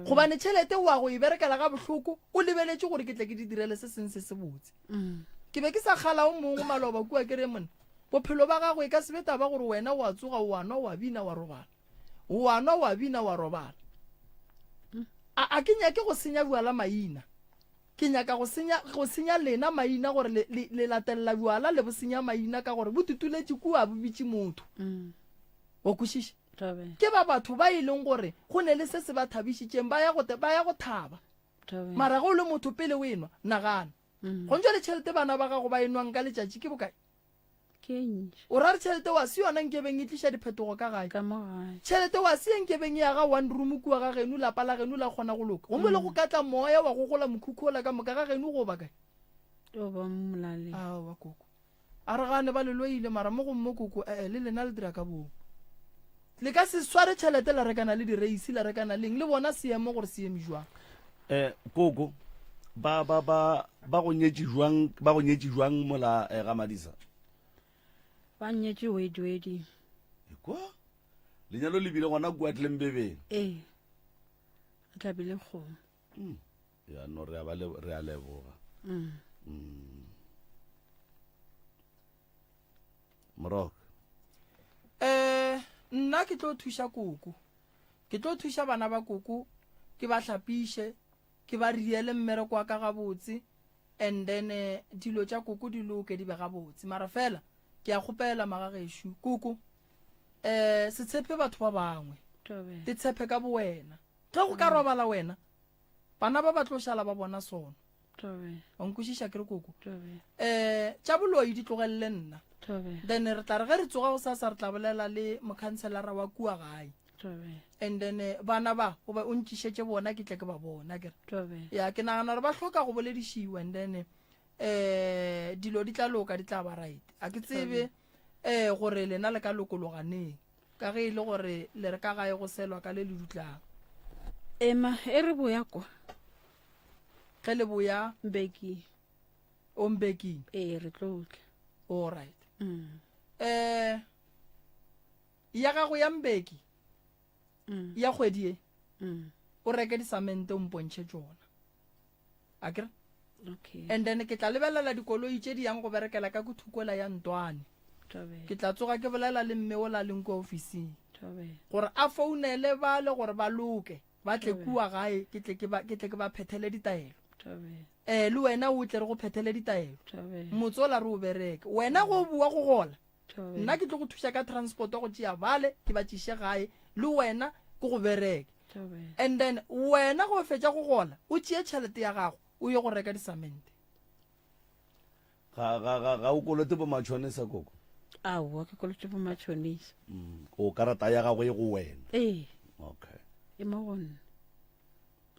Gobane tšhelete wa go e berekela ga bohloko o lebeletše gore ke tle ke di direle se seng se sebotse.
Mm.
Ke be ke sa kgala o mongwe maloba kua ke re monna bophelo ba gago e ka se be taba gore wena o a tsoga o a nwa o a bina wa robala. O a nwa o a bina wa robala. A a ke nyake go senya bjala maina. Ke nyaka go senya, go senya lena maina gore le, le, le latelela bjala le bo senya maina ka gore bo tutuletše kua bo bitše motho.
Mm.
Wa kwešiša?
Thabela.
Ke ba batho ba e leng gore go ne le se se ba thabišitšeng ba ya go, ba ya go thaba.
Thabela.
Mara ge o le motho pele o enwa, nagana.
Mm.
Gong jwale tšhelete bana ba gago ba enwang ka letšatši ke bokae?
Ke e ntši.
O ra re tšhelete wa se yona nkebeng e tliša diphetogo ka gae?
Ka mo gae.
Tšhelete wa se ye nkebeng e aga one room kua ga geno lapa la geno la kgona go loka? Gomme le go ka tla moya wa gogola mokhukhu ola ka moka ga geno go ba kae?
O ba molaleng.
Aowa koko. A re gane ba le loile mara mo go mmo koko ee le lena le dira ka boomo. Le ka se sware tšhelete la rekana le direisi la rekana leng le bona seemo gore se eme jwang.
Eh koko ba ba ba ba go nyetše jwang ba go nyetše jwang mola eh, ga Madisa?
Ba nyetše wedwedi.
Ekwa lenyalo le bile gona kua Tlembebeng.
Ee. Re tlabile kgomo.
Mm. Ya no re a ba le re a leboga.
Mm.
Mm. Morok.
Eh nna ke tlo thuša koko. Ke tlo thuša bana ba koko ke ba hlapiše, ke ba riele mmereko wa ka gabotse and then eh, dilo tša koko di loke di be gabotse. Mara fela ke a kgopela magagešo koko eh se tshepe batho ba bangwe. Te tshepe ka bowena. Ge go ka robala wena, bana ba ba tlo šala ba bona sono. Wa nkwešiša ke re koko? Um tša boloi di tlogelele nna. Then re tla re ge re tsoga go sasa re tla bolela le mokhanselara wa kua gae. And then eh, bana ba o ba o ntšišetše bona ke tle ke ba bona ke re. Ya ke nagana gore ba hloka go boledišiwa and then eh dilo di tla loka di tla ba right. A ke tsebe eh gore lena le ka lokologa neng. Ka ge e le gore le re ka gae go selwa ka le le dutlang.
Ema, e re boya kwa.
Ge le boya.
Mbeking.
O Mbeking?
Ee, re tlo tla.
All right.
Mm.
Eh, ya gago ya Mbeki,
mm.
ya kgwedi e,
mm.
o reke disamente o mpontšhe tšona. A ke re?
Okay.
And then ke tla lebelela dikoloi tše di yang go berekela ka kuthukola ya Ntwane. Ke tla tsoga ke bolela le mme ola leng kua ofising gore a founele bale gore ba loke ba tle kua gae ke tle ke ba ke tle ke ba phethele ditaelo. Eh le wena o tle re go phethele ditaelo. Motse ola re o bereke. Wena go bua go gola. Nna ke tlo go thuša ka transport go tšea bale ke ba tšiše gae le wena ke go bereke. And then wena go fetša go gola o tšee tšhelete ya gago o ye go reka disamente.
Ga ga ga ga o kolote bo matšhonisa koko?
Aowa ke kolote bo matšhonisa.
Mm, o karata ya gago e go wena?
Ee.
Okay.
E mo go nna.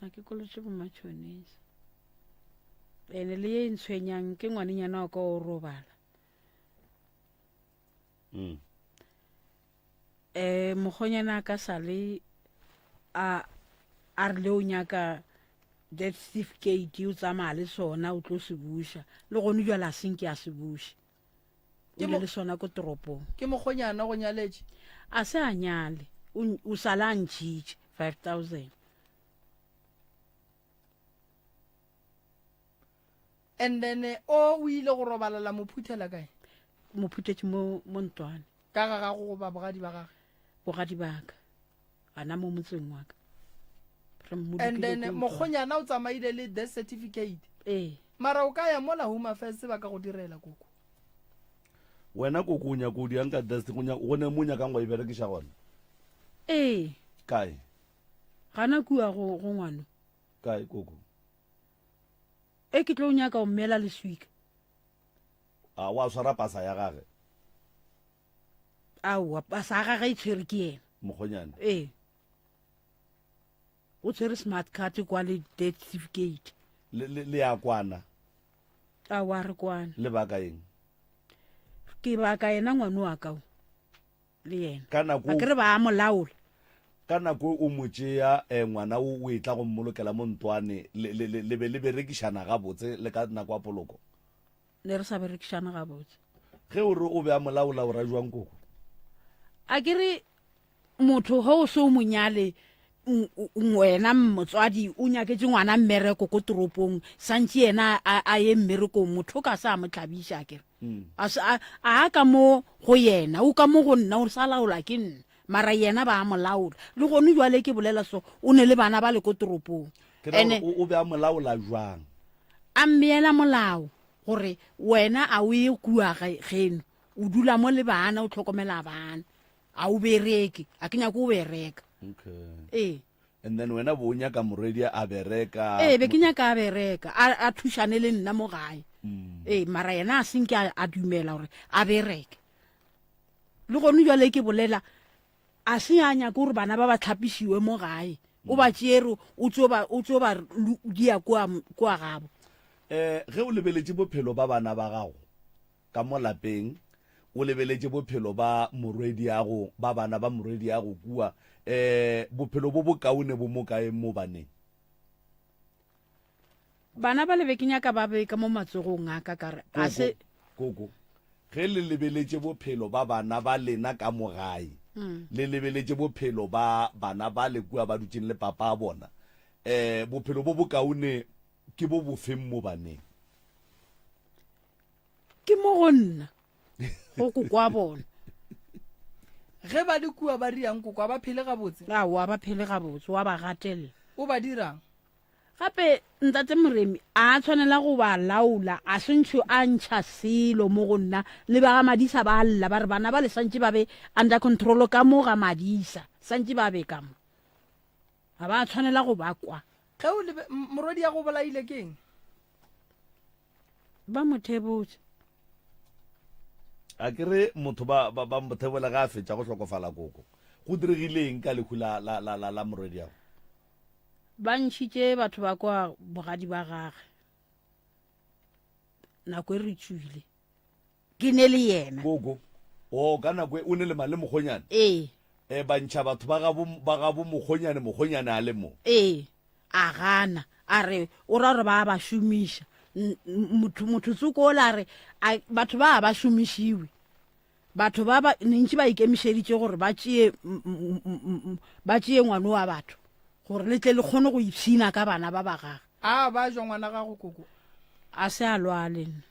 Ga ke kolote bo matšhonisa. Ene le ye e ntshwenyang ke ngwanenyana wa ka o robala.
Mm.
Eh mokgonyana a ka sale a a re le o nyaka death certificate o tsamaya le sona o tlo se buša le gone jale a senke a se buše o le le sona ko toropong
ke mokgonyana go nyaletše
a se a nyale o sale a ntšhitše 5000
And then eh, o o ile go robala la mo phuthela kae?
Mo phuthetše mo mo ntlwane.
Ka ga gago goba bogadi ba gage?
Bogadi ba ka. Gana mo motseng wa ka. Re
And then eh, mokgonyana o tsamaile le death certificate.
Ee.
Mara o ka ya mola Home Affairs ba ka go direla koko.
Wena koko o nyaka o diang ka death go nyaka go ne mo nyakang go e berekiša gona?
Ee.
Kae?
Gana kua go go ngwano.
Kae koko?
E ke tlo nyaka o mmela leswika.
A wa swara pasa ya gage?
Aowa, pasa ya gage e tshwere ke yena.
Mokgonyane?
Ee. O tshwere smart card kwa le death certificate.
Le, le, le ya kwana?
Aowa, re kwana.
Lebaka eng?
Ke baka yena ngwano wa ka o. le yena
Ka nako
a ke re ba a mo laola
ka nako o mo tšea eh, ngwana o o etla go mmolokela mo ntwane le, le, le, le be le berekišana gabotse le ka nako ya poloko
ne re sa berekišana gabotse
ge o re o be a mo laola o ra jwang koko
a ke re motho ge o se o mo nyale wena motswadi o nyaketše ngwana mmereko ko toropong santše yena a ye mmerekong motho o ka se a mo tlabiša a kere mm. a a ka mo go yena o ka mo go nna o sa laola ke nna mara yena ba a mo laola le gone jwale ke bolela so o ne le bana ba le ko toropong
ene o be a mo laola jwang
a mmeela molao gore wena a o ye kua geno o dula mo le bana o tlhokomela bana a o bereke a ke nyake o bereka
okay
ee
and then wena bo o nyaka morwedi a bereka
ee be ke nyaka a bereka a, a thušane le nna mo gae
mm.
ee mara yena a senke a, a dumela gore a bereke le gone jale ke bolela a se a nyake gore bana ba ba tlhapišiwe mo gae o ba tšeere o tso ba o tso ba dia kua kua gabo.
Um ge o lebeletše bophelo ba bana ba gago ka mo lapeng, o lebeletše bophelo ba morwediago, ba bana ba morwediago kua, um bophelo bo bokaone bo mo kae mo baneng?
Bana ba le be ke nyaka ba be ka mo matsogong a ka ka re a se.
Koko, ge le lebeletše bophelo ba bana ba lena ka mo gae, le lebeletše bophelo ba bana bale kua ba dutšeng le papa a bona, um bophelo bo bokaone ke bo bofeng mo baneng?
Ke mo go nna, go koko wa bona.
Ge ba le kua ba riang koko, a ba phele gabotse?
Aowa, ba phele gabotse, wa ba gatelela.
O ba dirang?
Gape Ntate Moremi a a tshwanela go ba laola, a se ntšho a ntšha selo mo go nna. Le ba ga Madisa ba lla ba re bana bale santše ba be under control ka mo ga Madisa, santše ba be ka mo. Ga ba tshwanela go ba kwa.
Ge o lebe, morwedi ya go bolaile ke eng?
Ba mo thebotse.
A ke re motho ba, ba, ba mo thebola ge a fetša go hlokofala koko. Go diregile eng ka lehu la, la, la, la, la morwediago?
Ba ntšhitše batho ba kwa bogadi ba gage nako e re tšwile ke ne le yena.
Koko, O, ka nako e o ne le mang le mokgonyane?
Ee.
E, ba ntšha batho ba gabo, ba gabo mokgonyane, mokgonyane a le mo.
Ee. A gana, a re o ra gore ba a ba šomiša. Motho, motho tsoko ola a re, a, batho ba a ba šomišiwe. Batho ba ba ntši ba ikemišeditše gore ba tšee ba tšee ngwano wa batho gore le tle le kgone go ipshina ka bana ba ba gage.
A ba jwa ngwana gago koko?
A se a lwale nna.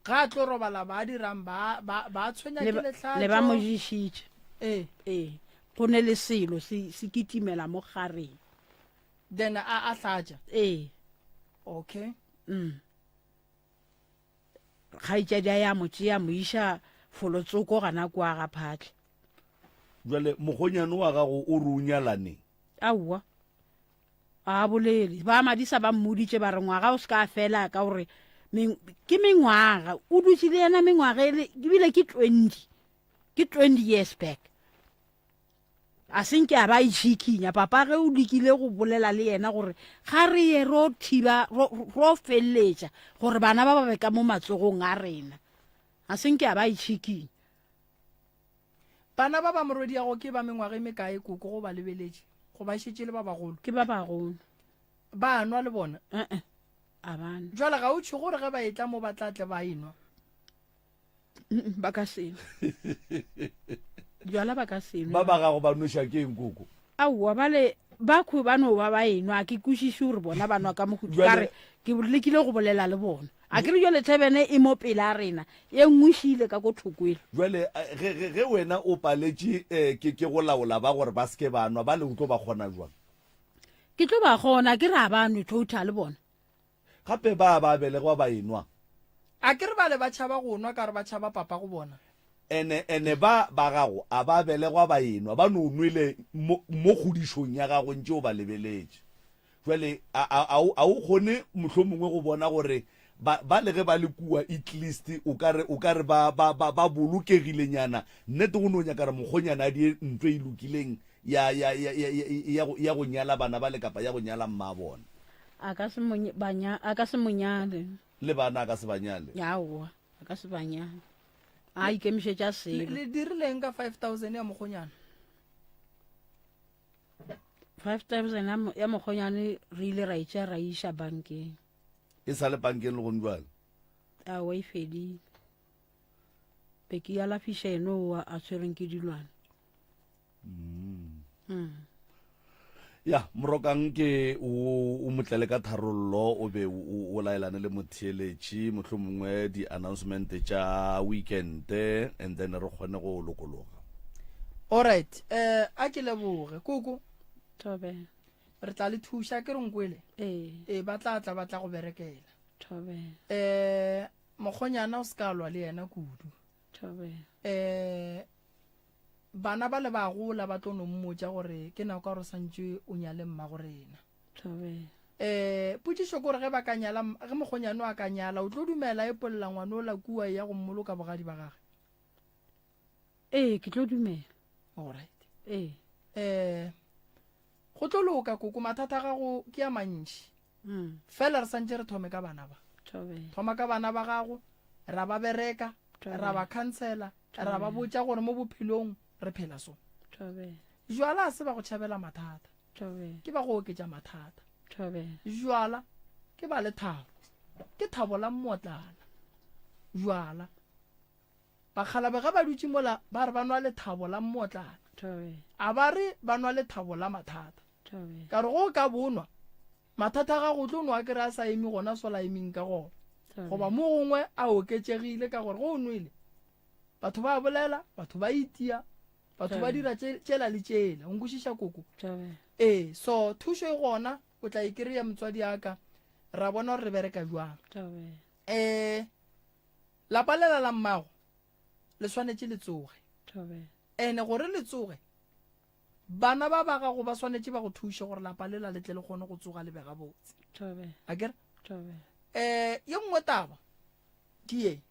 Ga a tlo robala ba dirang ba ba ba tshwenya ke lehlatšo.
Le ba mo ješitše.
Ee.
Ee. Go ne le selo se se kitimela mo gareng.
Then a a hlatša.
Ee.
Okay.
Mm. Kgaetšadi a ya mo tšea mo iša folotsoko gana kwa ga Phatle.
Jwale mokgonyane wa gago o re o nyalane?
Aowa, ga a bolele. Ba Madisa ba mmoditše ba re ngwaga o se ka fela ka gore ke mengwaga o dutše le yena mengwaga e le ebile ke 20 ke 20 years back. A se nke a ba itšhikinya. Papa ge o lekile go bolela le yena gore ga re ye ro thiba ro, ro feleletša gore bana ba ba be ka mo matsogong a rena. A se nke a ba itšhikinya.
Bana ba ba morwediago ke ba mengwaga e mekae koko go ba lebeletše? Goba e šetše e le ba bagolo?
Ke ba bagolo.
Ba nwa le bona?
Eh-eh, a ba nwe.
Jwale ga o tšhoge gore ge ba etla mo ba tla tle ba enwa?
Ba ka se nwe. Bjala ba ka se nwe.
Ba ba gago ba nweša ke eng koko?
Aowa, bale ba khwe ba no ba ba enwa, a ke kwešiše gore bona ba nwa ka mohuta. Ka re ke lekile go bolela le bona. A ke re jwale thebene e mo pele a rena, ye nngwe e šiile ka ko thoko ele.
Jwale ge, ge, ge wena o paletše eh, ke, ke go laola ba gore ba se ke ba nwa, bale o tlo ba kgona jwang?
Ke tlo ba kgona, ke re a ba nwe total bona.
Gape ba ba belegwa ba enwa.
A ke re bale ba tšhaba go nwa ka gore ba tšhaba papa go bona.
Ene, ene ba ba gago a ba belegwa ba enwa, ba no nwele mo, mo kgodišong ya gago ntše o ba lebeletše. Jwale a, a, a o, a o kgone mohlomongwe go bona gore ba, ba le ge ba le kua at least o ka re, o ka re ba, ba, ba, ba bolokegilenyana. Nnete go no nyaka gore mokgonyana a die ntho e lokileng ya, ya, ya, ya, ya, ya go, ya go nyala bana bale kapa ya go nyala mmabona.
A ka se mo, ba nya, a ka se mo nyale.
Le bana a ka se ba nyale?
Aowa, a ka se ba nyale. A ikemišetša selo.
Le dirileng ka 5000 ya mokgonyana?
5000 ya mokgonyane re ile ra e tšea ra e iša bankeng.
E sa le bankeng le gone jwale?
Aowa, e fedile. Be ke alafiša eno oa a tshwerweng ke dilwana.
Mm. Mm. Ya, Morokang ke o o motlele ka tharollo o be o o laelane le motheeletši mohlomongwe di-announcement tša weekend and then re kgone go lokologa.
Alright, eh a ke leboge koko.
Thobela.
Re tla le thuša ke re nkwele.
Ee.
Ee ba tla tla ba tla go berekela.
Thobela.
Eh mokgonyana o se ka lwa le yena kudu.
Thobela.
Eh Bana bale ba gola ba tlo no mmotša gore ke nako ya gore o santše o nyale mmago rena.
Thobela.
Eh, potšišo ke gore ge ba ka nyala, ge mokgonyane a ka nyala, o tlo dumela a epolla ngwana ola kua e ya go mmoloka bogadi ba gage?
Ee, ke tlo dumela.
Alright.
Ee.
Eh, go tlo loka koko, mathata a gago ke a mantši.
Mm.
Fela re santše re thome ka bana ba. Thoma ka bana ba gago, ra ba bereka, ra ba khansela, ra ba botša gore mo bophelong re phela so. Jwala a se ba go tšhabela mathata. Ke ba go oketša mathata. Jwala ke ba lethabo. Ke thabo la mmotlana. Jwala. Bakgalabe ge ba dutše mola ba re ba nwa lethabo la mmotlana. A ba re ba nwa lethabo la mathata. Ka re go ka bonwa mathata a gago o tlo nwa kere a sa eme gona sola emeng ka gona. Goba mo gongwe a oketšegile ka gore go o nwele batho ba bolela, batho ba itia, batho ba dira tšela le tšela. O nkwešiša koko? Ee, so thušo e gona o tla e kry-a motswadi aka ra bona gore re bereka jwang. Um Lapa lela la mmago le swanetše le tsoge. Ene gore le tsoge, bana ba ba gago ba swanetše ba go thuše gore lapa lela le tle le kgone go tsoga le be gabotse. Akere? Eh, ye nngwe taba ke ye,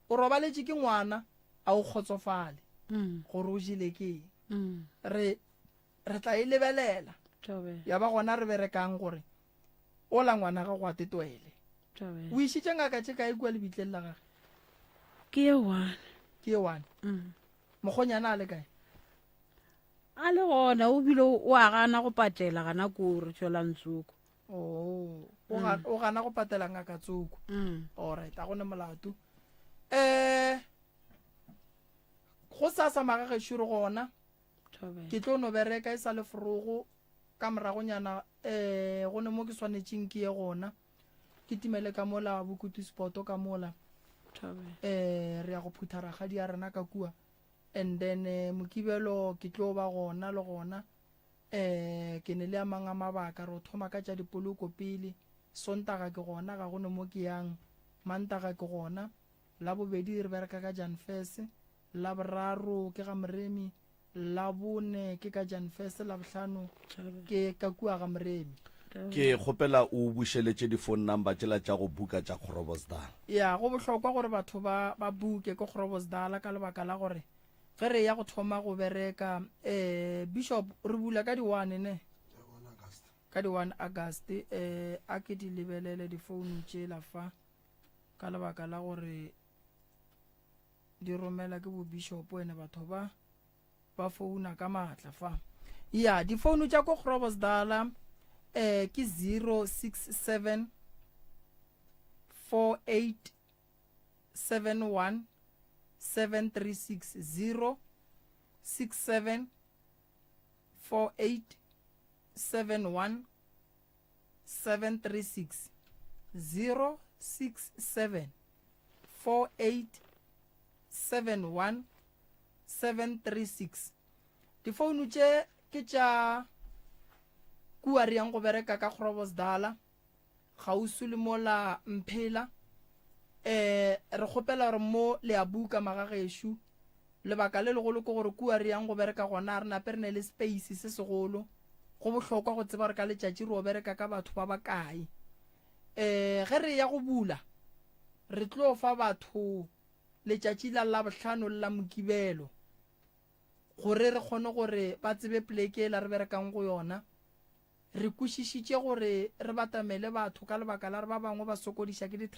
o robaletše ke ngwana a o kgotsofale mm. gore o jele ke eng. Mm. Re re tla e lebelela ya ba gona re berekang gore ola ngwana gago a tetwele. O išitše ngaka tše kae kua lebitleng la gage?
Ke ye one.
Ke ye one. Mm. Mokgonyana a le kae?
A le gona o bile o a gana go patela gana ko re tšwelang tsoko.
Oh, o mm. o gana go patela ngaka tsoko. Mm. All right, a gone molato. Eh go sasa magagešo re gona. Ke tlo no bereka e sa le forogo ka moragonyana eh go ne mo ke swanetšeng ke ye gona. Ke timele ka mola bokutu sport ka mola. Eh re ya go phutha rakgadi ya rena ka kua. And then eh, mokibelo ke tlo ba gona le gona. Eh ke ne le a mang a mabaka re thoma ka tša dipoloko pele. Sontaga ke gona ga go ne mo ke yang. Mantaga ke gona. Labobedi re bereka ka Janfes. Laboraro ke ga Moremi, Labone ke ka Janfes, Labohlano ke ka kua ga Moremi.
Ke kgopela o bušeletše di phone number tšela tša go buka tša Groblersdal.
Ya, go bohlokwa gore batho ba ba buke ko Groblersdal ka lebaka la gore ge re ya go thoma go bereka eh Bishop re bula ka di one ne? Ka di one August eh a ke di lebelele di phone tšela fa ka lebaka la gore di romela ke bobishopo ene batho ba ba founa ka maatla fa ya difounu tša ko grobosdala eh ke 067 48 71 736 0 67 48 71 736 0 67 4871736. Difounu tše ke tša kua re yang go bereka ka Groblersdal, kgauswi le mola Mphela. Eh, re kgopela gore mo le a buka magagešo. Lebaka le legolo ke gore kua re yang go bereka gona re nape re ne le space se segolo. Go bohlokwa go tseba gore ka letšatši re o bereka ka batho ba bakae. Eh, ge re ya go bula Re tlo fa batho letšatši la Labohlano le la Mokibelo gore re kgone gore ba tsebe poleke yela re berekang go yona. Re kwešišitše gore re batamele batho ka lebaka la gore ba bangwe ba sokodiša ke di.